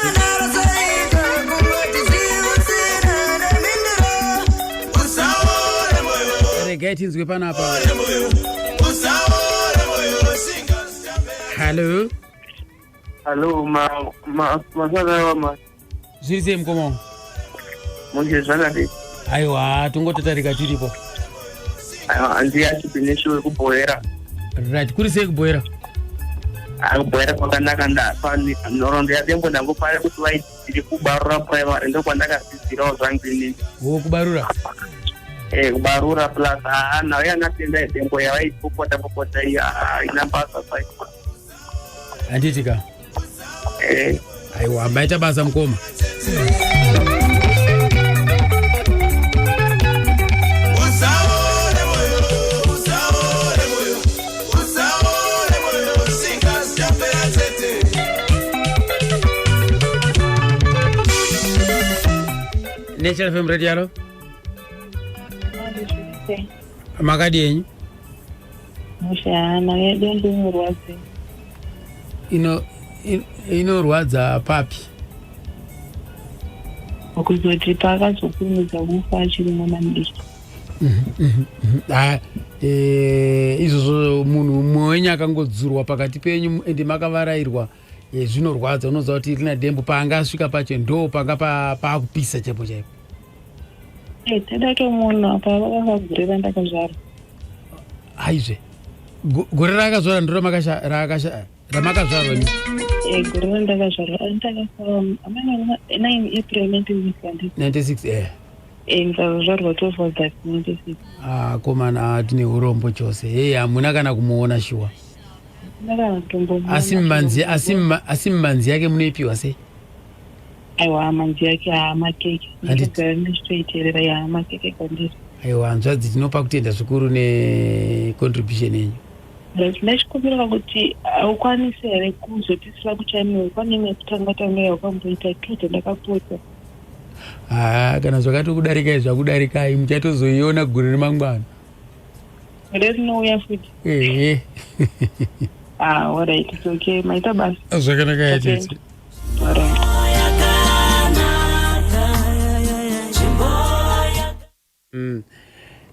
Usaore moyo, Regai tinzwe panapa. usaore moyo, shinga Hallo. Hallo, masana ma. Zviri sei mukoma wangu? Munje zvakadii? Aiwa, tongotatarika tiripo. Aiwa, hanzi yachibinishu wekubhoera. Right, kuri sei kubhoera? Akubhoera kwakanaka. Ndapa nhoroondo yaDembo, ndangopara kuti vaidziri kuBarura Primary, ndokwandakadzidzirawo zvangu inini. Wo kuBarura? Eh, kuBarura. Plus haa, nhau yanatenda Dembo yavaipopota popota iyo haina basa sai. Handiti ka? Eh. Aiwa, maita basa mukoma. Usaore moyo, usaore moyo, usaore National FM Radio, hello. Makadi enyu? Mushana yedu ndinorwadza. Ino inorwadza papi? Kuzoti paakazokurumidza kufa achiri mwana mudiki. Ah, izvozvo munhu mumwe wenyu akangodzurwa pakati penyu ende makavarairwa, zvinorwadza. Unoziva kuti rina Dembo paanga asvika pacho ndo panga paakupisa chaipo chaipo. Tada tomuona apa vakafa gore randakazvarwa. Aizve, gore raakazvarwa ndo ramakazvarwa imi? Gore randakazvarwa, ndakafa amana 9 April 1996. 96, eh. Ndakazvarwa 12 August 96. Ah, komana, tine urombo chose. Hei, hamuna kana kumuona shuwa? Ndakana kutombomuona. Asi mimanzi yake munoipiwa sei? Aiwa, manzi yake haamakeke. Handiti. Ndogara ndichitoiteerera yaamakeke kwandiri. Aiwa, hanzvadzi, tinopa kutenda zvikuru necontribution yenyu. Ndachikumbira kuti haukwanisi here kuzotisira kuchannel pane imwe yekutanga tanga yawakamboita tudzo ndakapotsa. Haa, kana zvakatokudarikai zvakudarikai, muchatozoiona gore remangwana. Gore rinouya futi? Ehe. Ah, alright, it's okay, maita basa. Zvakanaka, yatete. Alright.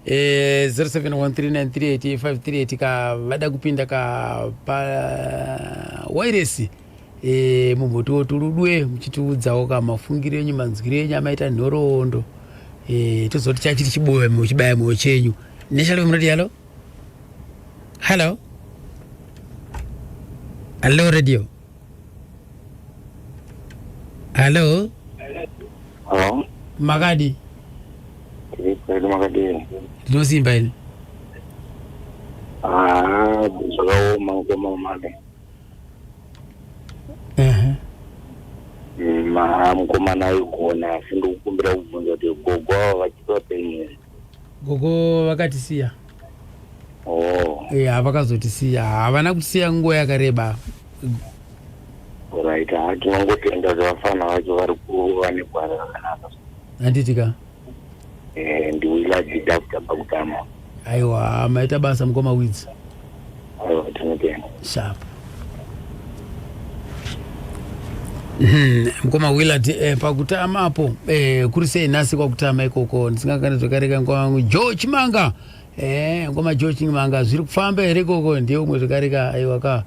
0713938538 ka vada kupinda ka pa wairesi, mumbotiwo turudwe muchitiudzawo ka mafungiro enyu, manzwiro enyu amaita nhoroondo, tozoti chachiri chiboya chibaya moyo chenyu. National munoti hello, hello, hello radio, hello. Hello. Makadi? Tiri kwedu, makadini? Ndinosimba ini. Ah, zvakaoma mukoma mane. Mukomana aigona, asi ndikukumbira kubvunza kuti gogo ava vachipa penyu here? Gogo vakatisiya. Oh. Havakazotisiya, havana kutisiya nguva yakareba. Right, ha, tinongotenda kuti vafana vacho vari kuva negwara rakanaka. Handiti ka? Ndiwiladzida kutamba kutama. Aiwa, maita basa mukoma Widzi. Aiwa, tinotenda. Sharp. Mukoma Willard, pakutama apo, kuri sei nhasi kwakutama ikoko? Ndisingakani zvakareka ngoma wangu Joe Chimanga, ngoma Joe Chimanga, zviri kufamba here ikoko? Ndiye umwe zvakareka, aiwa ka,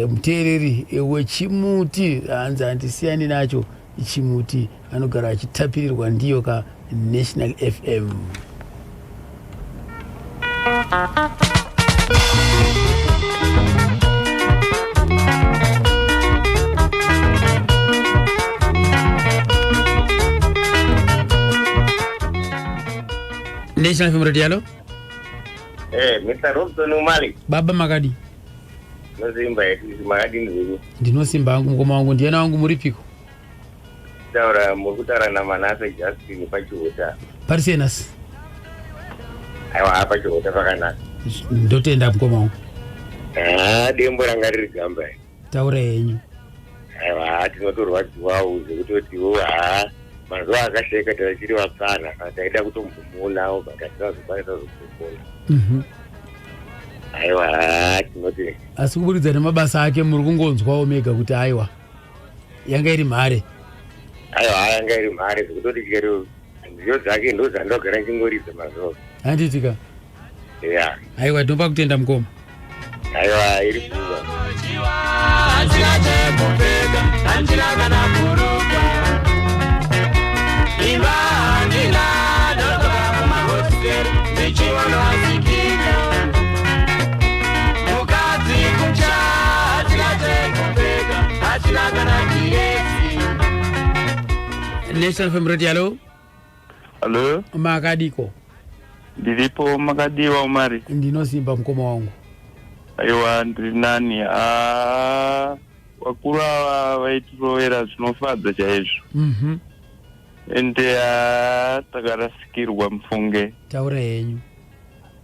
muteereri wechimuti, hanzi handisiyani nacho chimuti, anogara achitapirirwa ndiyo ka National FM. National FM Radio, hello. Mr. Robson Umali. Baba, makadi? Nosimba yetu, makadini zvenyu? Ndinosimba hangu mukoma wangu, ndiyana wangu, muripiko? Taura, muri kutaura naManase Justin paChihota. Pari sei nhasi? Aiwa, paChihota pakanaka. Ndotenda mukoma wangu. Ah, Dembo ranga riri gamba. Taura henyu. Aiwa, tinotorwadziwawo zvekutotiwo haa mazuva akasheka tachiri vapfana, saka taida kutombomuonawo, but hatinazokwanisa kuzomuona. Aiwa, haa tinoti Asi kuburikidza nemabasa ake muri kungonzwawo mega kuti aiwa, yanga iri mhare. Aiwa, yanga iri mhare zvekutoti chero nziyo dzake ndo dzandogara ndichingoridza mazuva. Handiti ka? Ya. Aiwa, tinopa kutenda mukoma. Aiwa, iri kuva. Handina chekupfeka, handina kana bhurukwa, imba handina, ndogara mumahositeri ndichiona vasikika mukadzi kucha, hatina chekupfeka, hatina kana dhiresi. National FM Radio, hello. Hello. Makadiko? Ndiripo, makadiwa Umari? Ndinosimba mukoma wangu. Aiwa, ndiri nani. Ah, vakuru ava vaitirovera zvinofadza chaizvo. Ende takarasikirwa mufunge. Taura henyu.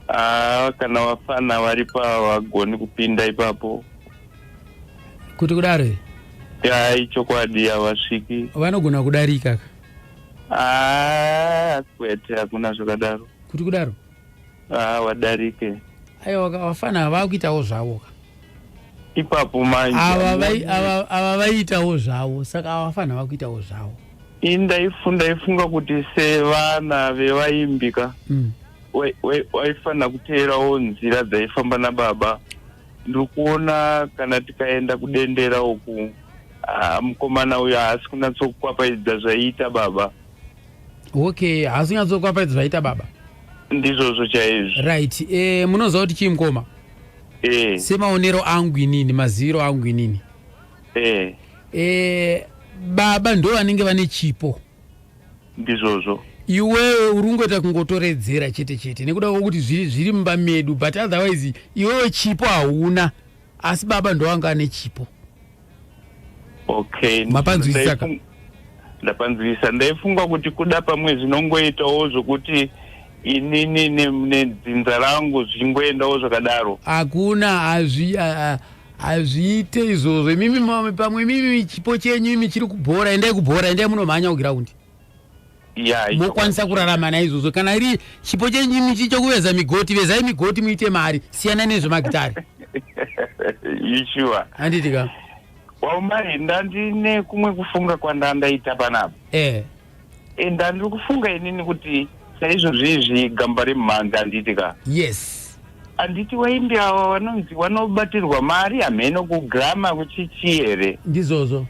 Ah, kana vafana varipo havagoni kupinda ipapo. Kuti kudaro here? Ya, ichokwadi, havasviki. Vanogona kudarika ka. Ah, kwete hakuna zvakadaro. Kuti kudaro? Ah, wadarike. Aiwa vafana vakuitawo zvavo ka. Ipapo manje. Ava vai- ava ava vaiitawo zvavo saka ava vafana vakuitawo zvavo. Ini ndaifunga kuti sevana vevaimbi ka waifanira kuteerawo nzira dzaifamba nababa. Ndiri kuona kana tikaenda kudendera uku ah, mukomana uyu haasi kunyatsokupapaidza zvaiita baba. Okay, haasi kunyatsokupapaidza zvaiita baba. Ndizvozvo chaizvo. Right. Eh, munoziva kuti chii mukoma? Eh. Semaonero angu inini, maziviro angu inini. Eh. Eh, baba ndo vanenge vane chipo. Ndizvozvo. Iwewe uri kungoita kungotoredzera chete chete nekuda kwokuti zviri zviri mumba medu but otherwise iwewe chipo hauna asi baba ndo vanga ane chipo. Okay. Mapanzwisisa ka? Ndapanzwisisa. Ndaifunga kuti kuda pamwe zvinongoitawo zvokuti inini nedzinza rangu zvichingoendawo zvakadaro. Hakuna hazvi hazviite izvozvo. Imimi pamwe imimi chipo chenyu imi chiri kubhora, endai kubhora, endai munomhanya kugiraundi. Ya, mokwanisa kurarama naizvozvo. Kana iri chipo chenyu imi chekuveza migoti, vezai migoti muite mari, siyana nezvemagitare. You sure? Handiti ka? Waumari, ndandine kumwe kufunga kwandandaita panapa. Eh. E, ndandiri kufunga inini kuti saizvozvi izvi gamba remumhanzi handiti ka? Yes. Handiti waimbi ava vanonzi vanobatirwa mari hamheno kugrama kuchichi here? Ndizvozvo.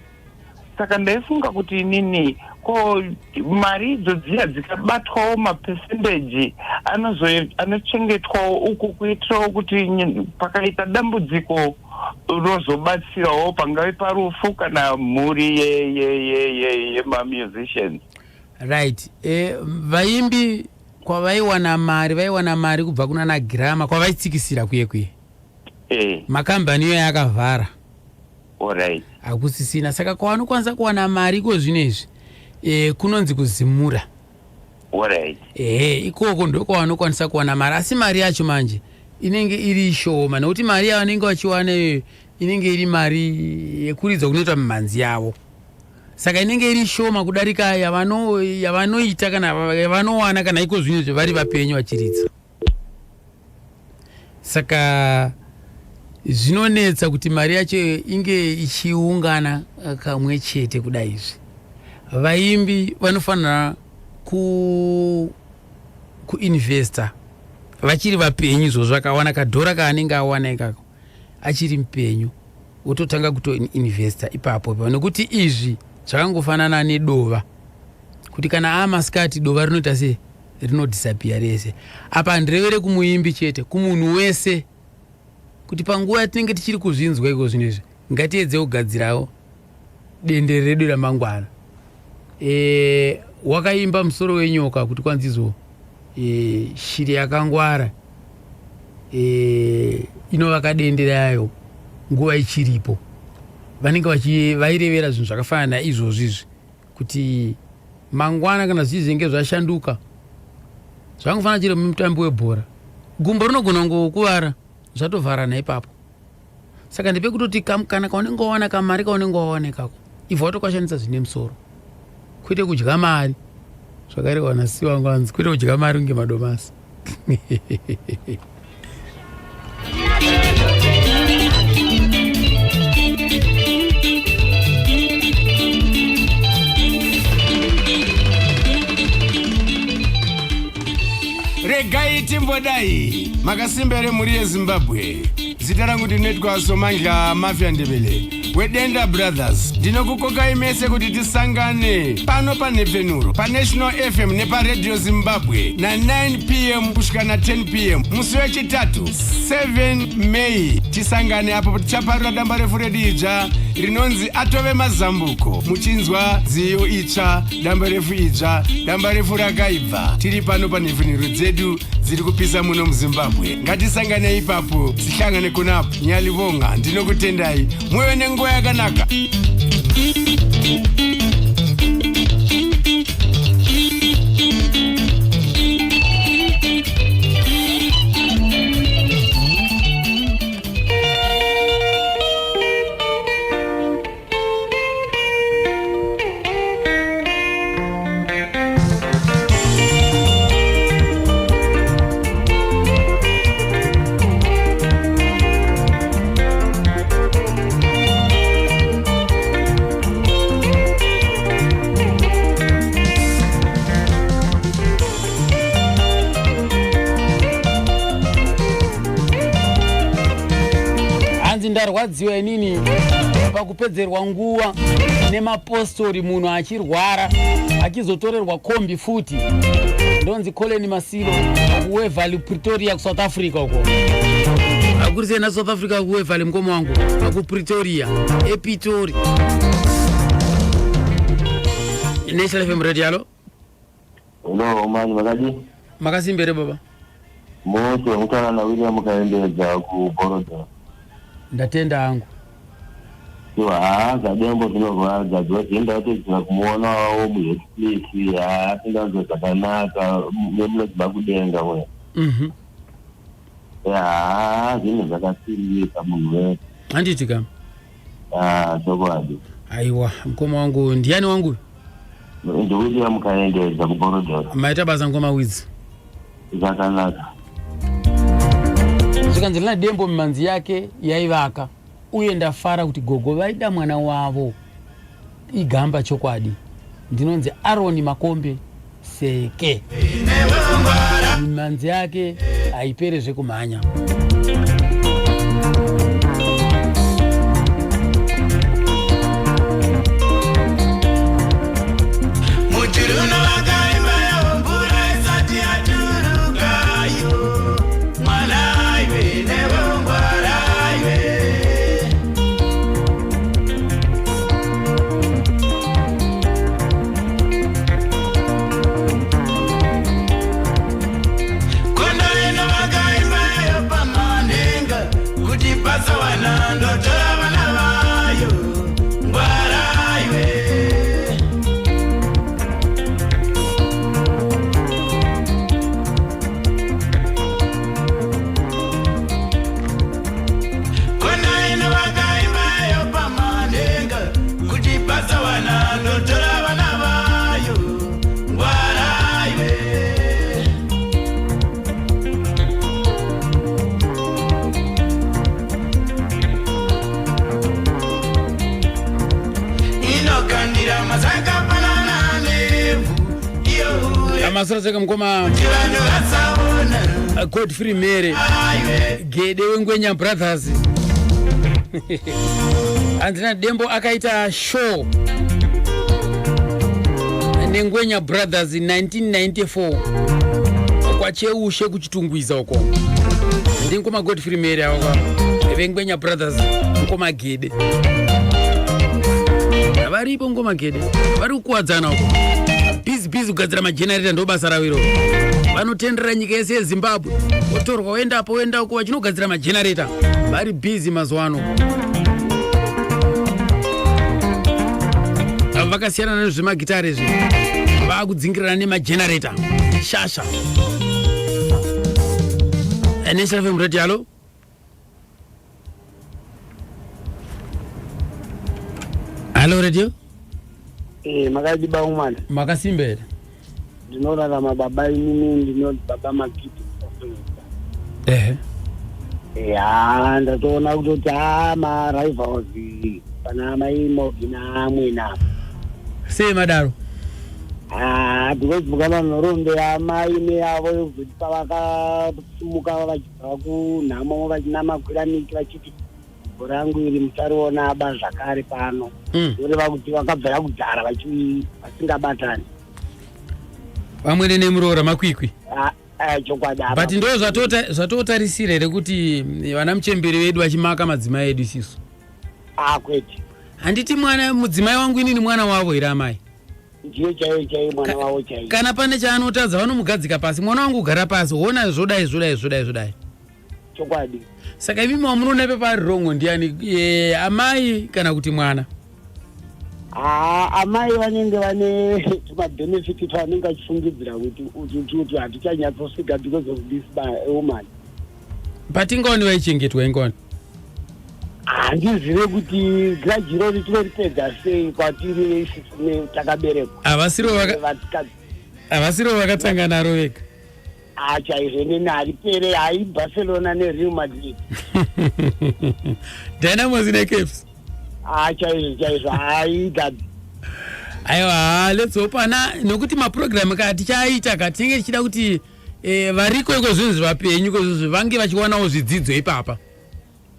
Saka ndaifunga kuti inini ko mari idzo dziya dzikabatwawo mapesendeji anochengetwawo uku kuitirawo kuti pakaita dambudziko rozobatsirawo pangave parufu kana mhuri yemamusicians. Right. E, vaimbi kwavaiwana mari vaiwana mari kubva kunana girama kwavaitsikisira kuye kuye. Eh. Makambani iyoyo akavhara. Alright. Hakusisina saka kwavanokwanisa kuwana mari iko zvino izvi e, kunonzi kuzimura. Alright. Ehe, ikoko ndokwavanokwanisa kuwana mari asi mari yacho manje inenge iri shoma nekuti mari yavanenge vachiwana iyoyo inenge iri mari yekuridza kunoitwa mimhanzi yavo saka inenge iri shoma kudarika yavanoita kana yavanowana kana iko zvino izvi vari vapenyu vachiridza. Saka zvinonetsa kuti mari yacho inge ichiungana kamwe chete kudai izvi. Vaimbi vanofanira kuinvesta vachiri vapenyu izvozvo akawana kadhora kaanenge awana ikako achiri mupenyu wototanga kutoinvesta ipapo ipapo nekuti izvi zvakangofanana nedova kuti kana amasikati dova rinoita sei rinodisappear rese. Apa handirevere kumuimbi chete, kumunhu wese kuti panguva yatinenge tichiri kuzvinzwa iko zvino izvi ngatiedze kugadzirawo dendere redu ramangwana. E, wakaimba musoro wenyoka kuti kwanzizo e, shiri yakangwara e, inovaka dende rayo nguva ichiripo. Vanenge vairevera zvinhu zvakafanana naizvozvi izvi kuti mangwana kana zvichizenge zvashanduka zvangofanana chero mutambi webhora gumbo rinogona kungokuvara zvatovharana ipapo. Saka ndepekutoti kana kaunenge wawana kamari kaunenge wawana ikako ibva watokashandisa zvine musoro kwete kudya mari zvakarehwa nasi wangu anzi kwete kudya mari kunge madomasi. Regai timbodai makasimba here mhuri yeZimbabwe. Zita rangu ndinoitwa Somandla Mafia Ndebele weDenda Brothers. Ndinokukokai mese kuti tisangane pano panhepfenuro paNational FM nepaRadio Zimbabwe na9 pm kusvika na10 pm musi wechitatu 7 May. Tisangane apo tichaparura dambarefu redu idzva rinonzi Atove Mazambuko, muchinzwa dziyo itsva, dambarefu idzva, dambarefu rakaibva. Tiri pano panhepfenuro dzedu dziri kupisa muno muZimbabwe. Ngatisangane ipapo, tihlangane kunapo. Nyalivonga, ndinokutendai, muve nenguva yakanaka. Ndarwadziwa inini pakupedzerwa nguva nemapostori, munhu achirwara achizotorerwa kombi futi. Ndonzi Coleni Masilo kuWevali, Pretoria, kuSouth Africa uko. Akurisei naSouth Africa kuWevali, mukoma wangu, akuPretoria, ePitori. National FM Radio, alo. Hello, mani makadi? Makasimbere baba. Mose mukana naWilliam Kaendedza kuBorodha. Ndatenda hangu. So haa, zvaDembo zvinorwadza because ndatodzira kumuonawo muHetplate, haa, asinganzwe zvakanaka nemunodzimba kudenga we. Haa, zvinhu zvakasirisa munhu wese. Handiti ka? Haa, chokwadi. Aiwa, mukoma wangu, ndiani wangu? NdiWilliam Kaendedza kuBorodha. Maita basa, mukoma Widzi. Zvakanaka. Zvikanzi Lina Dembo mimanzi yake yaivaka, uye ndafara kuti gogo vaida mwana wavo, igamba chokwadi. Ndinonzi Aroni Makombe Seke. Mimanzi yake haipere zvekumhanya. Muchiruno vakaimba yavo mvura isati yaturukayo, mwana iwe newe ungwara iwe. Kondo ino vakaimba yayo pamanhenga kuti pasawana ndotora vana vayo, ngwara iwe. Kona ino vakaimbayo pamanhenga kuti pasawana ndotora vana vayo, ngwaraiwe. Inokandira masakafanana nevhu iyo. Amasura tseka mukoma. Vanhu vasaona. Godfrey Mere Gede weNgwenya Brothers. Hanzina Dembo akaita show neNgwenya Brothers 1994 kwaCheushe kuChitungwiza uko. Ndingoma Godfrey Mere ava veNgwenya Brothers. Mukoma Gede varipo, ngoma Gede vari kukuwadzana uko, busy busy kugadzira magenerator, ndo basa ravo iroro. Vanotendera nyika yese yeZimbabwe, votorwa woendapo, woenda uko vachinogadzira magenerator. Vari busy mazuva ano. Ava vakasiyana nezvemagitare izvi, vaakudzingirirana nemagenerator, shasha. National FM Radio, alo, halo radio. Makadi baumana? Makasimba here? Ndinorarama baba, inini ndinoti baba Makiti. Ehe. Ya, ndatoona kutoti ha, marivals pana mai Mogi naamwena. Sei madaro? Ha, because mukama nhoroondo yamai neyavo yekuzoti pavakasimuka vachibva kunhamo vachinamakwira miti vachiti bhora rangu iri musariona aba zvakare pano, voreva kuti vakabvira kudhara vasingabatani. Vamwene nemuroora makwikwi. Ah, ah, chokwadi apa. But ndo zvatotarisira here kuti vana muchemberi vedu vachimaka madzimai edu isisu? Ah, kwete. Handiti mwana mudzimai wangu inini mwana wavo here amai? Ndiye chaiyo chaiyo mwana wavo chaiyo. Kana pane chaanotadza vanomugadzika pasi, mwana wangu ugara pasi, hona zvodai, zvodai, zvodai, zvodai. Chokwadi. Saka imimi wamunoona pepari wrong ndiani, amai kana kuti mwana? Haa, amai vanenge vane tumabenefit twavanenge vachifungidzira kuti utu hatichanyatosvika because of this woman. But ingoni vaichengetwa ingoni. Handizive kuti grudge irori tinoripedza sei kwatiri isusu takaberekwa. Havasiro vakatanga naro vega. Ah, chaizvo, neni haripere, hai Barcelona neReal Madrid. Dynamos neCaps. Ah, chaizvo chaizvo, hai gabi. Aiwa, let's hope ana, nokuti mapurogiramu ka tichaita ka tinenge tichida kuti variko iko zvinhu zvivapenyu iko zvinhu vange vachiwanawo zvidzidzo ipapa.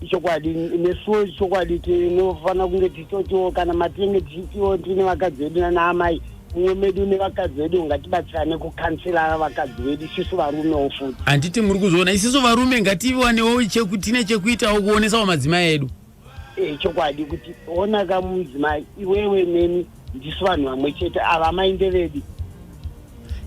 Ichokwadi, nesuwo chokwadi tinofanira kunge tichitotiwo kana matinenge tichitiwo tine vakadzi vedu nanaamai mumwe medu nevakadzi vedu, ngatibatsirane kukansela vakadzi vedu isusu varumewo futi. Handiti muri kuzoona isisu varume ngatiwanewo tine chekuitawo kuonesawo madzimai edu. Eh, chokwadi kuti onaka mudzimai, iwewe neni ndisu vanhu vamwe chete, ava mai ndevedu.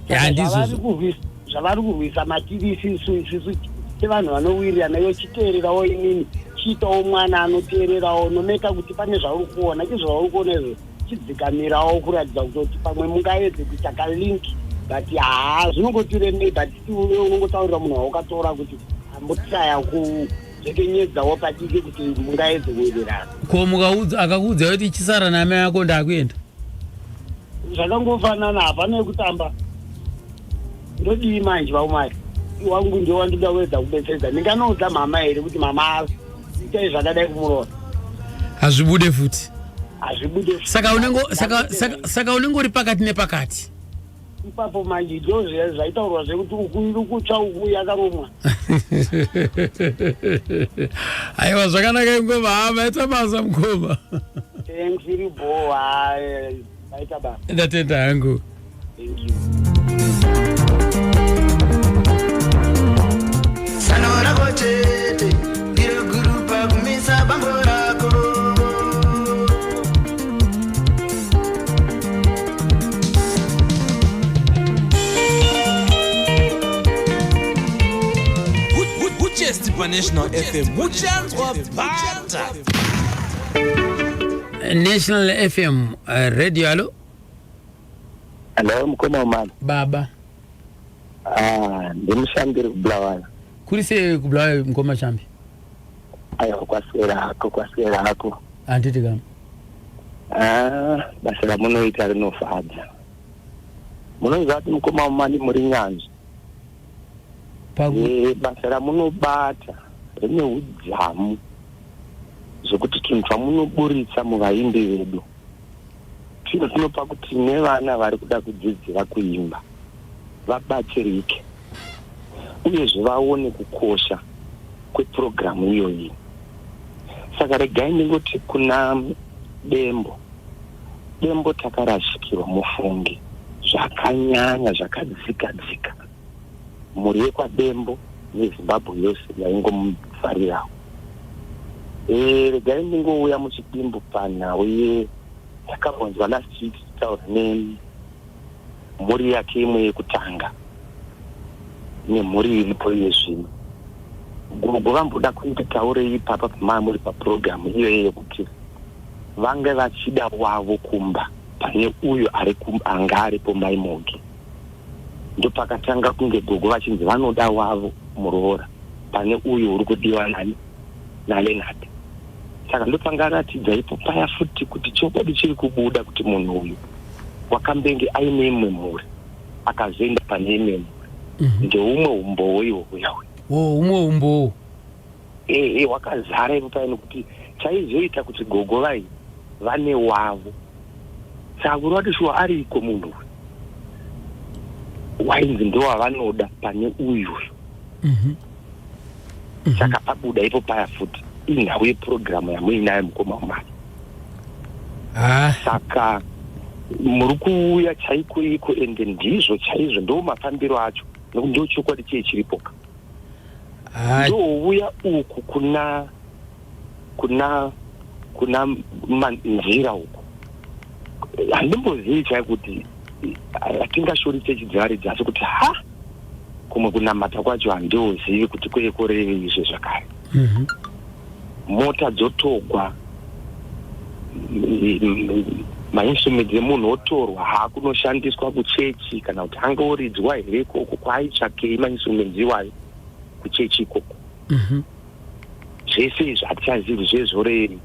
Ya, Saka ndizvozvo. Zvavari kurwisa matiri isusu sevanhu vanowirirana, iwe chiteererawo, inini chiitawo mwana anoteererawo, nomeka kuti pane zvauri kuona, izvo zvauri kuona izvo chidzikamirawo kuratidza kutoti pamwe mungaedze kuita kalink, but haa, zvinongotiremei, but still iwe unongotaurira munhu waukatora kuti ambotraya kujekenyedzawo padiki kuti mungaedze kuwirirana. Ko mukaudza, akakuudza kuti chisara namai ako, ndakuenda? Zvakangofanana, hapana yekutamba. Ndodii manje? Vaumai wangu ndio wandoda kuedza kubetseredza. Ndinganoudza mama here kuti mama itai zvakadai kumuroora? Hazvibude futi. Hazvibude. Saka unenge uri pakati nepakati. Ipapo manje ndo zvaitaurwa zvekuti uku iri kutsva, uku yakarumwa. Aiwa, zvakanaka ingoma. Ha, maita basa mukoma. Thanks, iri bo. Maita basa. Ndatenda hangu. Thank you. Sano rako chete ndiro guru pakumisa bambo rako. Uchesti paNational FM muchanzwa bhata. National FM radio, alo. Hello, mukoma wamani. Baba. Ah, ndimushambiri kuBulawayo. Kuri sei kuBulawayo, mukoma Shambi? Aiwa, kwaswera hako, kwaswera hako. Handiti kama? Ah, basa ramunoita rinofadza. Munoziva kuti mukoma wamani muri nyanzvi. Basa ramunobata rine udzamu zvekuti tunhu twamunoburitsa muvaimbi vedu tino tinopa kuti nevana vari kuda kudzidzira kuimba vabatsirike, uyezve vaone kukosha kwepurogiramu iyoyi. Saka regai ndingoti kuna Dembo, Dembo, takarashikirwa mufungi zvakanyanya, zvakadzika dzika. Mhuri yekwaDembo neZimbabwe yose yaingomufarirawo. Regai ndingouya muchidimbu panhau ye takambonzwa last week tichitaura nemhuri yake imwe yekutanga nemhuri iripo iye zvino. Gogo vamboda kuti taurei ipapa pamaa muri papurogiramu iyoyo yekuti vange vachida wavo kumba pane uyo ari anga aripo Mai Mogi. Ndopakatanga kunge gogo vachinzi vanoda wavo muroora pane uyo uri kudiwa nani, naLenard. Saka ndopangaratidza ipo paya futi kuti chokwadi chiri kubuda kuti munhu uyu wakambenge aine imwe mhuri akazoenda pane imwe mhuri. Ndeumwe umbowo ihwo uya uya. Wo, umwe umbowo. Ehe, wakazara ipo paya, nekuti chaizoita kuti gogo vai vane wavo, saka kureva kuti shuwa ariko munhu uyu wainzi ndowavanoda pane uyuyu. Saka pabuda ipo paya futi inhau yepurogiramu yamuinayo, mukoma wamari. Saka muri kuuya chaiko iko, ende ndizvo chaizvo, ndo mafambiro acho, nekuti ndo chokwadi chee chiripoka. Ndouya uku kuna manzira uku, handimbozivi chai kuti hatingashori chechi dzevaridzi, asi kuti ha, kumwe kunamata kwacho handiozivi kuti kweye korevei izvo zvakare. Mota dzotogwa, mainstruments emunhu otorwa, haakunoshandiswa kuchechi, kana kuti angaoridzwa here ikoko? Kwaaitsvakei mainstruments iwayo kuchechi ikoko? Zvese izvi hatichazivi zvezvoreri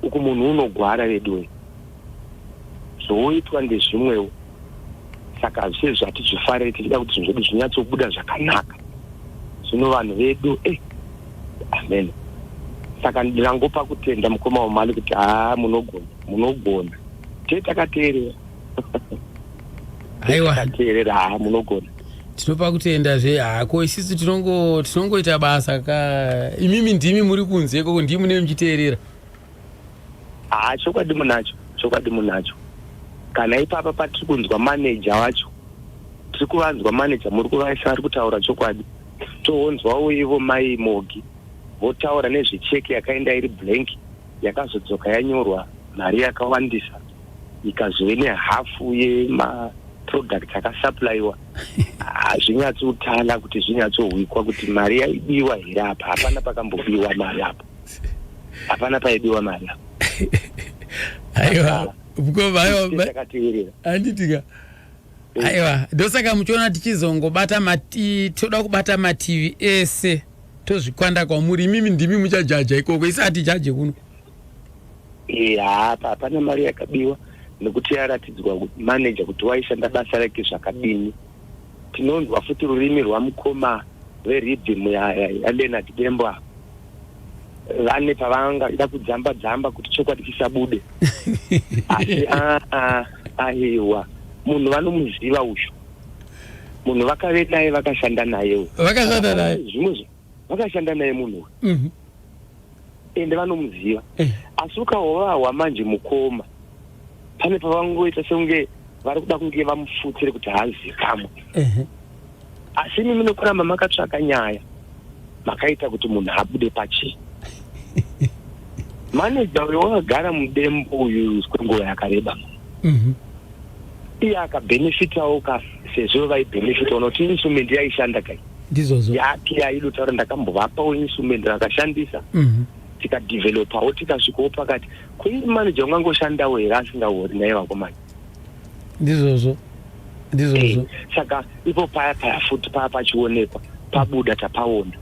uku. Munhu unogwara veduwe, zvoitwa ndezvimwewo. Saka zvese hatizvifariri, tichida kuti zvinhu zvedu zvinyatsobuda zvakanaka. Zvino vanhu vedu, amen. Saka ndingangopa kutenda mukoma wamali kuti haa, munogona, munogona. Tee takateerera. Aiwa. Takateerera, haa, munogona. Tinopa kutenda zve hako isisu tinongo tinongoita basa ka imimi ndimi muri kunze ikoko ndimi mune muchiteerera. Haa chokwadi munacho chokwadi munacho kana ipapa patiri kunzwa manager wacho tiri kuvanzwa manager muri kuvaisa vari kutaura chokwadi toonzwawo ivo mai Mogi votaura nezvecheke yakaenda iri blank yakazodzoka yanyorwa mari yakawandisa ikazove nehafu yemaproducts akasupplyiwa hazvinyatsotala kuti zvinyatsohwikwa kuti mari yaibiwa here apa hapana pakambobiwa mari apa hapana paibiwa mari apa Aiwa mukoma aiwa takateerera handitika aiwa ndosaka muchiona tichizongobata mati toda kubata mativi ese tozvikwanda kwamuri imimi ndimi muchajaja ikoko isi hatijaje kuno Eh, apa hapana mari yakabiwa nekuti yaratidzwa manager kuti waishanda basa rake zvakadini tinonzwa futi rurimi rwamukoma verhythm yaLeonard Dembo apa vane pavangada kudzamba dzamba kuti chokwadi chisabude asi aa aiwa munhu vanomuziva uyu munhu vakave naye vakashanda naye uyu. Vakashanda naye. zvimwe vakashanda naye munhu uyu ende vanomuziva asi ukahovahwa manje mukoma pane pavangoita sekunge vari kuda kunge vamufutsire kuti haazikamwe asi imi munokuramba makatsvaka nyaya makaita kuti munhu abude pachena maneja uyo wakagara mudembo uyu kwenguva yakareba iye akabhenefitawo ka sezvo vaibhenefitawo nokuti instrument yaishanda kai ndizvozvo yake yaidotaura ndakambovapawo instrument rakashandisa tikadhivhelopawo tikasvikawo pakati ko manager ungangoshandawo here asingahori naye vakomana ndizvozvo ndizvozvo Eh, saka ipo paya paya futi paya pachionekwa pabuda tapaona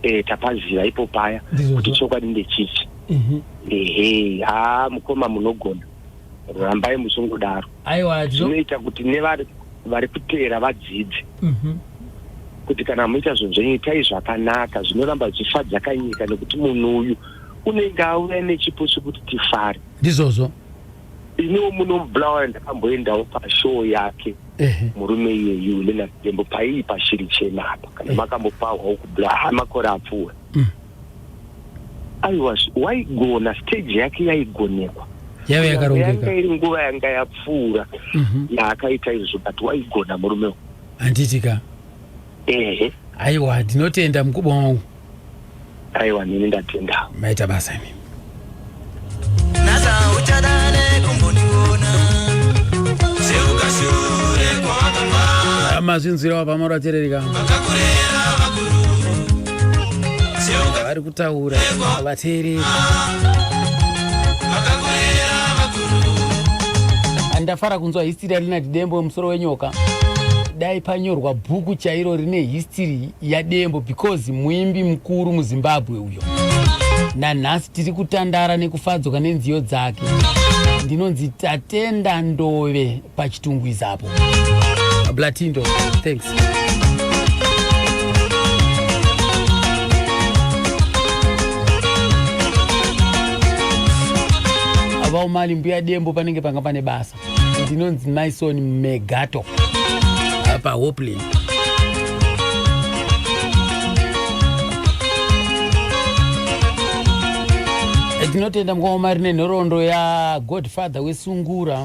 eh, tapaziva ipo paya Ndizvozvo. kuti chokwadi ndechichi ehe haa mukoma munogona rambai muchingodaro aiwa zvinoita kuti nevari vari kuteera vadzidze kuti kana muita zvinhu zvenyu itai zvakanaka zvinoramba zvichifadza kanyika nekuti munhu uyu unenge auya nechipo chekuti tifare ndizvozvo iniwo muno mubulawayo ndakamboendawo pashow yake ehe murume iyeyu Leonard Dembo paii pashiri chena apa kana makambopahwawo kubulawa makore apfuura aiwa waigona stage yake yaigonekwa yaiva yakarongeka yanga iri nguva yanga yapfuura yaakaita izvo but waigona murume uyu handiti ka ehe aiwa ndinotenda mukubo wangu aiwa nini ndatenda maita basa imi Nasa uchadane kumboniona Cheuka shure kwawakabva mazvinzwira pamaro aterereka vari kutaura vateereri ndafara kunzwa history yaLeonard Dembo musoro wenyoka dai panyorwa bhuku chairo rine history yaDembo because muimbi mukuru muZimbabwe uyo nanhasi tiri kutandara nekufadzwa nenziyo dzake ndinonzi Tatenda Ndove paChitungwizapo Blatindo thanks. Vaumali mbuya Dembo panenge panga pane basa ndinonzi Maison Megato paHoplin. Tinotenda mukoma rine nhoroondo yagodfather wesungura.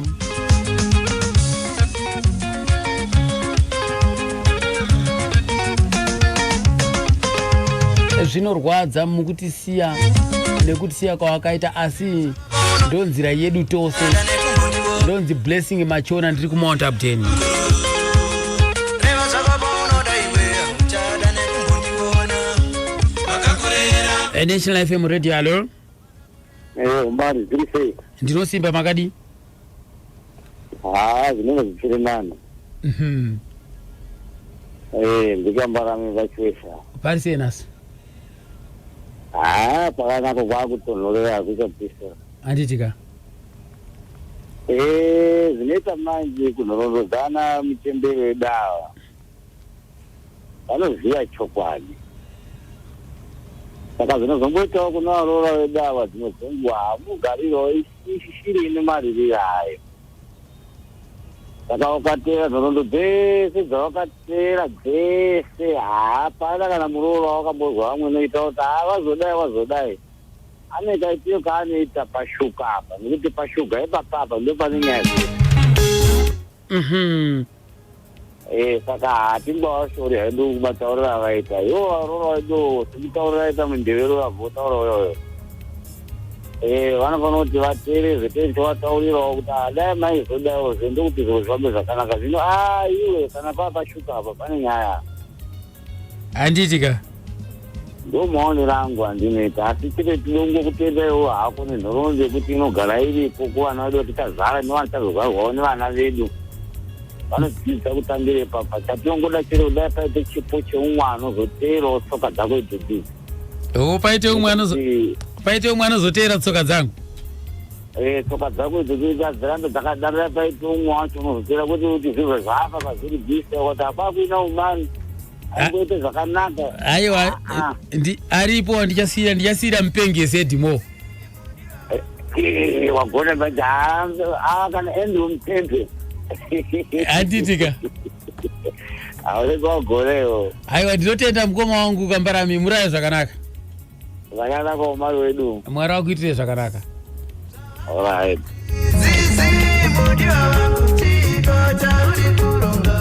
Zvinorwadza mukutisiya nekutisiya kwawakaita asi ndo nzira yedu tose. Ndonzi Blessing Machona ndiri kuMount Upden. Reva zvakapa unoda iwe uchadane kumbondiona National FM Radio, hallo. Umbani zviri sei? Ndinosimba makadi. Haa zvinenge zvichiri nani. Ndikambarami vachiwesa. Pari sei nhasi? Haa pakanaka kwakutonhorera hakuchapisa. Handiti ka. Zvinoita manje kunhororodzana muchembere wedu ava vanoziva chokwadi saka zvinozongoitawo kuna varoora vedu ava dzimwe dzenguva hamugarirawo ishiri ine maririro ayo. Saka ukateera nhoroondo dzese dzawakateera dzese, hapana kana muroora wakambozwa vamwe unoita kuti haa vazodai vazodai. Ane kaitiro kaanoita pashuga apa, nekuti pashuga ipapa apa ndo pane nyaya dzese. Eh, saka hatingavashori hedu kumatauriro avaita. Ivo varoora vedu semutauriro aita mundevero vabvotaura uyoyo. Eh, vanofanira kuti vateereze tei tovataurirawo kuti ah, dai maizodaiwo zve ndokuti zviro zvifambe zvakanaka. Zvino ah, iwe kana paa pashuka apa pane nyaya. Handiti ka? Ndo maonero angu andinoita, asi chete tinongokutenda iwo hako nenhoroondo yekuti inogara iripo kuvana vedu vatichazvara nevanotazozvarwawo nevana vedu vanodzidza kutangira ipapa. Chatinongoda chete kudai paite chipo cheumwe anozoteerawo tsoka dzako idzodzidzi. O paite umwe anozo paite umwe anozoteera tsoka dzangu. Eh, tsoka dzako idzo dzinoita dzirambe dzakadarira paite umwe wacho unozoteera kuti kuti zvibva zvafa pazviri bhisa kuti hakwakuina umani angoite zvakanaka. Aiwa, ndi aripo ndichasiira ndichasiira mupengesi Edimo. Eh, wagona but haa kana Andrew Mupembe. Handiti ka? Haurege wagonewo. Aiwa, ndinotenda mukoma wangu Kambarami, muraya zvakanaka. Zvakanaka umari wedu. Mwari akuitire zvakanaka. Alright. Mudiwa wangu chiko chauri kuronga.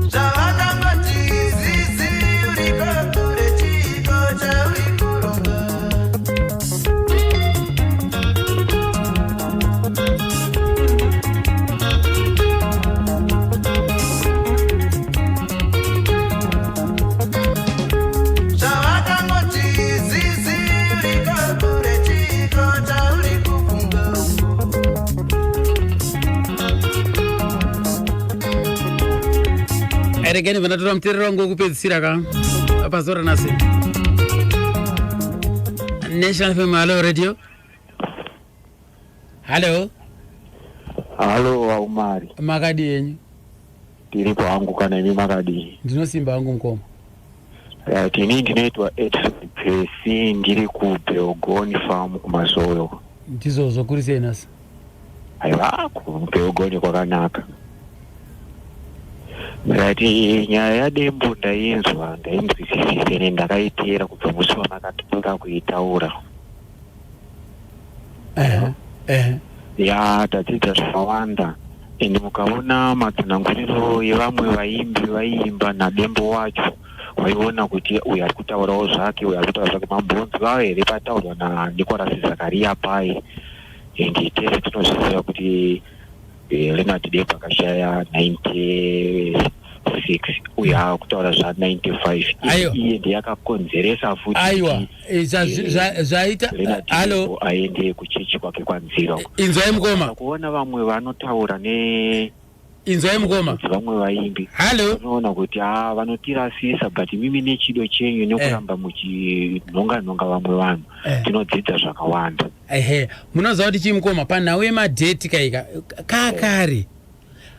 Zvavakangoti zizi uriko kure chiko chauri kuronga. Zvavakangoti zizi uriko kure chiko chauri kufunga. Regeni vandatora muteerero wangu wekupedzisira ka pazuva ranhasi. National FM, hallo radio. Hallo. Halo waumari. Makadi yenyu? Tiripo hangu, kana imi makadii? Ndinosimba hangu mukoma. Right, ini ndinoitwa Edson Pesi, ndiri kuBelgoni farm kuMazoyo. Ndizvozvo, kuri sei nhasi? Aiwa, kuBelgoni kwakanaka. Right, nyaya yaDembo ndainzwa, ndainzwisisisa ene ndakaiteera kubva musi wamakatanga kuitaura. Ya, tadzidza zvakawanda and mukaona matsananguriro evamwe vaimbi vaiimba naDembo wacho, waiona kuti uyu ari kutaurawo zvake, uyu ari kutaura zvake. Mambonzwa here pataurwa naNicholas Zakaria pai? And tese tinozviziva kuti Leonard Dembo akashaya 96, uyu akutaura zva95. Aiwa. Iye ndiye akakonzeresa futi Aiwa, kuti, zvaita Leonard halo. Dembo aende kuchechi kwake kwanzira. Inzwai mukoma. Kuona vamwe vanotaura ne Inzwai mukoma. Vamwe vaimbi halo, unoona kuti ah, vanotirasisa, but mimi nechido chenyu nekuramba muchinhonga nhonga vamwe vanhu, tinodzidza zvakawanda. Ehe, munoziva kuti chii mukoma, panhau yemadheti kaika kakare,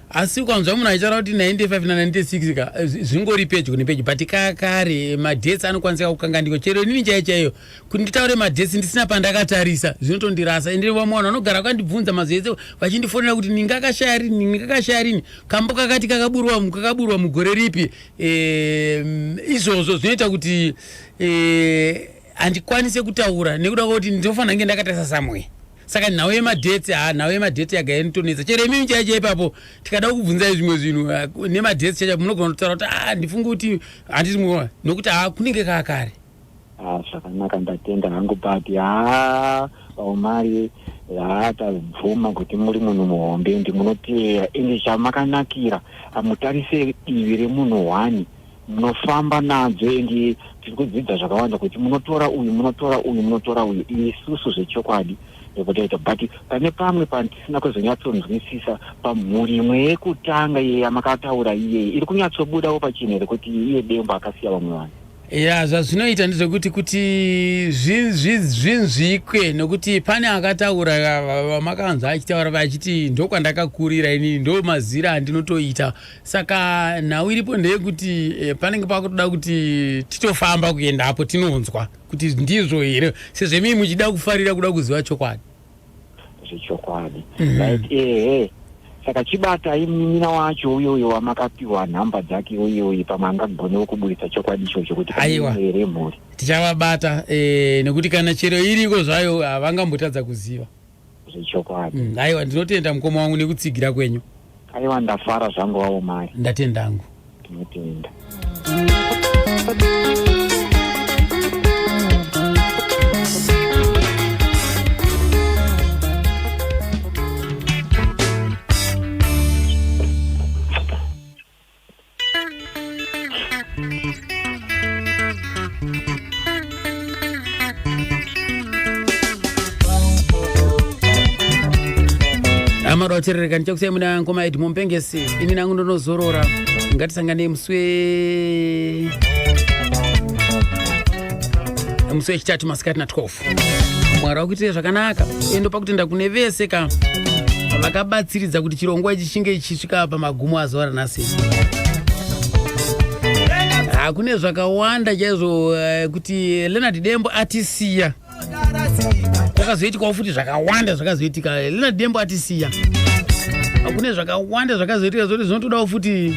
asi ukanzwa munhu achitaura kuti 95 na96 ka zvingori pedyo nepedyo, but kakare madheti anokwanisika kukanganikwa. Chero inini chaiyo chaiyo, kuti nditaure madheti ndisina pandakatarisa zvinotondirasa. Ende vamwe vanhu vanogara vakandibvunza mazuva ese vachindifonera kuti ningakashaya rini, ningakashaya rini, kambo kakati kakaburwa kakaburwa mugore ripi. Izvozvo zvinoita kuti handikwanise kutaura nekuda kwekuti ndinofanira kunge ndakatarisa somewhere. Saka nhau yemadheti, ha, nhau yemadheti yaga inotonetsa. Chero imimi chaicho ipapo, tikada kukubvunzai zvimwe zvinhu nemadheti chaicho, munogona kutaura kuti a ndifunge kuti handiti muona nokuti ha kunenge kakare. Ah, zvakanaka, ndatenda hangu, but haa, vaumari, haa, tabvuma kuti muri munhu muhombe ende munoteera, ende chamakanakira hamutarise divi remunhu one, munofamba nadzo, ende tiri kudzidza zvakawanda kuti munotora uyu, munotora uyu, munotora uyu. Isusu zvechokwadi ndokutaita, but pane pamwe patisina kuzonyatsonzwisisa pamhuri imwe yekutanga iye yamakataura iyeye iri kunyatsobudawo pachena here kuti iye Dembo akasiya vamwe vanhu? Ya, zvazvinoita ndezvekuti kuti zvinzwikwe nekuti pane akataura vamakanzwa achitaura vachiti ndokwandakakurira inini, ndo mazira andinotoita. Saka nhau iripo ndeyekuti panenge pakutoda kuti titofamba kuendapo tinonzwa kuti ndizvo here, sezvo imii muchida kufarira kuda kuziva chokwadi. Zvechokwadi. Right, ehe. Saka chibatai munin'ina wacho uyoyo wamakapiwa nhamba dzake uyoyo, pamwe angagonewo kuburitsa chokwadi ichocho kuti Aiwa. pane here mhuri. Tichavabata nekuti kana chero iriko zvayo havangambotadza kuziva. Zvechokwadi. Aiwa, ndinotenda mukoma wangu nekutsigira kwenyu. Aiwa, ndafara zvangu wawo mari. Ndatenda hangu. Tinotenda. Amada kuterereka, ndichakusiyai muna ngoma Edmo Mpengesi. Ini nangu ndonozorora. Ngatisanganei musi wechitatu masikati na12. Mwari wakuitire zvakanaka. Endo pakutenda kune vese ka vakabatsiridza kuti chirongwa ichi chinge chisvika pamagumo azuva ranhasi. Hakune zvakawanda chaizvo kuti Leonard Dembo atisiya, kwakazoitikawo futi zvakawanda zvakazoitika. Leonard Dembo atisiya, kune zvakawanda zvakazoitika zvoti zvinotodawo futi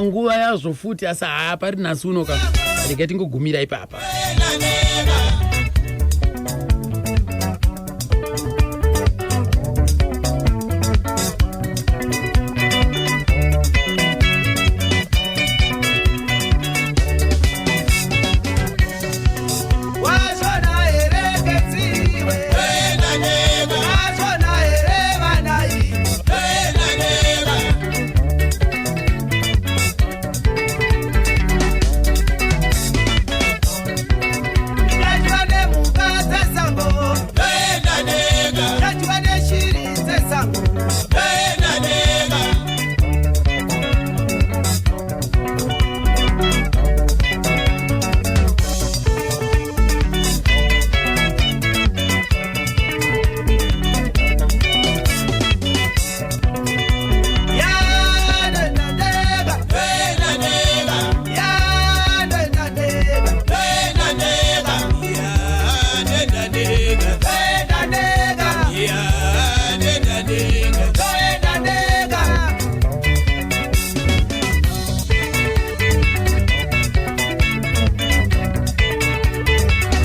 nguva yazvo futi, asi haa, pari nhasi uno ka, regai tingogumira ipapa.